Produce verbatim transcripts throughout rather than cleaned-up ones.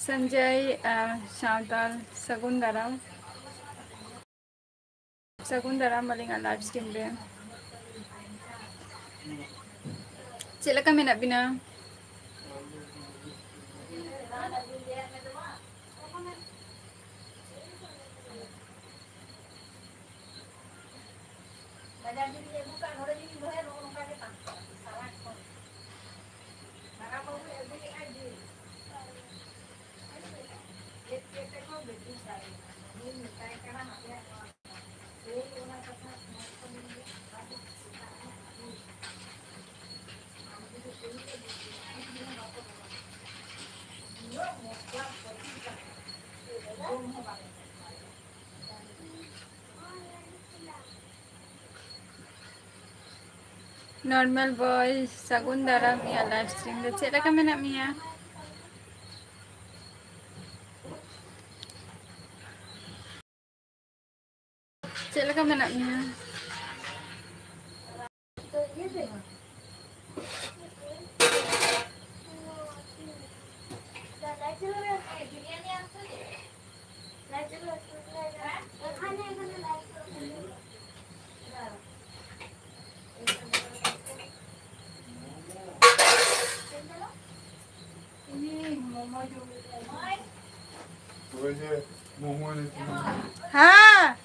ᱥᱚᱧᱡᱚᱭ, ᱟᱨ, ᱥᱟᱶᱛᱟᱞ, ᱥᱟᱹᱜᱩᱱ ᱫᱟᱨᱟᱢ᱾ ᱥᱟᱹᱜᱩᱱ ᱫᱟᱨᱟᱢ ᱟᱹᱞᱤᱧᱟᱜ live stream ᱨᱮ᱾ ᱪᱮᱫ ᱞᱮᱠᱟ ᱢᱮᱱᱟᱜ ᱵᱤᱱᱟ? Normal boy, ᱥᱟᱹᱜᱩᱱ ᱫᱟᱨᱟᱢ ᱤᱧᱟᱹᱜ live stream ᱨᱮ᱾ ᱪᱮᱫ ᱞᱮᱠᱟ ᱢᱮᱱᱟᱜ ᱢᱮᱭᱟ? ᱪᱮᱫ ᱞᱮᱠᱟ ᱢᱮᱱᱟᱜ ᱢᱮᱭᱟ? ᱦᱮᱸ᱾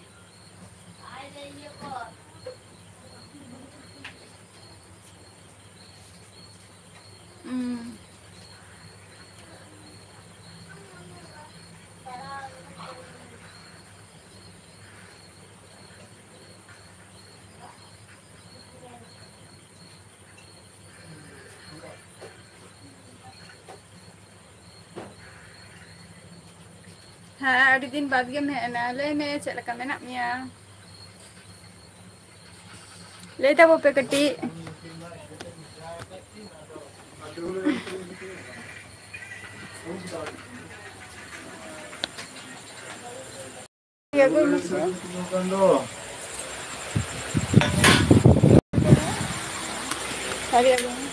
ᱦᱩᱸ᱾ ᱦᱮᱸ, ᱟᱹᱰᱤ ᱫᱤᱱ ᱵᱟᱫᱽ ᱜᱮᱢ ᱦᱮᱡ ᱮᱱᱟ᱾ ᱞᱟᱹᱭ ᱢᱮ, ᱪᱮᱫ ᱞᱮᱠᱟ ᱢᱮᱱᱟᱜ ᱢᱮᱭᱟ? ᱞᱟᱹᱭ ᱛᱟᱵᱚ ᱯᱮ ᱠᱟᱹᱴᱤᱡ᱾ ᱟᱹᱜᱩᱭ ᱢᱮᱥᱮ᱾ ᱥᱟᱹᱨᱤ ᱟᱹᱜᱩᱭ ᱢᱮ᱾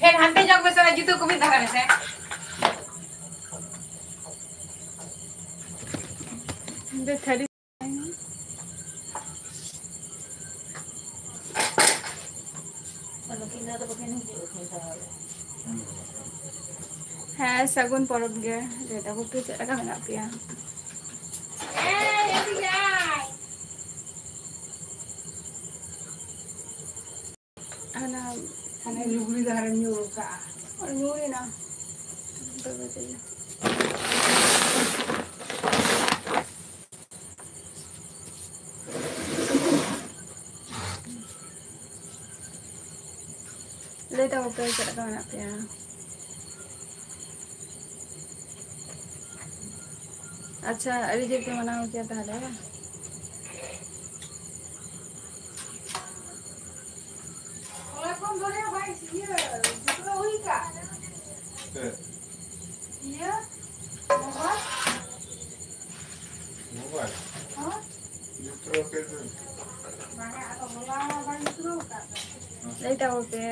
ᱯᱷᱮᱱ ᱦᱟᱱᱛᱮ ᱧᱚᱜ ᱢᱮᱥᱮ, ᱚᱱᱟ ᱡᱩᱛᱟᱹ ᱠᱚ ᱢᱤᱫ ᱫᱷᱟᱨᱮ ᱢᱮᱥᱮ᱾ ᱚᱸᱰᱮ ᱛᱷᱟᱹᱨᱤ᱾ ᱦᱮᱸ, ᱥᱟᱹᱜᱩᱱ ᱯᱚᱨᱚᱵᱽ ᱜᱮ᱾ ᱞᱟᱹᱭ ᱛᱟᱵᱚ ᱯᱮ, ᱪᱮᱫ ᱞᱮᱠᱟ ᱢᱮᱱᱟᱜ ᱯᱮᱭᱟ? ᱦᱟᱱᱟ, ᱦᱟᱱᱮ ᱞᱩᱜᱽᱲᱤ ᱫᱚ ᱦᱟᱨᱮᱢ ᱧᱩᱨ ᱠᱟᱜᱼᱟ᱾ ᱧᱩᱨ ᱮᱱᱟ᱾ ᱵᱟᱹᱭ ᱵᱟᱹᱭ ᱛᱮᱜᱮ᱾ ᱞᱟᱹᱭ ᱛᱟᱵᱚ ᱯᱮ, ᱪᱮᱫ ᱞᱮᱠᱟ ᱢᱮᱱᱟᱜ ᱯᱮᱭᱟ? ᱟᱪᱪᱷᱟ, ᱟᱹᱰᱤ ᱡᱳᱨ ᱯᱮ ᱢᱟᱱᱟᱣ ᱠᱮᱭᱟ ᱛᱟᱦᱞᱮ, ᱵᱟᱝ? ᱚᱱᱟ ᱠᱷᱚᱱ ᱫᱚ ᱵᱟᱭ ᱤᱭᱟᱹ, ᱡᱩᱛᱨᱟᱹᱣ ᱦᱩᱭ ᱠᱟᱜ᱾ ᱪᱮᱫ? ᱤᱭᱟᱹ, ᱢᱳᱵᱟᱭᱤᱞ᱾ ᱢᱳᱵᱟᱭᱤᱞ? ᱦᱚᱸ? ᱡᱩᱛᱨᱟᱹᱣ ᱠᱮᱫ ᱫᱚ᱾ ᱵᱟᱝᱟ, ᱟᱫᱚ ᱦᱚᱞᱟ ᱢᱟ ᱵᱟᱭ ᱡᱩᱛᱨᱟᱹᱣ ᱠᱟᱜ ᱫᱚ᱾ ᱞᱟᱹᱭ ᱛᱟᱵᱚ ᱯᱮ᱾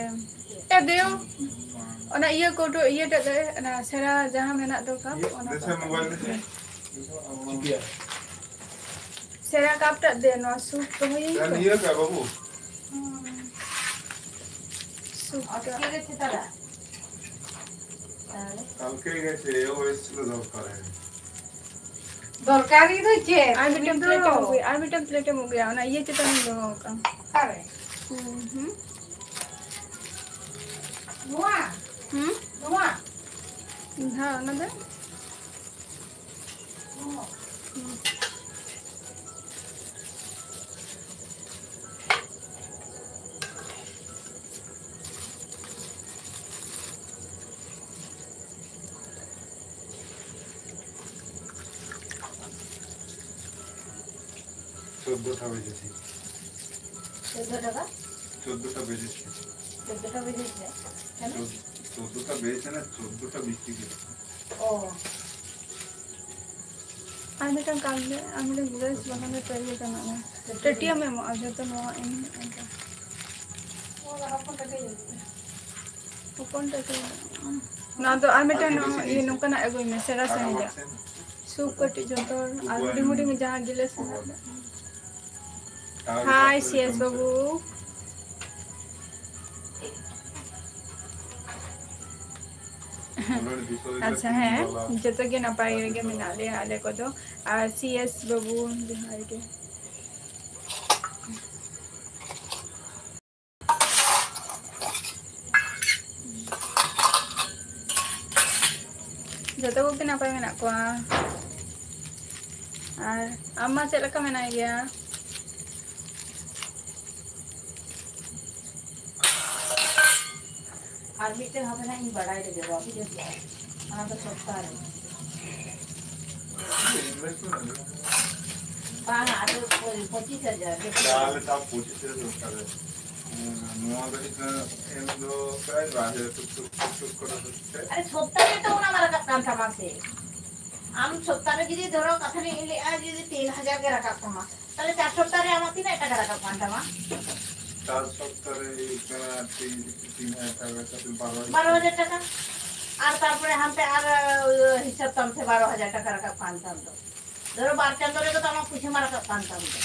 ᱮ ᱫᱮᱣ, ᱚᱱᱟ ᱤᱭᱟᱹ ᱠᱚ ᱩᱰᱩ-, ᱤᱭᱟᱹ ᱴᱟᱜ ᱫᱚ, ᱚᱱᱟ ᱥᱮᱬᱟ ᱡᱟᱦᱟᱸ ᱢᱮᱱᱟᱜ ᱫᱚ ᱠᱟᱯ, ᱚᱱᱟ ᱫᱮᱥᱮ ᱠᱟᱯ᱾ ᱢᱳᱵᱟᱭᱤᱞ ᱫᱮᱥᱮ᱾ ᱪᱤᱠᱟᱹᱭᱟ? ᱥᱮᱬᱟ ᱠᱟᱯ ᱴᱟᱜ ᱫᱮ, ᱱᱚᱣᱟ ᱥᱩᱯ ᱫᱚᱦᱚᱭᱟᱹᱧ ᱛᱚ᱾ ᱤᱭᱟᱹ ᱠᱟᱜ ᱵᱟᱹᱵᱩ᱾ ᱦᱩᱸ᱾ ᱥᱩᱯ ᱴᱟᱜ᱾ ᱟᱨ ᱪᱮᱫ ᱞᱮ ᱪᱮᱫᱟ? ᱛᱟᱦᱚᱞᱮ? ᱠᱟᱞᱠᱮ ᱜᱮ ᱪᱮᱫ ᱳᱭᱮᱥᱴ ᱞᱮ ᱫᱚᱨᱠᱟᱨᱟᱭ᱾ ᱫᱚᱨᱠᱟᱨᱤ ᱫᱚ ᱪᱮᱫ? ᱟᱨ ᱢᱤᱫᱴᱮᱱ ᱩᱱᱤ ᱫᱚ ᱯᱞᱮᱴᱮᱢ ᱟᱹᱜᱩᱭᱟ, ᱟᱨ ᱢᱤᱫᱴᱮᱱ ᱯᱞᱮᱴᱮᱢ ᱟᱹᱜᱩᱭᱟ, ᱚᱱᱟ ᱤᱭᱟᱹ ᱪᱮᱛᱟᱱ ᱨᱤᱧ ᱫᱚᱦᱚ ᱟᱠᱟᱫᱼᱟ᱾ ᱚᱠᱟᱨᱮ? ᱦᱩᱸ, ᱦᱩᱸ᱾ ᱱᱚᱣᱟ? ᱦᱩᱸ? ᱱᱚᱣᱟ? ᱦᱮᱸ, ᱚᱱᱟ ᱫᱚ᱾ ᱪᱳᱫᱽᱫᱳ ᱴᱟ ᱵᱮᱡᱮ ᱛᱷᱮ᱾ ᱪᱳᱫᱽᱫᱳ ᱴᱟᱠᱟ? ᱪᱳᱫᱽᱫᱳ ᱴᱟ ᱵᱮᱡᱮ ᱛᱷᱮ᱾ ᱪᱳᱫᱽᱫᱳ ᱴᱟ ᱵᱮᱡᱮ ᱛᱷᱮ? ᱪᱳᱫᱽᱫᱳ ᱴᱟ ᱵᱮᱡᱮ ᱛᱷᱮ ᱱᱟ, ᱪᱳᱫᱽᱫᱳ ᱴᱟ ᱵᱤᱥ ᱜᱮ᱾ ᱚ᱾ ᱟᱨ ᱢᱤᱫᱴᱟᱝ ᱠᱟᱢ ᱢᱮ, ᱟᱨ ᱢᱤᱫᱴᱟᱝ ᱜᱤᱞᱟᱹᱥ ᱵᱟᱠᱷᱟᱱ ᱫᱚ ᱴᱟᱹᱴᱭᱟᱹ ᱜᱟᱱᱚᱜᱼᱟ᱾ ᱴᱟᱹᱴᱭᱟᱹᱢ ᱮᱢᱚᱜᱼᱟ, ᱡᱚᱛᱚ ᱱᱚᱣᱟ ᱮᱢ ᱦᱩᱭᱩᱜᱼᱟ᱾ ᱦᱚᱯᱚᱱ ᱴᱟᱹᱴᱭᱟᱹ᱾ ᱱᱚᱣᱟ ᱫᱚ ᱟᱨ ᱢᱤᱫᱴᱟᱝ ᱱᱚᱣᱟ ᱤᱭᱟᱹ ᱱᱚᱝᱠᱟᱱᱟᱜ ᱟᱹᱜᱩᱭ ᱢᱮ, ᱥᱮᱬᱟ ᱥᱟᱺᱦᱤᱡᱟᱜ᱾ ᱥᱩᱯ ᱠᱟᱹᱴᱤᱡ ᱡᱚᱛᱚ, ᱟᱨ ᱦᱩᱰᱤᱧ ᱦᱩᱰᱤᱧ ᱡᱟᱦᱟᱸ ᱜᱤᱞᱟᱹᱥ ᱢᱮᱱᱟᱜ᱾ ᱦᱟᱭ, ᱥᱤ ᱮᱥ ᱵᱟᱹᱵᱩ᱾ ᱟᱪᱪᱷᱟ, ᱦᱮᱸ, ᱡᱚᱛᱚ ᱜᱮ ᱱᱟᱯᱟᱭ ᱨᱮᱜᱮ ᱢᱮᱱᱟᱜ ᱞᱮᱭᱟ ᱟᱞᱮ ᱠᱚᱫᱚ᱾ ᱟᱨ ᱥᱤ ᱮᱥ ᱵᱟᱹᱵᱩ, ᱡᱚᱦᱟᱨ ᱜᱮ᱾ ᱡᱚᱛᱚ ᱠᱚᱜᱮ ᱱᱟᱯᱟᱭ ᱢᱮᱱᱟᱜ ᱠᱚᱣᱟ᱾ ᱟᱨ ᱟᱢ ᱢᱟ ᱪᱮᱫ ᱞᱮᱠᱟ ᱢᱮᱱᱟᱭ ᱜᱮᱭᱟ? ᱟᱨ ᱢᱤᱫᱴᱮᱱ ᱦᱟᱯᱮ ᱱᱟᱜ ᱤᱧ ᱵᱟᱲᱟᱭ ᱞᱮᱜᱮ, ᱵᱟᱹᱧ ᱵᱩᱡᱷᱟᱹᱣ ᱠᱮᱜᱼᱟ᱾ ᱚᱱᱟ ᱫᱚ ᱥᱚᱯᱛᱟ ᱨᱮ᱾ ᱵᱟᱝ, ᱟᱫᱚ ᱯᱚᱸᱪᱤᱥ ᱦᱟᱡᱟᱨ᱾ ᱛᱟᱦᱚᱞᱮ ᱛᱟᱣ ᱯᱚᱸᱪᱤᱥ ᱦᱟᱡᱟᱨ ᱫᱚᱨᱠᱟᱨ᱾ ᱦᱮᱸ, ᱱᱚᱣᱟ ᱫᱚ ᱦᱩᱭᱩᱜ ᱠᱟᱱᱟ, ᱮᱢ ᱫᱚ ᱯᱨᱟᱭ ᱵᱟᱨ ᱦᱟᱡᱟᱨ ᱥᱚᱛᱛᱚᱨ, ᱥᱚᱛᱛᱚᱨ ᱠᱚᱨᱮ ᱦᱚᱪᱪᱷᱮ᱾ ᱟᱨᱮ, ᱥᱚᱯᱛᱟ ᱨᱮ ᱛᱚ ᱚᱱᱟ ᱢᱟ ᱨᱟᱠᱟᱵ ᱠᱟᱱ ᱛᱟᱢᱟ ᱥᱮ᱾ ᱟᱢ ᱥᱚᱯᱛᱟ ᱨᱮ ᱡᱩᱫᱤ ᱫᱷᱚᱨᱚ, ᱠᱟᱛᱷᱟ ᱨᱤᱧ ᱞᱟᱹᱭᱮᱜᱼᱟ, ᱡᱩᱫᱤ ᱛᱤᱱ ᱦᱟᱡᱟᱨ ᱜᱮ ᱨᱟᱠᱟᱵ ᱛᱟᱢᱟ, ᱛᱟᱦᱞᱮ ᱪᱟᱨ ᱥᱚᱯᱛᱟ ᱨᱮ ᱟᱢᱟᱜ ᱛᱤᱱᱟᱹᱜ ᱴᱟᱠᱟ ᱨᱟᱠᱟᱵ ᱠᱟᱱ ᱛᱟᱢᱟ? ᱪᱟᱨ ᱥᱚᱯᱛᱟ ᱨᱮ ᱦᱩᱭᱩᱜ ᱠᱟᱱᱟ ᱛᱤᱱ, ᱛᱤᱱ ᱦᱟᱡᱟᱨ ᱴᱟᱠᱟ ᱠᱟᱛᱮ, ᱵᱟᱨᱚ ᱦᱟᱡᱟᱨ᱾ ᱵᱟᱨᱚ ᱦᱟᱡᱟᱨ ᱴᱟᱠᱟ᱾ ᱟᱨ ᱛᱟᱨᱯᱚᱨᱮ ᱦᱟᱱᱛᱮ ᱟᱨ, ᱤᱭᱟᱹ, ᱦᱤᱥᱟᱹᱵ ᱛᱟᱢ ᱥᱮ, ᱵᱟᱨᱚ ᱦᱟᱡᱟᱨ ᱴᱟᱠᱟ ᱨᱟᱠᱟᱵ ᱠᱟᱱ ᱛᱟᱢ ᱫᱚ᱾ ᱫᱷᱚᱨᱚ, ᱵᱟᱨ ᱪᱟᱸᱫᱳ ᱨᱮᱜᱮ ᱛᱚ ᱟᱢᱟᱜ ᱯᱩᱭᱥᱟᱹ ᱢᱟ ᱨᱟᱠᱟᱵ ᱠᱟᱱ ᱛᱟᱢ ᱫᱚ᱾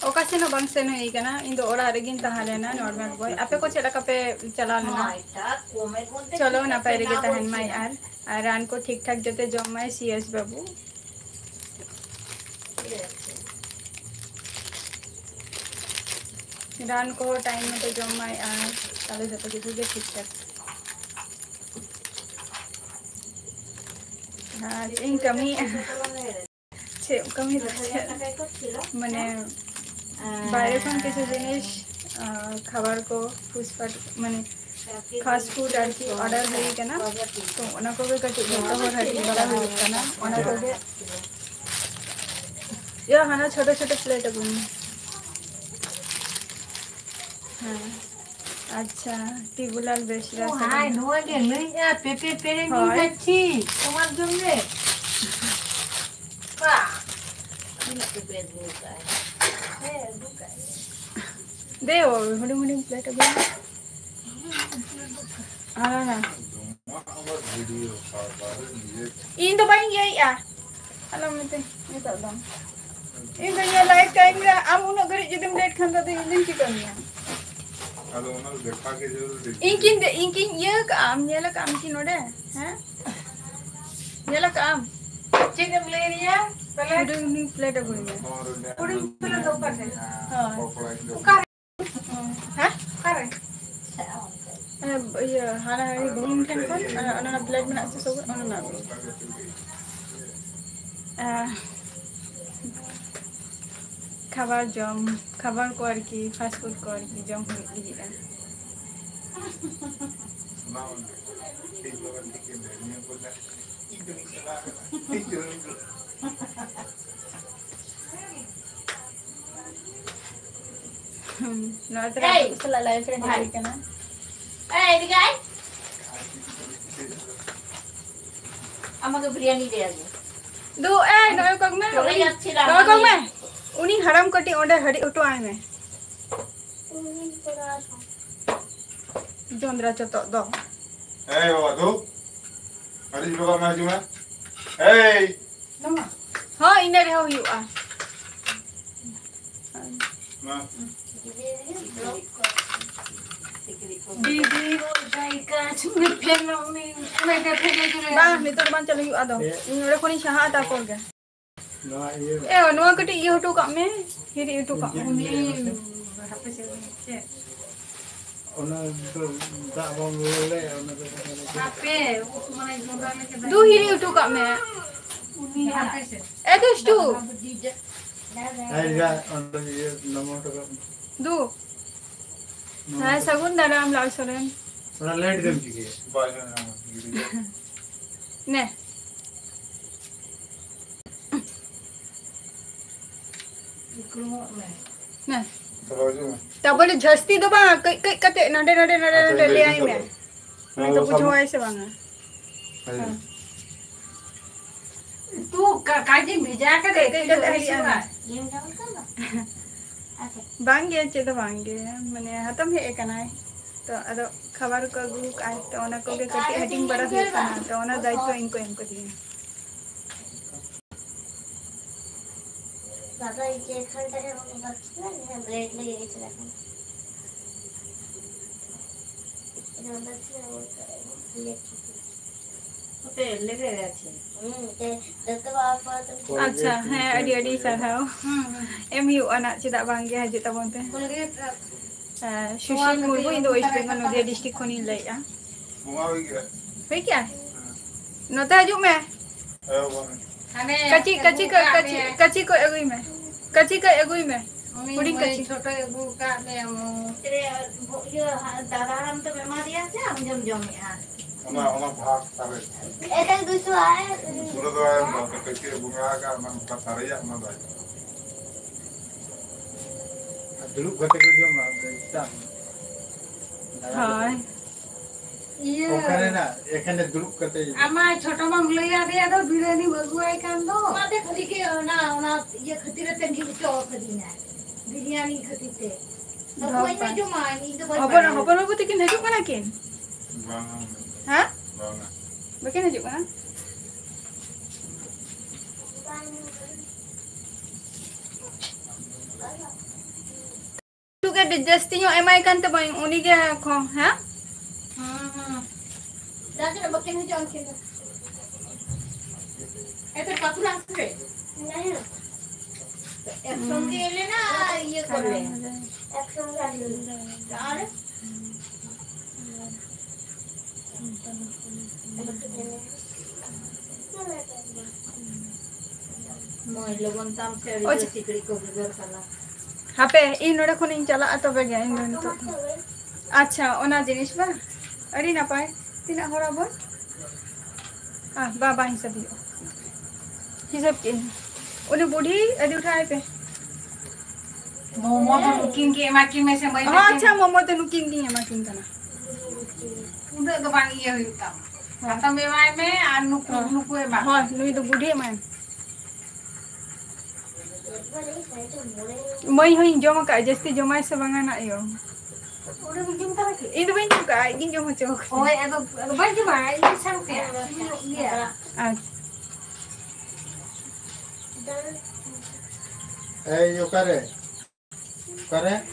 ᱚᱠᱟ ᱥᱮᱱ ᱦᱚᱸ ᱵᱟᱝ ᱥᱮᱱ ᱦᱩᱭ ᱠᱟᱱᱟ, ᱤᱧ ᱫᱚ ᱚᱲᱟᱜ ᱨᱮᱜᱤᱧ ᱛᱟᱦᱮᱸ ᱞᱮᱱᱟ normal boy᱾ ᱟᱯᱮ ᱠᱚ ᱪᱮᱫ ᱞᱮᱠᱟ ᱯᱮ ᱪᱟᱞᱟᱣ ᱞᱮᱱᱟ? ᱪᱚᱞᱚ, ᱱᱟᱯᱟᱭ ᱨᱮᱜᱮ ᱛᱟᱦᱮᱱ ᱢᱟᱭ ᱟᱨ, ᱟᱨ ᱨᱟᱱ ᱠᱚ ᱴᱷᱤᱠ ᱴᱷᱟᱠ ᱡᱚᱛᱚ ᱡᱚᱢ ᱢᱟᱭ ᱥᱤ ᱮᱥ ᱵᱟᱹᱵᱩ᱾ ᱨᱟᱱ ᱠᱚ time ᱢᱚᱛᱚ ᱡᱚᱢ ᱢᱟᱭ ᱟᱨ ᱛᱟᱦᱞᱮ ᱡᱚᱛᱚ ᱠᱤᱪᱷᱩ ᱜᱮ ᱴᱷᱤᱠ ᱴᱷᱟᱠ᱾ ᱟᱨ ᱪᱮᱫ ᱤᱧ ᱠᱟᱹᱢᱤᱭᱮᱫᱼᱟ? ᱪᱮᱫ ᱠᱟᱹᱢᱤ ᱫᱚ ᱪᱮᱫ? ᱢᱟᱱᱮ, ᱵᱟᱭᱨᱮ ᱠᱷᱚᱱ ᱠᱤᱪᱷᱩ ᱡᱤᱱᱤᱥ, ᱟᱨ ᱠᱷᱟᱵᱟᱨ ᱠᱚ, ᱯᱷᱩᱥᱯᱷᱟᱴ, ᱢᱟᱱᱮ, fast food ᱟᱨᱠᱤ order ᱦᱩᱭ ᱠᱟᱱᱟ᱾ ᱛᱚ, ᱚᱱᱟ ᱠᱚᱜᱮ ᱠᱟᱹᱴᱤᱡ ᱡᱚᱛᱚ ᱦᱚᱲ ᱦᱟᱹᱴᱤᱧ ᱵᱟᱲᱟ ᱦᱩᱭᱩᱜ ᱠᱟᱱᱟ, ᱚᱱᱟ ᱠᱚᱜᱮ᱾ ᱭᱟ, ᱦᱟᱱᱟ ᱪᱷᱳᱴᱳ ᱪᱷᱳᱴᱳ plate ᱟᱹᱜᱩᱭ ᱢᱮ᱾ ᱦᱮᱸ, ᱟᱪᱪᱷᱟ, ᱴᱤᱵᱩᱞᱟᱞ ᱵᱮᱥᱨᱟ ᱚ, ᱦᱟᱭ, ᱥᱮᱨᱮᱧ᱾ ᱱᱚᱣᱟ ᱜᱮ ᱞᱟᱹᱭᱮᱜᱼᱟ, ᱯᱮᱯᱮ ᱯᱮᱨᱮᱧ ᱦᱳᱭ᱾ ᱤᱧ ᱠᱟᱪᱷᱤ, ᱛᱚᱢᱟᱨ ᱡᱚᱢ ᱨᱮ᱾ ᱵᱟ, ᱛᱤᱱᱟᱹᱜ ᱯᱮᱯᱮ ᱟᱹᱜᱩ ᱠᱟᱜᱼᱟ? ᱦᱮᱸ, ᱟᱹᱜᱩ ᱠᱟᱜ ᱜᱮ᱾ ᱫᱮ, ᱦᱩᱰᱤᱧ ᱦᱩᱰᱤᱧ plate ᱟᱹᱜᱩᱭ ᱢᱮ᱾ ᱟᱨ ᱚᱱᱟ᱾ ᱤᱧ ᱫᱚ ᱵᱟᱹᱧ ᱤᱭᱟᱹᱭᱮᱜᱼᱟ᱾ ᱟᱞᱚᱢ ᱢᱤᱛᱟᱹᱧ ᱱᱤᱛᱚᱜ ᱫᱚ᱾ ᱤᱧ ᱫᱚ ᱤᱧᱟᱹᱜ life time ᱨᱮ ᱟᱢ ᱩᱱᱟᱹᱜ ᱜᱷᱟᱹᱲᱤᱡ ᱡᱩᱫᱤᱢ late ᱠᱷᱟᱱ ᱫᱚ ᱟᱫᱚ ᱤᱧ ᱫᱚᱧ ᱪᱤᱠᱟᱹ ᱢᱮᱭᱟ? ᱟᱫᱚ ᱚᱱᱟ ᱫᱚ ᱫᱮᱠᱷᱟ ᱜᱮ ᱡᱟᱹᱨᱩᱲ᱾ ᱤᱧ ᱠᱤᱱ ᱫᱮ-, ᱤᱧ ᱠᱤᱧ ᱤᱭᱟᱹ ᱠᱟᱜᱼᱟ, ᱟᱢ ᱧᱮᱞ ᱠᱟᱜ ᱟᱢ ᱠᱤ ᱱᱚᱰᱮ? ᱦᱮᱸ? ᱧᱮᱞ ᱠᱟᱜ ᱟᱢ? ᱪᱮᱫ ᱮᱢ ᱞᱟᱹᱭ ᱨᱮᱭᱟ? ᱛᱟᱦᱞᱮ ᱦᱩᱰᱤᱧ ᱦᱩᱰᱤᱧ plate ᱟᱹᱜᱩᱭ ᱢᱮ᱾ ᱦᱩᱰᱤᱧ plate ᱫᱚ ᱚᱠᱟ ᱴᱷᱮᱱ? ᱦᱳᱭ᱾ ᱚᱠᱟ ᱦᱮᱸ? ᱚᱠᱟᱨᱮ? ᱚᱱᱟ ᱤᱭᱟᱹ, ᱦᱟᱱᱟ ᱤᱭᱟᱹ ᱵᱩᱱ ᱴᱷᱮᱱ ᱠᱷᱚᱱ, ᱚᱱᱟ, ᱚᱱᱟ plate ᱢᱮᱱᱟᱜ ᱥᱮ ᱥᱚᱵ, ᱚᱱᱟ ᱢᱮᱱᱟᱜ ᱜᱮ᱾ ᱟᱦ, ᱠᱷᱟᱵᱟᱨ ᱡᱚᱢ, ᱠᱷᱟᱵᱟᱨ ᱠᱚ ᱟᱨᱠᱤ, fast food ᱠᱚ ᱟᱨᱠᱤ ᱡᱚᱢ ᱦᱩᱭᱩᱜ ᱞᱟᱹᱜᱤᱫᱼᱟ᱾ ᱦᱩᱸ, ᱱᱚᱣᱟ ᱛᱚᱨᱟ ᱮᱭ! ᱟᱯᱮ ᱠᱚ ᱥᱟᱞᱟᱜ live ᱨᱮ ᱦᱮᱡ ᱦᱩᱭ ᱠᱟᱱᱟ᱾ ᱮᱭ, ᱮᱫᱤᱠᱮ ᱟᱭ᱾ ᱟᱢᱟᱜᱮ ᱵᱤᱨᱭᱟᱱᱤ ᱫᱮ ᱟᱜᱮ᱾ ᱫᱩ, ᱮᱭ, ᱱᱚᱜᱼᱚᱭ ᱠᱚᱜ ᱢᱮ, ᱪᱚᱞᱮ ᱩᱱᱤ, ᱡᱟᱪᱪᱷᱤ ᱱᱚᱜᱼᱚᱭ ᱠᱚᱜ ᱢᱮ᱾ ᱨᱟᱱᱱᱟ᱾ ᱩᱱᱤ ᱦᱟᱲᱟᱢ ᱠᱟᱹᱴᱤᱡ ᱚᱸᱰᱮ ᱦᱟᱹᱰᱤ ᱦᱚᱴᱚ ᱟᱭ ᱢᱮ᱾ ᱡᱚᱸᱫᱽᱨᱟ ᱪᱚᱛᱚᱜ ᱫᱚ᱾ ᱮᱭ ᱵᱟᱵᱟ, ᱫᱩ᱾ ᱦᱟᱹᱰᱤ ᱦᱚᱴᱚ ᱠᱟᱜ ᱢᱮ, ᱦᱤᱡᱩᱜ ᱢᱮ᱾ ᱮᱭ! ᱦᱚᱸ, ᱤᱱᱟᱹ ᱨᱮᱦᱚᱸ ᱦᱩᱭᱩᱜᱼᱟ᱾ ᱫᱤᱫᱤ ᱫᱚ ᱡᱟᱭᱜᱟ ᱪᱷᱩᱸᱭ ᱯᱷᱮᱞ ᱢᱮ, ᱩᱱᱤ ᱚᱱᱟ ᱜᱮ ᱯᱷᱮᱞ ᱦᱚᱪᱚ ᱨᱮ᱾ ᱵᱟᱝ, ᱱᱤᱛᱚᱜ ᱫᱚ ᱵᱟᱝ ᱪᱟᱹᱞᱩ ᱦᱩᱭᱩᱜᱼᱟ ᱟᱫᱚ᱾ ᱤᱧ ᱱᱚᱰᱮ ᱠᱷᱚᱱᱤᱧ ᱥᱟᱦᱟᱜᱼᱟ, ᱛᱟᱨᱯᱚᱨ ᱜᱮ᱾ ᱱᱚᱣᱟ ᱤᱭᱟᱹ ᱮ, ᱱᱚᱣᱟ ᱠᱟᱹᱴᱤᱡ ᱤᱭᱟᱹ ᱦᱚᱴᱚ ᱠᱟᱜ ᱢᱮ, ᱦᱤᱨᱤᱡ ᱦᱚᱴᱚ ᱠᱟᱜ ᱢᱮ᱾ ᱩᱱᱤ ᱦᱟᱯᱮ ᱥᱮ ᱪᱮᱫ? ᱚᱱᱟ ᱫᱚ ᱫᱟᱜ ᱵᱟᱢ ᱞᱚᱞᱚᱭᱟ, ᱚᱱᱟ ᱫᱚ ᱦᱟᱯᱮ, ᱩᱱᱠᱩ ᱢᱟᱱᱮ ᱡᱚᱸᱰᱨᱟ ᱞᱮᱠᱟ ᱫᱩ ᱦᱤᱨᱤᱡ ᱦᱚᱴᱚ ᱠᱟᱜ ᱢᱮ᱾ ᱩᱱᱤ ᱦᱟᱯᱮ ᱥᱮ᱾ ᱮ ᱫᱩᱥᱴᱩ᱾ ᱟᱨ ᱡᱟ ᱚᱸᱰᱮ ᱤᱭᱟᱹ ᱱᱟᱢ ᱦᱚᱴᱚ ᱠᱟᱜ ᱢᱮ᱾ ᱫᱩ᱾ ᱱᱟᱢ ᱦᱮᱸ, ᱦᱚᱴᱚ ᱥᱟᱹᱜᱩᱱ ᱫᱟᱨᱟᱢ ᱞᱟᱞ ᱥᱚᱨᱮᱱ᱾ ᱚᱱᱟ ᱞᱟᱭᱤᱴ ᱫᱚᱢ ᱪᱤᱠᱟᱹᱭᱟ? ᱵᱟᱭ ᱧᱟᱢᱟ᱾ ᱱᱮ᱾ ᱱᱮ᱾ ᱛᱟᱯᱚᱨᱮ ᱡᱟᱹᱥᱛᱤ ᱫᱚ ᱵᱟᱝ, ᱠᱟᱹᱡ ᱠᱟᱹᱡ ᱠᱟᱛᱮ ᱱᱟᱰᱮ ᱱᱟᱰᱮ ᱱᱟᱰᱮ ᱟᱪᱪᱷᱟ, ᱱᱟᱰᱮ ᱞᱟᱹᱭ ᱞᱟᱹᱭᱟᱭ ᱤᱫᱤ ᱢᱮ᱾ ᱠᱟᱛᱮ᱾ ᱩᱱᱤ ᱫᱚ ᱦᱮᱸ, ᱵᱩᱡᱷᱟᱹᱣᱟᱭ ᱥᱮ ᱵᱟᱝᱟ? ᱦᱮᱸ᱾ ᱦᱮᱸ᱾ ᱛᱩ ᱠᱟ-, ᱠᱟᱡᱮ ᱵᱷᱮᱡᱟ ᱠᱟᱫᱮ, ᱠᱟᱹᱡ ᱠᱟᱹᱡ ᱠᱟᱛᱮ ᱦᱤᱡᱩᱜ ᱦᱤᱡᱩᱜᱼᱟ᱾ ᱢᱮ᱾ ᱵᱟᱝᱜᱮ, ᱪᱮᱫ ᱫᱚ ᱵᱟᱝᱜᱮ, ᱢᱟᱱᱮ ᱦᱟᱛᱟᱣ ᱦᱮᱡ ᱟᱠᱟᱱᱟᱭ, ᱛᱚ ᱟᱫᱚ ᱠᱷᱟᱵᱟᱨ ᱠᱚ ᱟᱹᱜᱩ ᱠᱟᱜᱼᱟᱭ, ᱛᱚ ᱚᱱᱟ ᱠᱚᱜᱮ ᱠᱟᱹᱴᱤᱡ ᱦᱟᱹᱴᱤᱧ ᱵᱟᱲᱟ ᱦᱩᱭᱩᱜ ᱠᱟᱱᱟ, ᱛᱚ ᱚᱱᱟ ᱫᱟᱭᱤᱛᱛᱚ ᱤᱧ ᱠᱚ ᱮᱢ ᱠᱟᱫᱤᱧᱟ᱾ ᱵᱟᱵᱟ, ᱤᱧ ᱪᱮᱫ ᱠᱷᱟᱱ ᱛᱟᱦᱮᱸ ᱵᱟᱵᱟ, ᱵᱟᱠᱥᱟ ᱨᱮ ᱵᱨᱮᱰ ᱞᱟᱹᱜᱤᱫ ᱤᱧ ᱪᱟᱞᱟᱜ ᱠᱟᱱᱟ᱾ ᱟᱪᱪᱷᱟ, ᱦᱮᱸ, ᱟᱹᱰᱤ ᱟᱹᱰᱤ ᱥᱟᱨᱦᱟᱣ᱾ ᱦᱩᱸ, ᱦᱩᱸ᱾ ᱮᱢ ᱦᱩᱭᱩᱜᱼᱟ ᱱᱟᱜ, ᱪᱮᱫᱟᱜ ᱵᱟᱝ ᱜᱮ, ᱦᱤᱡᱩᱜ ᱛᱟᱵᱚᱱ ᱯᱮ᱾ ᱠᱳᱞᱜᱮᱴ ᱟᱨ ᱦᱮᱸ, ᱥᱩᱥᱤᱞ ᱢᱩᱨᱢᱩ, ᱤᱧ ᱫᱚ ᱳᱭᱮᱥᱴ ᱵᱮᱝᱜᱚᱞ ᱱᱚᱫᱤᱭᱟ ᱰᱤᱥᱴᱨᱤᱠᱴ ᱠᱷᱚᱱᱤᱧ ᱞᱟᱹᱭᱮᱫᱼᱟ᱾ ᱦᱩᱭ ᱠᱮᱜᱼᱟ? ᱱᱚᱛᱮ ᱦᱤᱡᱩᱜ ᱢᱮ᱾ ᱦᱟᱱᱮ ᱠᱟᱹᱪᱤ, ᱠᱟᱹᱪᱤ ᱟᱹᱜᱩ ᱠᱚ, ᱠᱟᱜ ᱠᱟᱹᱪᱤ, ᱢᱮᱭᱟ᱾ ᱠᱟᱹᱪᱤ ᱠᱚ ᱟᱹᱜᱩᱭ ᱢᱮ᱾ ᱠᱟᱹᱪᱤ ᱠᱚ ᱟᱹᱜᱩᱭ ᱢᱮ᱾ ᱩᱱᱤ ᱦᱩᱰᱤᱧ ᱢᱟᱹᱭ ᱠᱟᱹᱪᱤ᱾ ᱪᱷᱳᱴᱳᱭ ᱟᱹᱜᱩ ᱠᱟᱜ ᱢᱮᱭᱟ, ᱢᱚ᱾ ᱪᱮᱫ ᱨᱮ, ᱤᱭᱟᱹ, ᱫᱟᱫᱟ ᱦᱟᱲᱟᱢ ᱛᱮᱢ ᱮᱢᱟ ᱫᱮᱭᱟ ᱥᱮ ᱟᱢ ᱜᱮᱢ ᱡᱚᱢᱮᱜᱼᱟ? ᱚᱱᱟ, ᱚᱱᱟ ᱵᱷᱟᱜᱽ ᱥᱟᱨᱮᱡ᱾ ᱮᱴᱟᱜ ᱫᱩᱥᱚ ᱟᱭ᱾ ᱯᱩᱨᱟᱹ ᱫᱚ ᱟᱭ ᱫᱚ, ᱠᱟᱹᱴᱤᱡ ᱮ ᱵᱚᱸᱜᱟ ᱟᱠᱟᱫ, ᱚᱱᱟ ᱚᱱᱠᱟ ᱥᱟᱨᱮᱡᱟᱜ ᱚᱱᱟ ᱫᱚ ᱟᱭ᱾ ᱟᱨ ᱫᱩᱲᱩᱵ ᱠᱟᱛᱮ ᱠᱚ ᱡᱚᱢᱟ, ᱚᱸᱰᱮ ᱪᱮᱛᱟᱱ᱾ ᱦᱳᱭ᱾ ᱤᱭᱟᱹ᱾ ᱚᱠᱟᱨᱮ ᱱᱟ? ᱮᱠᱷᱟᱱᱮ ᱫᱩᱲᱩᱵ ᱠᱟᱛᱮ᱾ ᱟᱢᱟᱜ ᱪᱷᱳᱴᱳ ᱢᱟᱢ ᱞᱟᱹᱭ ᱟᱫᱮᱭᱟ ᱫᱚ ᱵᱤᱨᱭᱟᱱᱤᱢ ᱟᱹᱜᱩᱣᱟᱭ ᱠᱟᱱ ᱫᱚ᱾ ᱚᱱᱟᱛᱮ ᱠᱷᱟᱹᱞᱤ ᱜᱮ ᱚᱱᱟ, ᱚᱱᱟ ᱤᱭᱟᱹ ᱠᱷᱟᱹᱛᱤᱨ ᱛᱮ ᱛᱟᱺᱜᱤ ᱦᱚᱪᱚ ᱠᱟᱹᱫᱤᱧᱟᱭ᱾ ᱵᱤᱨᱭᱟᱱᱤ ᱠᱷᱟᱹᱛᱤᱨ ᱛᱮ᱾ ᱫᱚ ᱵᱟᱹᱧ ᱵᱟᱵᱟ᱾ ᱡᱚᱢᱟ, ᱤᱧ ᱫᱚ ᱵᱟᱹᱧ ᱦᱚᱯᱚᱱ, ᱵᱟᱲᱟᱭᱟ᱾ ᱦᱚᱯᱚᱱ ᱵᱟᱹᱵᱩ ᱛᱟᱹᱠᱤᱱ ᱦᱤᱡᱩᱜ ᱠᱟᱱᱟ ᱠᱤᱱ? ᱵᱟᱝᱟ᱾ ᱦᱮᱸ? ᱵᱟᱝᱟ᱾ ᱵᱟᱹᱠᱤᱱ ᱦᱤᱡᱩᱜ ᱠᱟᱱᱟ? ᱵᱟᱝᱟ᱾ ᱡᱟᱹᱥᱛᱤ ᱧᱚᱜ ᱮᱢᱟᱭ ᱠᱟᱱ ᱛᱟᱵᱚᱱ ᱩᱱᱤ ᱜᱮ ᱠᱚ, ᱦᱮᱸ? ᱦᱮᱸ, ᱦᱮᱸ᱾ ᱡᱟᱦᱟᱸ ᱛᱤᱱᱟᱹᱜ ᱵᱟᱹᱠᱤᱱ ᱦᱤᱡᱩᱜᱼᱟ ᱩᱱᱠᱤᱱ ᱫᱚ᱾ ᱮ ᱛᱚ ᱯᱟᱛᱩᱨᱟ ᱥᱮ? ᱮᱠᱥᱚ ᱜᱮ ᱞᱮᱱᱟ, ᱤᱭᱟᱹ ᱠᱚᱨᱮ᱾ ᱮᱠᱥᱚ ᱜᱮ ᱟᱹᱜᱩ᱾ ᱟᱨ ᱢᱚᱭ ᱞᱚᱜᱚᱱ ᱛᱟᱢ ᱥᱮ ᱟᱹᱰᱤ ᱚᱪ- ᱡᱳᱨ ᱥᱤᱠᱲᱤᱡ ᱠᱚ ᱜᱮᱜᱮᱨ ᱠᱟᱱᱟ᱾ ᱦᱟᱯᱮ, ᱤᱧ ᱱᱚᱰᱮ ᱠᱷᱚᱱᱤᱧ ᱪᱟᱞᱟᱜᱼᱟ ᱛᱚᱵᱮ ᱜᱮ ᱤᱧ ᱫᱚ ᱱᱤᱛᱚᱜ ᱫᱚ᱾ ᱟᱪᱪᱷᱟ, ᱚᱱᱟ ᱡᱤᱱᱤᱥ ᱵᱟᱝ? ᱟᱹᱰᱤ ᱱᱟᱯᱟᱭ᱾ ᱛᱤᱱᱟᱹᱜ ᱦᱚᱲ ᱟᱵᱚᱱ? ᱟᱦ, ᱵᱟ, ᱵᱟᱝ ᱦᱤᱥᱟᱹᱵ ᱦᱩᱭᱩᱜᱼᱟ᱾ ᱦᱤᱥᱟᱹᱵ ᱠᱮᱫ ᱟᱹᱧ᱾ ᱩᱱᱤ ᱵᱩᱰᱷᱤ ᱟᱹᱰᱤ ᱩᱴᱷᱟᱹᱣ ᱟᱭ ᱯᱮ᱾ ᱢᱚᱢᱚ ᱫᱚ ᱱᱩᱠᱤᱱ ᱜᱮ ᱮᱢᱟ ᱠᱤᱱ ᱢᱮ ᱥᱮ ᱢᱟᱹᱭ ᱚ, ᱛᱟᱹᱠᱤᱱ᱾ ᱟᱪᱪᱷᱟ, ᱢᱚᱢᱚ ᱫᱚ ᱱᱩᱠᱤᱱ ᱜᱤᱧ ᱮᱢᱟ ᱠᱤᱱ ᱠᱟᱱᱟ᱾ ᱩᱱᱟᱹᱜ ᱫᱚ ᱵᱟᱝ ᱤᱭᱟᱹ ᱦᱩᱭᱩᱜ ᱛᱟᱢᱟ᱾ ᱦᱮᱸ᱾ ᱦᱟᱛᱟᱣ ᱮᱢᱟᱭ ᱢᱮ ᱟᱨ ᱱᱩᱠᱩ, ᱦᱮᱸ᱾ ᱱᱩᱠᱩ ᱮᱢᱟ ᱦᱳᱭ, ᱠᱚᱣᱟ᱾ ᱱᱩᱭ ᱫᱚ ᱵᱩᱰᱷᱤ ᱮᱢᱟᱭ ᱢᱮ᱾ ᱢᱟᱹᱭ ᱦᱚᱸᱧ ᱡᱚᱢ ᱟᱠᱟᱫ, ᱡᱟᱹᱥᱛᱤ ᱡᱚᱢᱟᱭ ᱥᱮ ᱵᱟᱝᱟ ᱱᱟᱜ ᱭᱳ᱾ ᱤᱧ ᱫᱚ ᱵᱟᱹᱧ ᱡᱚᱢ ᱠᱟᱜᱼᱟ, ᱟᱡ ᱜᱤᱧ ᱡᱚᱢ ᱦᱚᱪᱚ ᱠᱟᱫᱟ᱾ ᱦᱳᱭ, ᱟᱫᱚ, ᱟᱫᱚ ᱵᱟᱹᱧ ᱡᱚᱢᱟ, ᱤᱧ ᱫᱚ ᱥᱟᱝ ᱛᱮ, ᱤᱧ ᱧᱚᱜ ᱜᱮᱭᱟ᱾ ᱟᱪᱪᱷᱟ᱾ ᱮᱭ, ᱚᱠᱟᱨᱮ? ᱚᱠᱟᱨᱮ?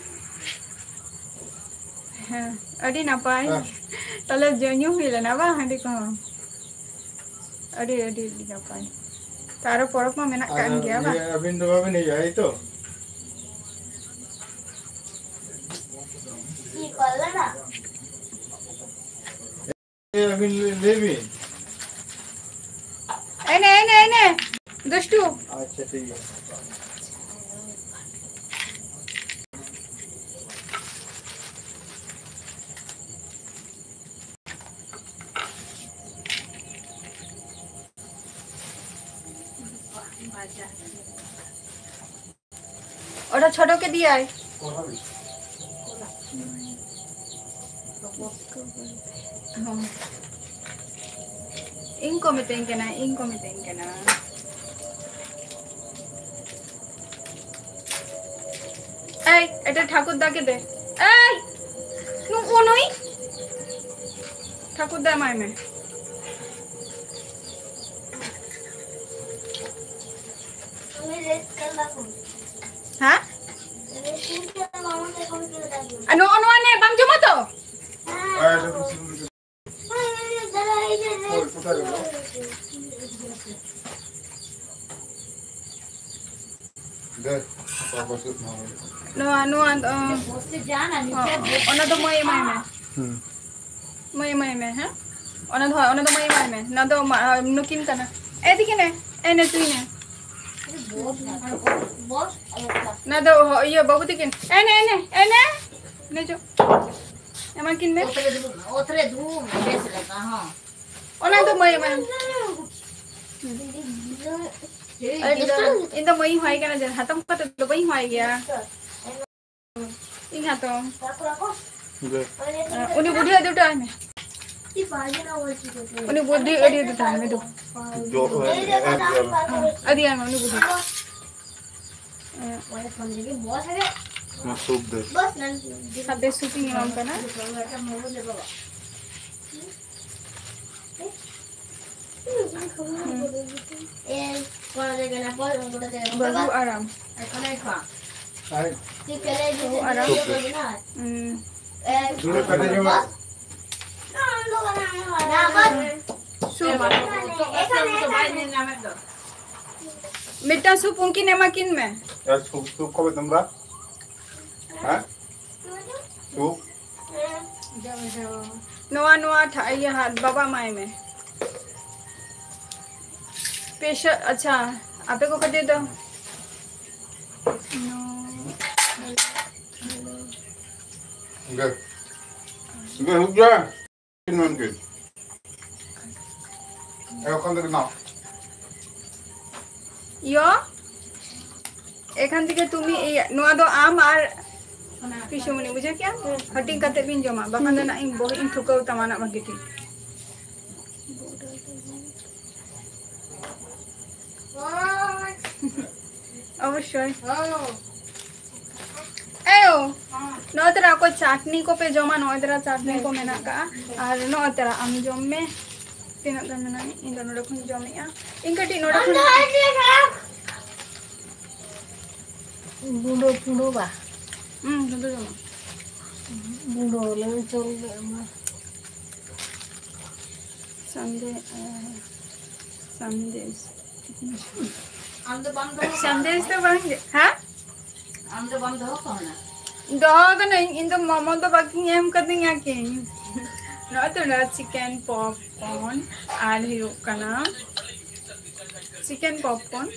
ᱦᱮᱸ, ᱟᱹᱰᱤ ᱱᱟᱯᱟᱭ᱾ ᱦᱮᱸ᱾ ᱛᱟᱦᱞᱮ ᱡᱚ ᱧᱩ ᱦᱩᱭ ᱞᱮᱱᱟ ᱵᱟᱝ, ᱦᱟᱺᱰᱤ ᱠᱚᱦᱚᱸ? ᱟᱹᱰᱤ, ᱟᱹᱰᱤ, ᱟᱹᱰᱤ ᱱᱟᱯᱟᱭ᱾ ᱛᱚ ᱟᱨᱚ ᱯᱚᱨᱚᱵᱽ ᱢᱟ ᱢᱮᱱᱟᱜ ᱠᱟᱱ ᱟᱫᱚ ᱜᱮᱭᱟ ᱵᱟᱝ? ᱤᱭᱟᱹ, ᱟᱹᱵᱤᱱ ᱫᱚ ᱵᱟᱵᱤᱱ ᱦᱤᱡᱩᱜᱼᱟ, ᱮᱭ ᱛᱚ? ᱟᱹᱵᱤᱱ ᱞᱟᱹᱭ, ᱞᱟᱹᱭ ᱵᱤᱱ᱾ ᱮᱱᱮ, ᱮᱱᱮ, ᱮᱱᱮ, ᱫᱩᱥᱴᱩ᱾ ᱟᱪᱪᱷᱟ, ᱴᱷᱤᱠ ᱜᱮᱭᱟ᱾ ওটা ছোটকে দিয়াই। ᱦᱚᱸ᱾ ᱤᱧ ᱠᱚ ᱢᱤᱛᱟᱹᱧ ᱠᱟᱱᱟ, ᱤᱧ ᱠᱚ ᱢᱤᱛᱟᱹᱧ ᱠᱟᱱᱟ᱾ ᱮᱭ, ᱮᱴᱟ ᱴᱷᱟᱠᱩᱨ ᱫᱟ ᱠᱮᱫᱮ᱾ ᱮᱭ, ᱱᱩᱠᱩ ᱱᱩᱭ᱾ ᱴᱷᱟᱠᱩᱨ ᱫᱟ ᱮᱢᱟᱭ ᱢᱮ᱾ ᱦᱮᱸ? ᱟᱨ ᱱᱚᱜᱼᱚ ᱱᱚᱣᱟ ᱱᱮ, ᱵᱟᱢ ᱡᱚᱢᱟ ᱛᱚ? ᱱᱚᱣᱟ, ᱱᱚᱣᱟ, ᱚ, ᱚᱱᱟ ᱫᱚ ᱢᱟᱹᱭ ᱮᱢᱟᱭ ᱢᱮ᱾ ᱦᱩᱸ᱾ ᱢᱟᱹᱭ ᱮᱢᱟᱭ ᱢᱮ, ᱦᱮᱸ? ᱚᱱᱟ ᱫᱚ, ᱦᱳᱭ, ᱚᱱᱟ ᱫᱚ ᱢᱟᱹᱭ ᱮᱢᱟᱭ ᱢᱮ᱾ ᱱᱚᱣᱟ ᱫᱚ ᱢᱟ-, ᱱᱩᱠᱤᱱ ᱠᱟᱱᱟ᱾ ᱮ ᱫᱤᱠᱤᱱ ᱮ, ᱮ ᱱᱮ ᱛᱩᱭ ᱱᱮ᱾ ᱱᱚᱣᱟ ᱫᱚ, ᱦᱚ-, ᱤᱭᱟᱹ, ᱵᱟᱹᱵᱩ ᱛᱤᱠᱤᱱ᱾ ᱮ ᱱᱮ, ᱮ ᱱᱮ, ᱮ ᱱᱮ᱾ ᱱᱮ ᱪᱚ᱾ ᱮᱢᱟ ᱠᱤᱱ ᱢᱮ᱾ ᱚᱛ ᱨᱮ ᱫᱩᱲᱩᱵ ᱢᱮ, ᱚᱛ ᱨᱮ ᱫᱩᱲᱩᱵ ᱢᱮ, ᱵᱮᱥ ᱞᱮᱠᱟ, ᱦᱚᱸ᱾ ᱚᱱᱟ ᱫᱚ ᱢᱟᱹᱭ ᱮᱢᱟᱭ ᱢᱮ᱾ ᱤᱧ ᱫᱚ, ᱤᱧ ᱫᱚ ᱢᱟᱹᱭ ᱤᱧ ᱦᱚᱦᱚᱭ ᱠᱟᱱᱟ, ᱡᱮ ᱦᱟᱛᱚᱢ ᱠᱟᱛᱮ ᱫᱚ ᱵᱟᱹᱧ ᱦᱚᱦᱚᱭ ᱜᱮᱭᱟ᱾ ᱤᱧ ᱦᱟᱛᱚᱢ᱾ ᱡᱮ᱾ ᱩᱱᱤ ᱵᱩᱰᱷᱤ ᱟᱜ ᱫᱩᱴᱟᱹ ᱟᱭ ᱢᱮ᱾ ᱩᱱᱤ ᱵᱩᱰᱷᱤ ᱟᱹᱰᱤ ᱫᱩᱴᱟᱹ ᱟᱭ ᱢᱮ, ᱫᱩ᱾ ᱡᱚ-, ᱮ, ᱮ, ᱮ, ᱟᱹᱰᱤ ᱟᱭᱢᱟ ᱩᱱᱤ ᱵᱩᱰᱷᱤ᱾ ᱚᱱᱟ ᱥᱩᱯ ᱫᱮ᱾ ᱥᱟᱵ ᱫᱮ, ᱥᱩᱯ ᱤᱧ ᱮᱢᱟᱢ ᱠᱟᱱᱟ᱾ ᱵᱟᱹᱵᱩ ᱟᱨᱟᱢ᱾ ᱵᱟᱹᱵᱩ ᱟᱨᱟᱢ᱾ ᱦᱩᱸ᱾ ᱥᱩᱯ᱾ ᱢᱤᱫᱴᱟᱝ ᱥᱩᱯ ᱩᱱᱠᱤᱱ ᱮᱢᱟ ᱠᱤᱱ ᱢᱮ᱾ ᱦᱮᱸ? ᱱᱚᱣᱟ, ᱱᱚᱣᱟ ᱴᱷᱟ-, ᱤᱭᱟᱹ ᱦᱟᱛ ᱵᱟᱵᱟ ᱮᱢᱟᱭ ᱢᱮ᱾ ᱯᱮᱥᱟ-, ᱟᱪᱪᱷᱟ, ᱟᱯᱮ ᱠᱚ ᱠᱷᱟᱹᱛᱤᱨ ᱫᱚ᱾ ᱜᱮ᱾ ᱜᱮ ᱦᱩᱭᱩᱜ ᱜᱮᱭᱟ᱾ ᱢᱮᱱ ᱠᱮᱫ᱾ ᱮᱠᱷᱚᱱ ᱫᱚ ᱵᱮᱱᱟᱣ᱾ ᱤᱭᱚ, ᱮᱠᱷᱟᱱ ᱛᱮᱜᱮ ᱛᱩᱢᱤ, ᱤᱭᱟᱹ, ᱱᱚᱣᱟ ᱫᱚ ᱟᱢ ᱟᱨ ᱯᱤᱥᱩᱢᱩᱱᱤ, ᱵᱩᱡᱷᱟᱹᱣ ᱠᱮᱜᱼᱟᱢ? ᱦᱟᱹᱴᱤᱧ ᱠᱟᱛᱮ ᱵᱤᱱ ᱡᱚᱢᱟ, ᱵᱟᱠᱷᱟᱱ ᱫᱚ ᱱᱟᱜ ᱤᱧ ᱵᱚᱦᱚᱜ ᱤᱧ ᱴᱷᱩᱠᱟᱹᱣ ᱛᱟᱢᱟ ᱱᱟᱜ ᱵᱷᱟᱜᱤ ᱴᱷᱤᱠ᱾ ᱚᱵᱚᱥᱥᱳᱭ᱾ ᱮᱭᱳ, ᱱᱚᱜᱼᱚᱭ ᱛᱚᱨᱟ ᱚᱠᱚᱭ ᱪᱟᱴᱱᱤ ᱠᱚᱯᱮ ᱡᱚᱢᱟ, ᱱᱚᱜᱼᱚᱭ ᱛᱚᱨᱟ ᱪᱟᱴᱱᱤ ᱠᱚ ᱢᱮᱱᱟᱜ ᱠᱟᱜᱼᱟ᱾ ᱟᱨ ᱱᱚᱜᱼᱚᱭ ᱛᱚᱨᱟ ᱟᱢ ᱡᱚᱢ ᱢᱮ᱾ ᱛᱤᱱᱟᱹᱜ ᱜᱟᱱ ᱢᱮᱱᱟᱜᱼᱟ? ᱤᱧ ᱫᱚ ᱱᱚᱰᱮ ᱠᱷᱚᱱ ᱡᱚᱢᱮᱜᱼᱟ᱾ ᱤᱧ ᱠᱟᱹᱴᱤᱡ ᱱᱚᱰᱮ ᱠᱷᱚᱱ ᱜᱩᱸᱰᱟᱹ ᱯᱩᱸᱰᱟᱹ ᱵᱟ᱾ ᱦᱩᱸ, ᱜᱩᱸᱰᱟᱹ ᱡᱚᱢᱟ᱾ ᱵᱚᱞᱚ ᱞᱮᱱ ᱪᱚᱞ ᱞᱮ ᱢᱟ᱾ ᱥᱟᱸᱫᱮ-, ᱥᱟᱸᱫᱮᱥ᱾ ᱟᱢ ᱫᱚ ᱵᱟᱢ ᱫᱚᱦᱚ ᱠᱟᱣᱱᱟ? ᱥᱟᱸᱫᱮᱥ ᱫᱚ ᱵᱟᱝ ᱜᱮ, ᱦᱮᱸ? ᱟᱢ ᱫᱚ ᱵᱟᱢ ᱫᱚᱦᱚ ᱠᱟᱣᱱᱟ? ᱫᱚᱦᱚ ᱠᱟᱹᱱᱟᱹᱧ, ᱤᱧ ᱫᱚ ᱢᱳᱢᱳ ᱫᱚ ᱵᱟᱹᱠᱤᱱ ᱮᱢ ᱠᱟᱹᱫᱤᱧᱟ ᱠᱤᱱ᱾ ᱱᱚᱜᱼᱚᱭ ᱛᱚ ᱱᱚᱣᱟ chicken popcorn ᱟᱨ ᱦᱩᱭᱩᱜ ᱠᱟᱱᱟ chicken popcorn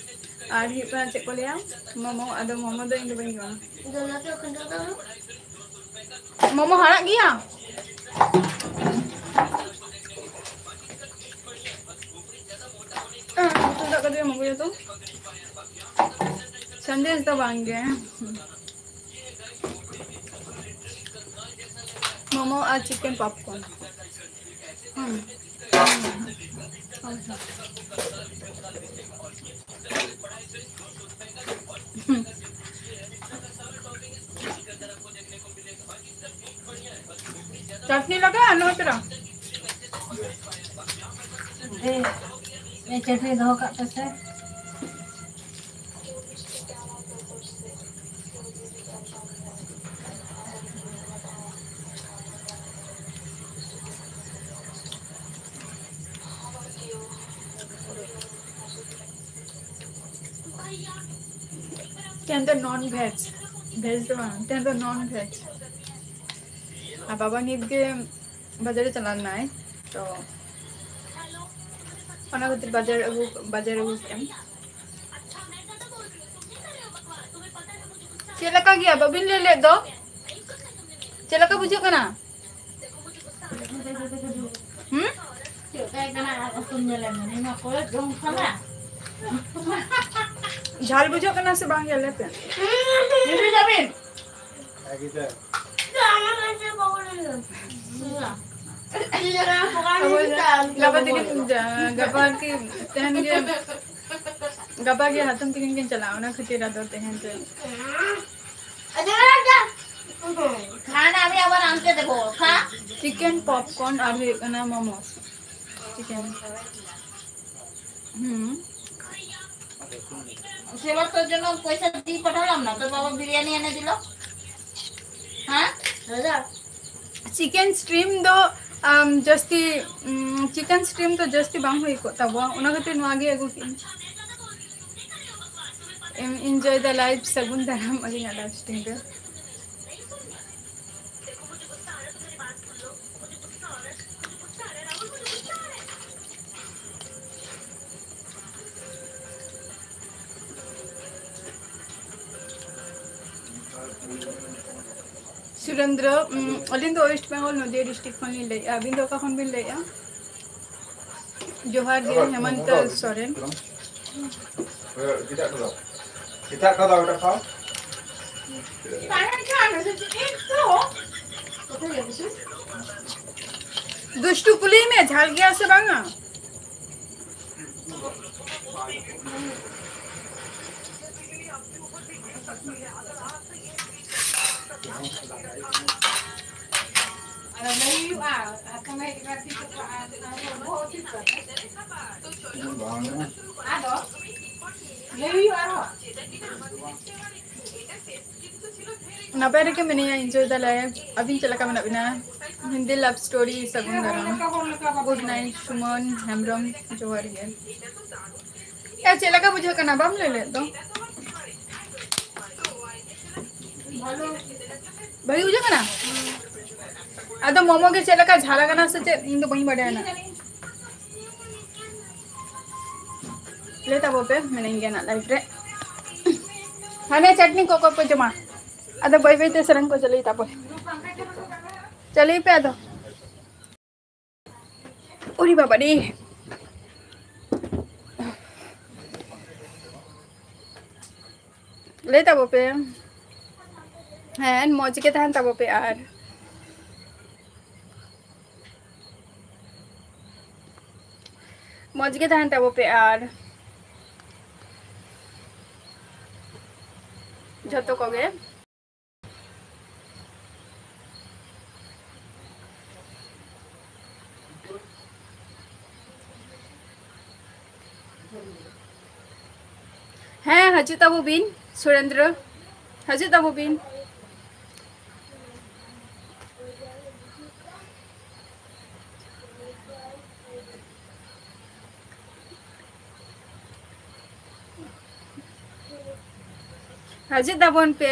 ᱟᱨ ᱦᱩᱭᱩᱜ ᱠᱟᱱᱟ ᱪᱮᱫ ᱠᱚ ᱞᱟᱹᱭᱟ, ᱢᱳᱢᱳ᱾ ᱟᱫᱚ ᱢᱳᱢᱳ ᱫᱚ ᱤᱧ ᱫᱚ ᱵᱟᱹᱧ ᱡᱚᱢᱟ᱾ ᱢᱳᱢᱳ ᱦᱟᱲᱟᱜ ᱜᱮᱭᱟ? ᱦᱮᱸ, ᱩᱛᱩ ᱫᱟᱜ ᱠᱟᱛᱮ ᱮᱢ ᱟᱹᱜᱩᱭᱟ ᱛᱚ᱾ ᱥᱟᱸᱫᱮᱥ ᱫᱚ ᱵᱟᱝ ᱜᱮ᱾ ᱢᱳᱢᱳ ᱟᱨ chicken popcorn᱾ ᱦᱩᱸ᱾ ᱪᱟᱴᱱᱤ ᱞᱟᱜᱟᱜᱼᱟ ᱱᱚᱣᱟ ᱛᱚᱨᱟ? ᱫᱮ, ᱪᱟᱴᱱᱤ ᱫᱚᱦᱚ ᱠᱟᱜ ᱯᱮᱥᱮ᱾ ᱛᱮᱦᱮᱧ ᱫᱚ non veg, veg ᱫᱚ ᱵᱟᱝ, ᱛᱮᱦᱮᱧ ᱫᱚ non veg᱾ ᱟᱨ ᱵᱟᱵᱟ ᱱᱤᱛ ᱜᱮ ᱵᱟᱡᱟᱨᱮ ᱪᱟᱞᱟᱣ ᱞᱮᱱᱟᱭ, ᱛᱚ ᱚᱱᱟ ᱠᱷᱟᱹᱛᱤᱨ ᱵᱟᱡᱟᱨ ᱟᱹᱜᱩ, ᱵᱟᱡᱟᱨ ᱟᱹᱜᱩ ᱠᱮᱫᱼᱟᱢ᱾ ᱪᱮᱫ ᱞᱮᱠᱟ ᱜᱮᱭᱟ ᱵᱟᱹᱵᱤᱱ ᱞᱟᱹᱭ ᱞᱮᱫ ᱫᱚ? ᱪᱮᱫ ᱞᱮᱠᱟ ᱵᱩᱡᱷᱟᱹᱜ ᱠᱟᱱᱟ? ᱦᱩᱸ? ᱪᱮᱫ ᱞᱮᱠᱟ ᱠᱟᱱᱟ ᱟᱨ ᱩᱛᱩᱢ ᱧᱮᱞᱮ ᱢᱮ, ᱱᱚᱣᱟ ᱠᱚᱭᱚᱜ ᱡᱚᱝ ᱠᱟᱱᱟ᱾ ᱡᱷᱟᱞ ᱵᱩᱡᱷᱟᱹᱜ ᱠᱟᱱᱟ ᱥᱮ ᱵᱟᱝ ᱜᱮ ᱞᱟᱹᱭ ᱯᱮ? ᱧᱩᱭ ᱫᱟᱵᱤᱱ? ᱜᱟᱯᱟ ᱛᱤᱠᱤᱱ, ᱜᱟᱯᱟ ᱟᱨᱠᱤ ᱛᱮᱦᱮᱧ ᱜᱮ, ᱜᱟᱯᱟ ᱜᱮ ᱦᱟᱛᱚᱢ ᱛᱤᱠᱤᱱ ᱠᱤᱱ ᱪᱟᱞᱟᱜᱼᱟ, ᱚᱱᱟ ᱠᱷᱟᱹᱛᱤᱨ ᱟᱫᱚ ᱛᱮᱦᱮᱧ ᱫᱚ ᱠᱷᱟᱱ আমি আবার আনতে দেবো, খা। Chicken popcorn ᱟᱨ ᱦᱩᱭᱩᱜ ᱠᱟᱱᱟ momos᱾ Chicken। হুম। সেবার তোর জন্য পয়সা দিয়ে পাঠালাম না, তোর বাবা বিরিয়ানি এনে দিল। হ্যাঁ? ᱪᱤᱠᱮᱱ ᱥᱴᱨᱤᱢ ᱫᱚ ᱟᱢ ᱡᱟᱹᱥᱛᱤ ᱪᱤᱠᱮᱱ ᱥᱴᱨᱤᱢ ᱫᱚ ᱡᱟᱹᱥᱛᱤ ᱵᱟᱝ ᱦᱩᱭ ᱠᱚᱜ ᱛᱟᱵᱚᱣᱟ, ᱚᱱᱟ ᱠᱷᱟᱹᱛᱤᱨ ᱱᱚᱣᱟ ᱜᱮ ᱟᱹᱜᱩ ᱠᱮᱫᱟᱹᱧ᱾ Enjoy the live. ᱥᱟᱹᱜᱩᱱ ᱫᱟᱨᱟᱢ ᱟᱹᱞᱤᱧᱟᱜ ᱞᱟᱭᱤᱵᱷ ᱥᱴᱨᱤᱢ ᱨᱮ᱾ ᱥᱩᱨᱮᱱᱫᱨᱚ, ᱩᱢ, ᱟᱹᱞᱤᱧ ᱫᱚ ᱳᱭᱮᱥᱴ ᱵᱮᱝᱜᱚᱞ ᱱᱚᱫᱤᱭᱟ ᱰᱤᱥᱴᱨᱤᱠᱴ ᱠᱷᱚᱱ ᱞᱤᱧ ᱞᱟᱹᱭᱮᱫᱼᱟ᱾ ᱟᱹᱵᱤᱱ ᱫᱚ ᱚᱠᱟ ᱠᱷᱚᱱ ᱵᱤᱱ ᱞᱟᱹᱭᱮᱫᱼᱟ? ᱡᱚᱦᱟᱨ ᱜᱮ, ᱦᱮᱢᱚᱱᱛᱚ ᱥᱚᱨᱮᱱ᱾ ᱫᱩᱥᱴᱩ ᱠᱩᱞᱤᱭᱮ ᱢᱮ, ᱡᱷᱟᱞ ᱜᱮᱭᱟ ᱥᱮ ᱵᱟᱝᱟ? ᱟᱫᱚ ᱞᱟᱹᱭ ᱦᱩᱭᱩᱜᱼᱟ, ᱟᱨ ᱛᱚᱵᱮ ᱮᱵᱟᱨ ᱛᱤᱥ ᱠᱚ ᱟᱨ ᱵᱚᱦᱚᱜ ᱩᱪᱤᱛ ᱠᱚ᱾ ᱟᱫᱚ ᱞᱟᱹᱭ ᱦᱩᱭᱩᱜᱼᱟ ᱟᱨᱦᱚᱸ᱾ ᱱᱟᱯᱟᱭ ᱨᱮᱜᱮ ᱢᱮᱱᱟᱧᱟ, enjoy ᱫᱟᱞᱮ᱾ ᱟᱹᱵᱤᱱ ᱪᱮᱫ ᱞᱮᱠᱟ ᱢᱮᱱᱟᱜ ᱵᱤᱱᱟ? ᱦᱤᱱᱫᱤ love story, ᱥᱟᱹᱜᱩᱱ ᱫᱟᱨᱟᱢ᱾ Good night, ᱥᱩᱢᱚᱱ ᱦᱮᱢᱵᱨᱚᱢ, ᱡᱚᱦᱟᱨ ᱜᱮ᱾ ᱮ, ᱪᱮᱫ ᱞᱮᱠᱟ ᱵᱩᱡᱷᱟᱹᱜ ᱠᱟᱱᱟ? ᱵᱟᱢ ᱞᱟᱹᱭ ᱞᱮᱫ ᱫᱚ᱾ ᱵᱷᱟᱹᱜᱤ ᱵᱩᱡᱷᱟᱹᱜ ᱠᱟᱱᱟ? ᱟᱫᱚ ᱢᱳᱢᱳ ᱜᱮ ᱪᱮᱫ ᱞᱮᱠᱟ ᱡᱷᱟᱞ ᱟᱠᱟᱱᱟ ᱥᱮ ᱪᱮᱫ, ᱤᱧ ᱫᱚ ᱵᱟᱹᱧ ᱵᱟᱰᱟᱭᱟ ᱱᱟ᱾ ᱞᱟᱹᱭ ᱛᱟᱵᱚ ᱯᱮ, ᱢᱮᱱᱟᱹᱧ ᱜᱮᱭᱟ ᱱᱟᱜ ᱞᱟᱭᱤᱵᱷ ᱨᱮ᱾ ᱦᱟᱱᱮ ᱪᱟᱴᱱᱤ ᱠᱚ ᱚᱠᱚᱭ ᱯᱮ ᱡᱚᱢᱟ? ᱟᱫᱚ ᱵᱟᱹᱭ ᱵᱟᱹᱭ ᱛᱮ ᱥᱮᱨᱮᱧ ᱠᱚ ᱪᱟᱹᱞᱩᱭ ᱛᱟᱵᱚ᱾ ᱪᱟᱹᱞᱩᱭ ᱯᱮ ᱟᱫᱚ᱾ ᱩᱨᱤ ᱵᱟᱵᱟ ᱨᱮ᱾ ᱞᱟᱹᱭ ᱛᱟᱵᱚ ᱯᱮ᱾ ᱦᱮᱸ, ᱢᱚᱡᱽ ᱜᱮ ᱛᱟᱦᱮᱱ ᱛᱟᱵᱚ ᱯᱮ ᱟᱨ ᱢᱚᱡᱽ ᱜᱮ ᱛᱟᱦᱮᱱ ᱛᱟᱵᱚ ᱯᱮ ᱟᱨ ᱡᱷᱚᱛᱚ ᱠᱚᱜᱮ᱾ ᱦᱮᱸ, ᱦᱤᱡᱩᱜ ᱛᱟᱵᱚ ᱵᱤᱱ ᱥᱩᱨᱮᱱᱫᱨᱚ, ᱦᱤᱡᱩᱜ ᱛᱟᱵᱚ ᱵᱤᱱ᱾ ᱦᱤᱡᱩᱜ ᱛᱟᱵᱚᱱ ᱯᱮ᱾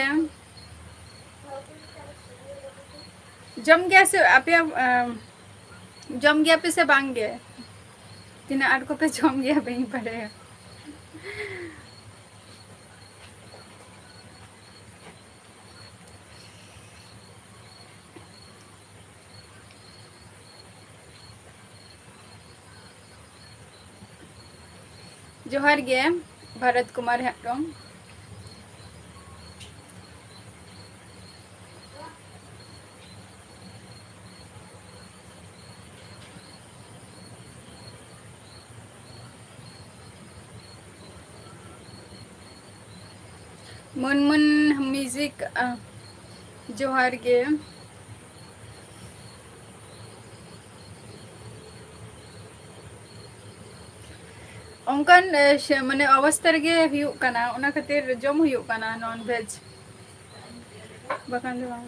ᱡᱚᱢ ᱜᱮᱭᱟ ᱥᱮ ᱟᱯᱮᱭᱟᱜ, ᱟᱢ, ᱡᱚᱢ ᱜᱮᱭᱟ ᱯᱮ ᱥᱮ ᱵᱟᱝ ᱜᱮ? ᱛᱤᱱᱟᱹᱜ ᱟᱸᱴ ᱠᱚᱯᱮ ᱡᱚᱢ ᱜᱮᱭᱟ ᱵᱟᱹᱧ ᱵᱟᱲᱟᱭᱟ᱾ ᱡᱚᱦᱟᱨ ᱜᱮ, ᱵᱷᱟᱨᱚᱛ ᱠᱩᱢᱟᱨ ᱦᱮᱢᱵᱨᱚᱢ᱾ ᱢᱟᱹᱱ ᱢᱟᱹᱱ ᱢᱤᱣᱡᱤᱠ, ᱟ, ᱡᱚᱦᱟᱨ ᱜᱮ᱾ ᱚᱱᱠᱟᱱ, ᱮ, ᱥᱮ, ᱢᱟᱱᱮ, ᱚᱵᱚᱥᱛᱟ ᱨᱮᱜᱮ ᱦᱩᱭᱩᱜ ᱠᱟᱱᱟ, ᱚᱱᱟ ᱠᱷᱟᱹᱛᱤᱨ ᱡᱚᱢ ᱦᱩᱭᱩᱜ ᱠᱟᱱᱟ non veg, ᱵᱟᱠᱷᱟᱱ ᱫᱚ ᱵᱟᱝ᱾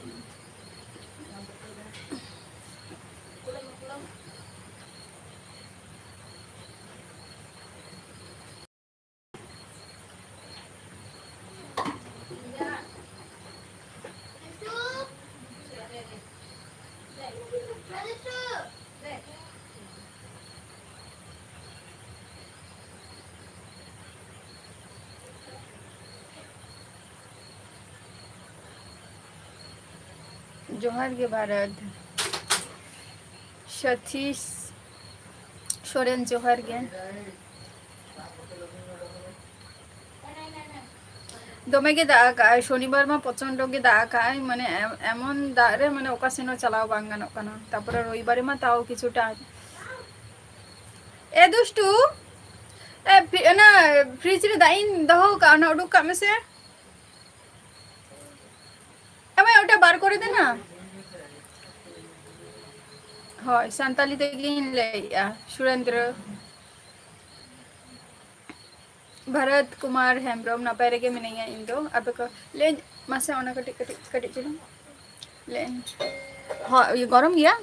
ᱡᱚᱦᱟᱨ ᱜᱮ ᱵᱷᱟᱨᱚᱛ᱾ ᱥᱟᱛᱷᱤᱥ ᱥᱚᱨᱮᱱ, ᱡᱚᱦᱟᱨ ᱜᱮ᱾ ᱫᱚᱢᱮ ᱜᱮ ᱫᱟᱜ ᱟᱠᱟᱜᱼᱟᱭ, ᱥᱚᱱᱤᱵᱟᱨ ᱢᱟ ᱯᱨᱚᱪᱚᱱᱰᱚ ᱜᱮ ᱫᱟᱜ ᱟᱠᱟᱜᱼᱟᱭ, ᱢᱟᱱᱮ ᱮᱢ-, ᱮᱢᱚᱱ ᱫᱟᱜ ᱨᱮ, ᱢᱟᱱᱮ ᱚᱠᱟ ᱥᱮᱱ ᱦᱚᱸ ᱪᱟᱞᱟᱣ ᱵᱟᱝ ᱜᱟᱱᱚᱜ ᱠᱟᱱᱟ᱾ ᱛᱟᱯᱚᱨᱮ ᱨᱚᱵᱤᱵᱟᱨ ᱢᱟ ᱛᱟᱣ ᱠᱤᱪᱷᱩᱴᱟ᱾ ᱮ ᱫᱩᱥᱴᱩ, ᱮ, ᱯᱷᱤ-, ᱚᱱᱟ ᱯᱷᱨᱤᱡᱽ ᱨᱮ ᱫᱟᱜ ᱤᱧ ᱫᱚᱦᱚ ᱟᱠᱟᱫᱼᱟ, ᱚᱱᱟ ᱩᱰᱩᱠ ᱠᱟᱜ ᱢᱮᱥᱮ᱾ ᱮ ᱢᱟᱹᱭ, ᱚᱴᱟ ᱵᱟᱨ ᱠᱚᱨᱮ ᱫᱮ ᱱᱟ᱾ ᱦᱳᱭ, ᱥᱟᱱᱛᱟᱞᱤ ᱛᱮᱜᱮᱧ ᱞᱟᱹᱭᱮᱜᱼᱟ, ᱥᱩᱨᱮᱱᱫᱨᱚ᱾ ᱵᱷᱟᱨᱚᱛ ᱠᱩᱢᱟᱨ ᱦᱮᱢᱵᱨᱚᱢ, ᱱᱟᱯᱟᱭ ᱨᱮᱜᱮ ᱢᱤᱱᱟᱹᱧᱟ ᱤᱧ ᱫᱚ᱾ ᱟᱯᱮ ᱠᱚ ᱞᱟᱹᱭᱟᱹᱧ ᱢᱟᱥᱮ, ᱚᱱᱟ ᱠᱟᱹᱴᱤᱡ, ᱠᱟᱹᱴᱤᱡ, ᱠᱟᱹᱴᱤᱡ ᱪᱩᱞᱩᱝ ᱞᱟᱹᱭᱟᱹᱧ᱾ ᱦᱚᱸ, ᱤᱭᱟᱹ, ᱜᱚᱨᱚᱢ ᱜᱮᱭᱟ?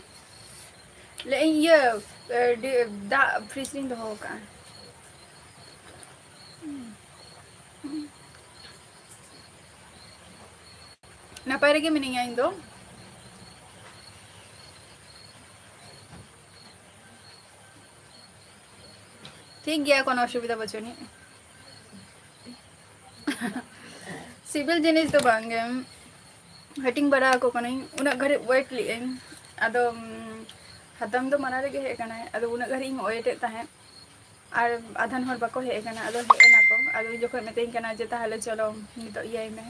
ᱞᱟᱹᱭᱟᱹᱧ ᱤᱭᱟᱹ, ᱮ, ᱰᱤ-, ᱫᱟᱜ ᱯᱷᱨᱤᱡᱽ ᱨᱤᱧ ᱫᱚᱦᱚ ᱟᱠᱟᱫᱼᱟ᱾ ᱱᱟᱯᱟᱭ ᱨᱮᱜᱮ ᱢᱤᱱᱟᱹᱧᱟ ᱤᱧ ᱫᱚ᱾ ᱴᱷᱤᱠ ᱜᱮᱭᱟ, ᱠᱳᱱᱳ ᱚᱥᱩᱵᱤᱫᱷᱟ ᱵᱟᱹᱪᱩᱜ ᱟᱹᱱᱤᱡ᱾ ᱥᱤᱵᱤᱞ ᱡᱤᱱᱤᱥ ᱫᱚ ᱵᱟᱝ ᱜᱮ, ᱦᱟᱹᱴᱤᱧ ᱵᱟᱲᱟ ᱟᱠᱚ ᱠᱟᱹᱱᱟᱹᱧ, ᱩᱱᱟᱹᱜ ᱜᱷᱟᱹᱲᱤᱡ wait ᱞᱮᱫᱟᱹᱧ᱾ ᱟᱫᱚ, ᱩᱢ, ᱦᱟᱛᱟᱢ ᱫᱚ ᱢᱟᱲᱟᱝ ᱨᱮᱜᱮ ᱦᱮᱡ ᱟᱠᱟᱱᱟᱭ, ᱟᱫᱚ ᱩᱱᱟᱹᱜ ᱜᱷᱟᱹᱲᱤᱡ ᱤᱧ wait ᱮᱫ ᱛᱟᱦᱮᱸᱫ᱾ ᱟᱨ ᱟᱫᱷᱟᱱ ᱦᱚᱲ ᱵᱟᱠᱚ ᱦᱮᱡ ᱟᱠᱟᱱᱟ, ᱟᱫᱚ ᱦᱮᱡ ᱮᱱᱟ ᱠᱚ᱾ ᱟᱫᱚ ᱩᱱ ᱡᱚᱠᱷᱚᱱ ᱢᱤᱛᱟᱹᱧ ᱠᱟᱱᱟ ᱡᱮ, "ᱛᱟᱦᱚᱞᱮ ᱪᱚᱞᱚ ᱱᱤᱛᱚᱜ ᱤᱭᱟᱹᱭ ᱢᱮ",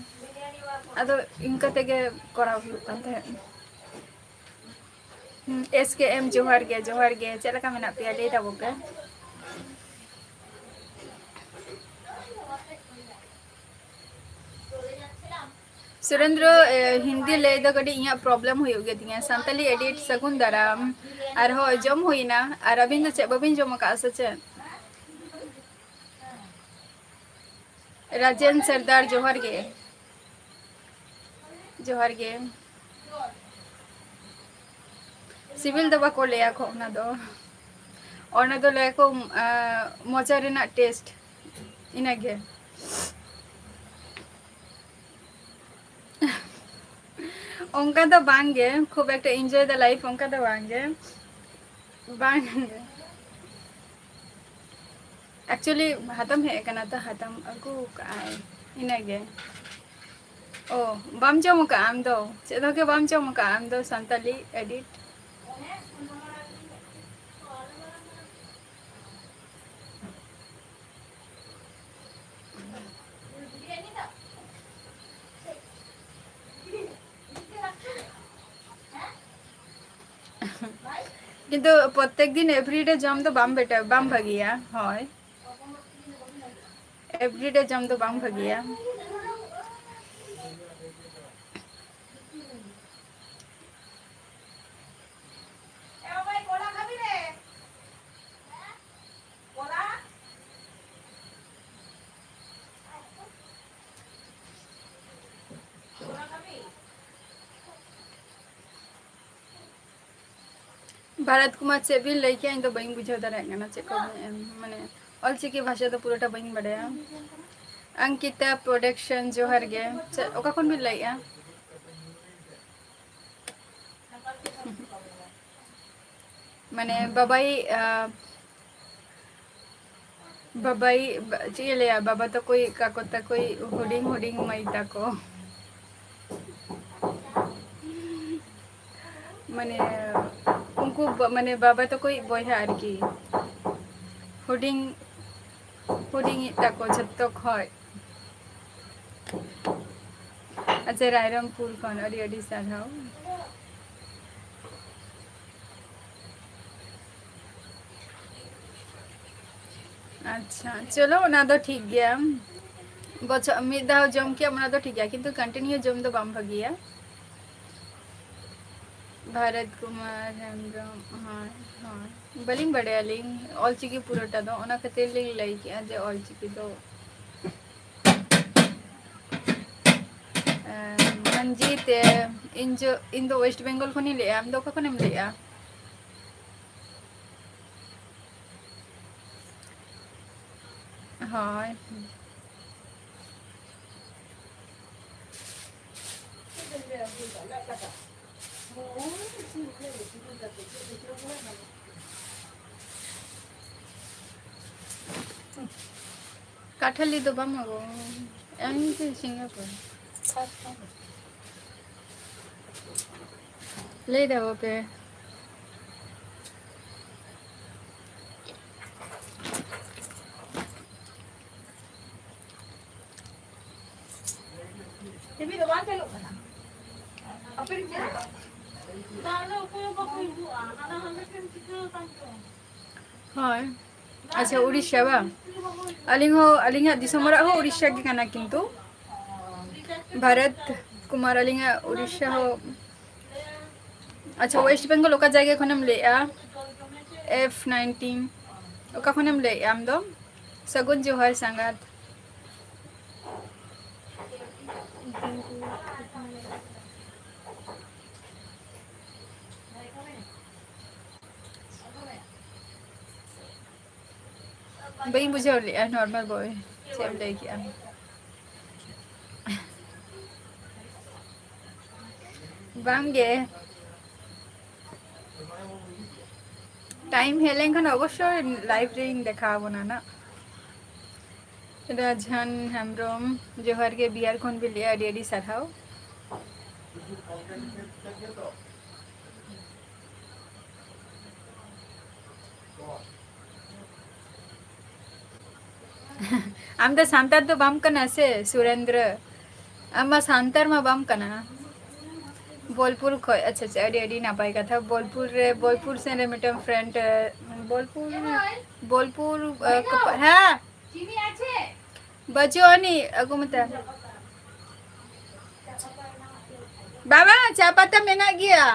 ᱟᱫᱚ ᱤᱱᱠᱟ ᱛᱮᱜᱮ ᱠᱚᱨᱟᱣ ᱦᱩᱭᱩᱜ ᱠᱟᱱ ᱛᱟᱦᱮᱸᱫ᱾ ᱦᱩᱸ, S K M ᱡᱚᱦᱟᱨ ᱜᱮ, ᱡᱚᱦᱟᱨ ᱜᱮ᱾ ᱪᱮᱫ ᱞᱮᱠᱟ ᱢᱮᱱᱟᱜ ᱯᱮᱭᱟ? ᱞᱟᱹᱭ ᱛᱟᱵᱚᱱ ᱯᱮ᱾ ᱥᱩᱨᱮᱱᱫᱨᱚ, ᱮ, ᱦᱤᱱᱫᱤ ᱞᱟᱹᱭ ᱫᱚ ᱠᱟᱹᱴᱤᱡ ᱤᱧᱟᱹᱜ problem ᱦᱩᱭᱩᱜ ᱜᱮ ᱛᱤᱧᱟ᱾ ᱥᱟᱱᱛᱟᱞᱤ edit, ᱥᱟᱹᱜᱩᱱ ᱫᱟᱨᱟᱢ᱾ ᱟᱨᱦᱚᱸ ᱡᱚᱢ ᱦᱩᱭᱱᱟ, ᱟᱨ ᱟᱹᱵᱤᱱ ᱫᱚ ᱪᱮᱫ ᱵᱟᱹᱵᱤᱱ ᱡᱚᱢ ᱟᱠᱟᱫᱼᱟ ᱥᱮ ᱪᱮᱫ? ᱨᱟᱡᱮᱱ ᱥᱚᱨᱫᱟᱨ, ᱡᱚᱦᱟᱨ ᱜᱮ᱾ ᱡᱚᱦᱟᱨ ᱜᱮ᱾ ᱥᱤᱵᱤᱞ ᱫᱚ ᱵᱟᱠᱚ ᱞᱟᱹᱭᱟ ᱠᱚ ᱚᱱᱟ ᱫᱚ᱾ ᱚᱱᱟ ᱫᱚ ᱞᱟᱹᱭᱟ ᱠᱚ, ᱟᱸ, ᱢᱚᱪᱟ ᱨᱮᱱᱟᱜ taste, ᱤᱱᱟᱹᱜᱮ᱾ ᱚᱱᱠᱟ ᱫᱚ ᱵᱟᱝ ᱜᱮ, ᱠᱷᱩᱵ ᱮᱠᱴᱟ enjoy the life ᱚᱱᱠᱟ ᱫᱚ ᱵᱟᱝ ᱜᱮ᱾ ᱵᱟᱝ ᱜᱮ᱾ Actually, ᱦᱟᱛᱟᱢ ᱦᱮᱡ ᱟᱠᱟᱱᱟ ᱛᱚ, ᱦᱟᱛᱟᱢ ᱟᱹᱜᱩ ᱠᱟᱜᱼᱟᱭ, ᱤᱱᱟᱹᱜᱮ᱾ ᱚ, ᱵᱟᱢ ᱡᱚᱢ ᱟᱠᱟᱫᱼᱟ ᱟᱢ ᱫᱚ? ᱪᱮᱫ ᱦᱚᱸ ᱜᱮ ᱵᱟᱢ ᱡᱚᱢ ᱟᱠᱟᱫᱼᱟ ᱟᱢ ᱫᱚ, ᱥᱟᱱᱛᱟᱞᱤ edit? ᱠᱤᱱᱛᱩ ᱯᱨᱚᱛᱮᱠ ᱫᱤᱱ everyday ᱡᱚᱢ ᱫᱚ ᱵᱟᱝ better, ᱵᱟᱝ ᱵᱷᱟᱹᱜᱤᱭᱟ᱾ ᱦᱳᱭ, everyday ᱡᱚᱢ ᱫᱚ ᱵᱟᱝ ᱵᱷᱟᱹᱜᱤᱭᱟ᱾ ᱵᱷᱟᱨᱚᱛ ᱠᱩᱢᱟᱨ, ᱪᱮᱫ ᱵᱤᱱ ᱞᱟᱹᱭ ᱠᱮᱜᱼᱟ? ᱤᱧ ᱫᱚ ᱵᱟᱹᱧ ᱵᱩᱡᱷᱟᱹᱣ ᱫᱟᱲᱮᱭᱟᱜ ᱠᱟᱱᱟ ᱪᱮᱫ ᱠᱚ ᱵᱤᱱ ᱮᱢ, ᱢᱟᱱᱮ, ᱚᱞᱪᱤᱠᱤ ᱵᱷᱟᱥᱟ ᱫᱚ ᱯᱩᱨᱟᱹᱴᱟ ᱵᱟᱹᱧ ᱵᱟᱰᱟᱭᱟ᱾ ᱚᱝᱠᱤᱛᱟ Production, ᱡᱚᱦᱟᱨ ᱜᱮ᱾ ᱪᱮᱫ, ᱚᱠᱟ ᱠᱷᱚᱱ ᱵᱤᱱ ᱞᱟᱹᱭᱮᱜᱼᱟ? ᱢᱟᱱᱮ ᱵᱟᱵᱟᱭᱤᱡ, ᱟ, ᱵᱟᱵᱟᱭᱤᱡ, ᱵᱟ-, ᱪᱮᱫ ᱤᱧ ᱞᱟᱹᱭᱟ, ᱵᱟᱵᱟ ᱛᱟᱠᱚᱭᱤᱡ, ᱠᱟᱠᱚ ᱛᱟᱠᱚᱭᱤᱡ ᱦᱩᱰᱤᱧ ᱦᱩᱰᱤᱧ ᱢᱟᱹᱭ ᱛᱟᱠᱚ᱾ ᱢᱟᱱᱮ ᱩᱱᱠᱩ ᱵᱟ-, ᱢᱟᱱᱮ ᱵᱟᱵᱟ ᱛᱟᱠᱚᱭᱤᱡ ᱵᱚᱭᱦᱟ ᱟᱨᱠᱤ, ᱦᱩᱰᱤᱧ, ᱦᱩᱰᱤᱧᱤᱡ ᱛᱟᱠᱚ ᱡᱷᱚᱛᱚ ᱠᱷᱚᱡ᱾ ᱟᱪᱪᱷᱟ, ᱨᱟᱭᱨᱚᱝᱯᱩᱨ ᱠᱷᱚᱱ ᱟᱹᱰᱤ ᱟᱹᱰᱤ ᱥᱟᱨᱦᱟᱣ᱾ ᱟᱪᱪᱷᱟ, ᱪᱚᱞᱚ, ᱚᱱᱟ ᱫᱚ ᱴᱷᱤᱠ ᱜᱮᱭᱟ᱾ ᱵᱚᱪᱷᱚᱨ ᱢᱤᱫ ᱫᱷᱟᱣ ᱡᱚᱢ ᱠᱮᱜᱼᱟᱢ, ᱚᱱᱟ ᱫᱚ ᱴᱷᱤᱠ ᱜᱮᱭᱟ, ᱠᱤᱱᱛᱩ continue ᱡᱚᱢ ᱫᱚ ᱵᱟᱝ ᱵᱷᱟᱹᱜᱤᱭᱟ᱾ ᱵᱷᱟᱨᱚᱛ ᱠᱩᱢᱟᱨ ᱦᱮᱢᱵᱨᱚᱢ, ᱦᱳᱭ, ᱦᱳᱭ, ᱵᱟᱹᱞᱤᱧ ᱵᱟᱲᱟᱭᱟᱞᱤᱧ ᱚᱞᱪᱤᱠᱤ ᱯᱩᱨᱟᱹᱴᱟ ᱫᱚ, ᱚᱱᱟ ᱠᱷᱟᱹᱛᱤᱨ ᱞᱤᱧ ᱞᱟᱹᱭ ᱠᱮᱜᱼᱟ ᱡᱮ ᱚᱞᱪᱤᱠᱤ ᱫᱚ, ᱮᱸ, ᱢᱟᱹᱱᱡᱤ ᱛᱮ, ᱤᱧ ᱡᱚ-, ᱤᱧ ᱫᱚ West Bengal ᱠᱷᱚᱱᱤᱧ ᱞᱟᱹᱭᱮᱜᱼᱟ, ᱟᱢ ᱫᱚ ᱚᱠᱟ ᱠᱷᱚᱱᱮᱢ ᱞᱟᱹᱭᱮᱜᱼᱟ? ᱦᱳᱭ᱾ ᱠᱟᱴᱷᱟᱞᱤ ᱫᱚ ᱵᱟᱢ ᱟᱹᱜᱩ? ᱮᱢ ᱜᱮ ᱥᱤᱝᱜᱟᱯᱩᱨ᱾ ᱞᱟᱹᱭ ᱫᱟ ᱵᱟᱯᱮ? ᱴᱤᱵᱷᱤ ᱫᱚ ᱵᱟᱝ ᱪᱟᱹᱞᱩᱜ ᱠᱟᱱᱟ᱾ ᱟᱯᱮ ᱜᱮ ᱪᱮᱫ ᱞᱮᱠᱟ? ᱛᱟᱦᱞᱮ ᱚᱠᱚᱭ ᱦᱚᱸ ᱵᱟᱠᱚ ᱦᱤᱡᱩᱜᱼᱟ᱾ ᱦᱟᱱᱟ ᱦᱟᱸᱰᱮ ᱴᱷᱮᱱ ᱪᱤᱠᱟᱹ ᱠᱟᱱ ᱪᱚ᱾ ᱦᱳᱭ᱾ ᱟᱪᱪᱷᱟ, ᱩᱲᱤᱥᱥᱟ ᱵᱟᱝ? ᱟᱹᱞᱤᱧ ᱦᱚᱸ, ᱟᱹᱞᱤᱧᱟᱜ ᱫᱤᱥᱚᱢ ᱚᱲᱟᱜ ᱦᱚᱸ ᱩᱲᱤᱥᱥᱟ ᱜᱮ ᱠᱟᱱᱟ, ᱠᱤᱱᱛᱩ ᱵᱷᱟᱨᱚᱛ ᱠᱩᱢᱟᱨ ᱟᱹᱞᱤᱧᱟᱜ ᱩᱲᱤᱥᱥᱟ ᱦᱚᱸ᱾ ᱟᱪᱪᱷᱟ, ᱳᱭᱮᱥᱴ ᱵᱮᱝᱜᱚᱞ ᱚᱠᱟ ᱡᱟᱭᱜᱟ ᱠᱷᱚᱱᱮᱢ ᱞᱟᱹᱭᱮᱜᱼᱟ? ᱮᱯᱷ ᱱᱟᱭᱤᱱᱴᱤᱱ, ᱚᱠᱟ ᱠᱷᱚᱱᱮᱢ ᱞᱟᱹᱭᱮᱜᱼᱟ ᱟᱢ ᱫᱚ? ᱥᱟᱹᱜᱩᱱ ᱡᱚᱦᱟᱨ ᱥᱟᱸᱜᱟᱛ᱾ ᱵᱟᱹᱧ ᱵᱩᱡᱷᱟᱹᱣ ᱞᱮᱜᱼᱟ, ᱱᱚᱨᱢᱟᱞ ᱵᱚᱭ, ᱪᱮᱫ ᱮᱢ ᱞᱟᱹᱭ ᱠᱮᱜᱼᱟ? ᱵᱟᱝ ᱜᱮ᱾ ᱴᱟᱭᱤᱢ ᱦᱮᱡ ᱞᱮᱱᱠᱷᱟᱱ ᱚᱵᱚᱥᱥᱳᱭ ᱞᱟᱭᱤᱵᱷ ᱨᱮᱧ ᱫᱮᱠᱷᱟᱣ ᱟᱵᱚᱱᱟ ᱱᱟᱜ᱾ ᱨᱟᱡᱷᱟᱱ ᱦᱮᱢᱵᱨᱚᱢ, ᱡᱚᱦᱟᱨ ᱜᱮ, ᱵᱤᱦᱟᱨ ᱠᱷᱚᱱ ᱵᱤᱱ ᱞᱟᱹᱭᱟ, ᱟᱹᱰᱤ ᱟᱹᱰᱤ ᱥᱟᱨᱦᱟᱣ᱾ ᱟᱢ ᱫᱚ ᱥᱟᱱᱛᱟᱲ ᱫᱚ ᱵᱟᱢ ᱠᱟᱱᱟ ᱥᱮ, ᱥᱩᱨᱮᱱᱫᱨᱚ? ᱟᱢ ᱢᱟ ᱥᱟᱱᱛᱟᱲ ᱢᱟ ᱵᱟᱢ ᱠᱟᱱᱟ᱾ ᱵᱳᱞᱯᱩᱨ ᱠᱷᱚᱡ, ᱟᱪᱪᱷᱟ, ᱟᱪᱪᱷᱟ, ᱟᱹᱰᱤ, ᱟᱹᱰᱤ ᱱᱟᱯᱟᱭ ᱠᱟᱛᱷᱟ᱾ ᱵᱳᱞᱯᱩᱨ ᱨᱮ, ᱵᱳᱞᱯᱩᱨ ᱥᱮᱱ ᱨᱮ ᱢᱤᱫᱴᱟᱝ ᱯᱷᱨᱮᱱᱰ, ᱵᱳᱞᱯᱩᱨ, ᱵᱳᱞᱯᱩᱨ, ᱟ, ᱠᱚᱯᱟ-, ᱦᱮᱸ? ᱵᱟᱹᱪᱩᱜ ᱟᱹᱱᱤᱡ, ᱟᱹᱜᱩ ᱢᱮᱛᱟ᱾ ᱵᱟᱵᱟ, ᱪᱟ ᱯᱟᱛᱟ ᱢᱮᱱᱟᱜ ᱜᱮᱭᱟ᱾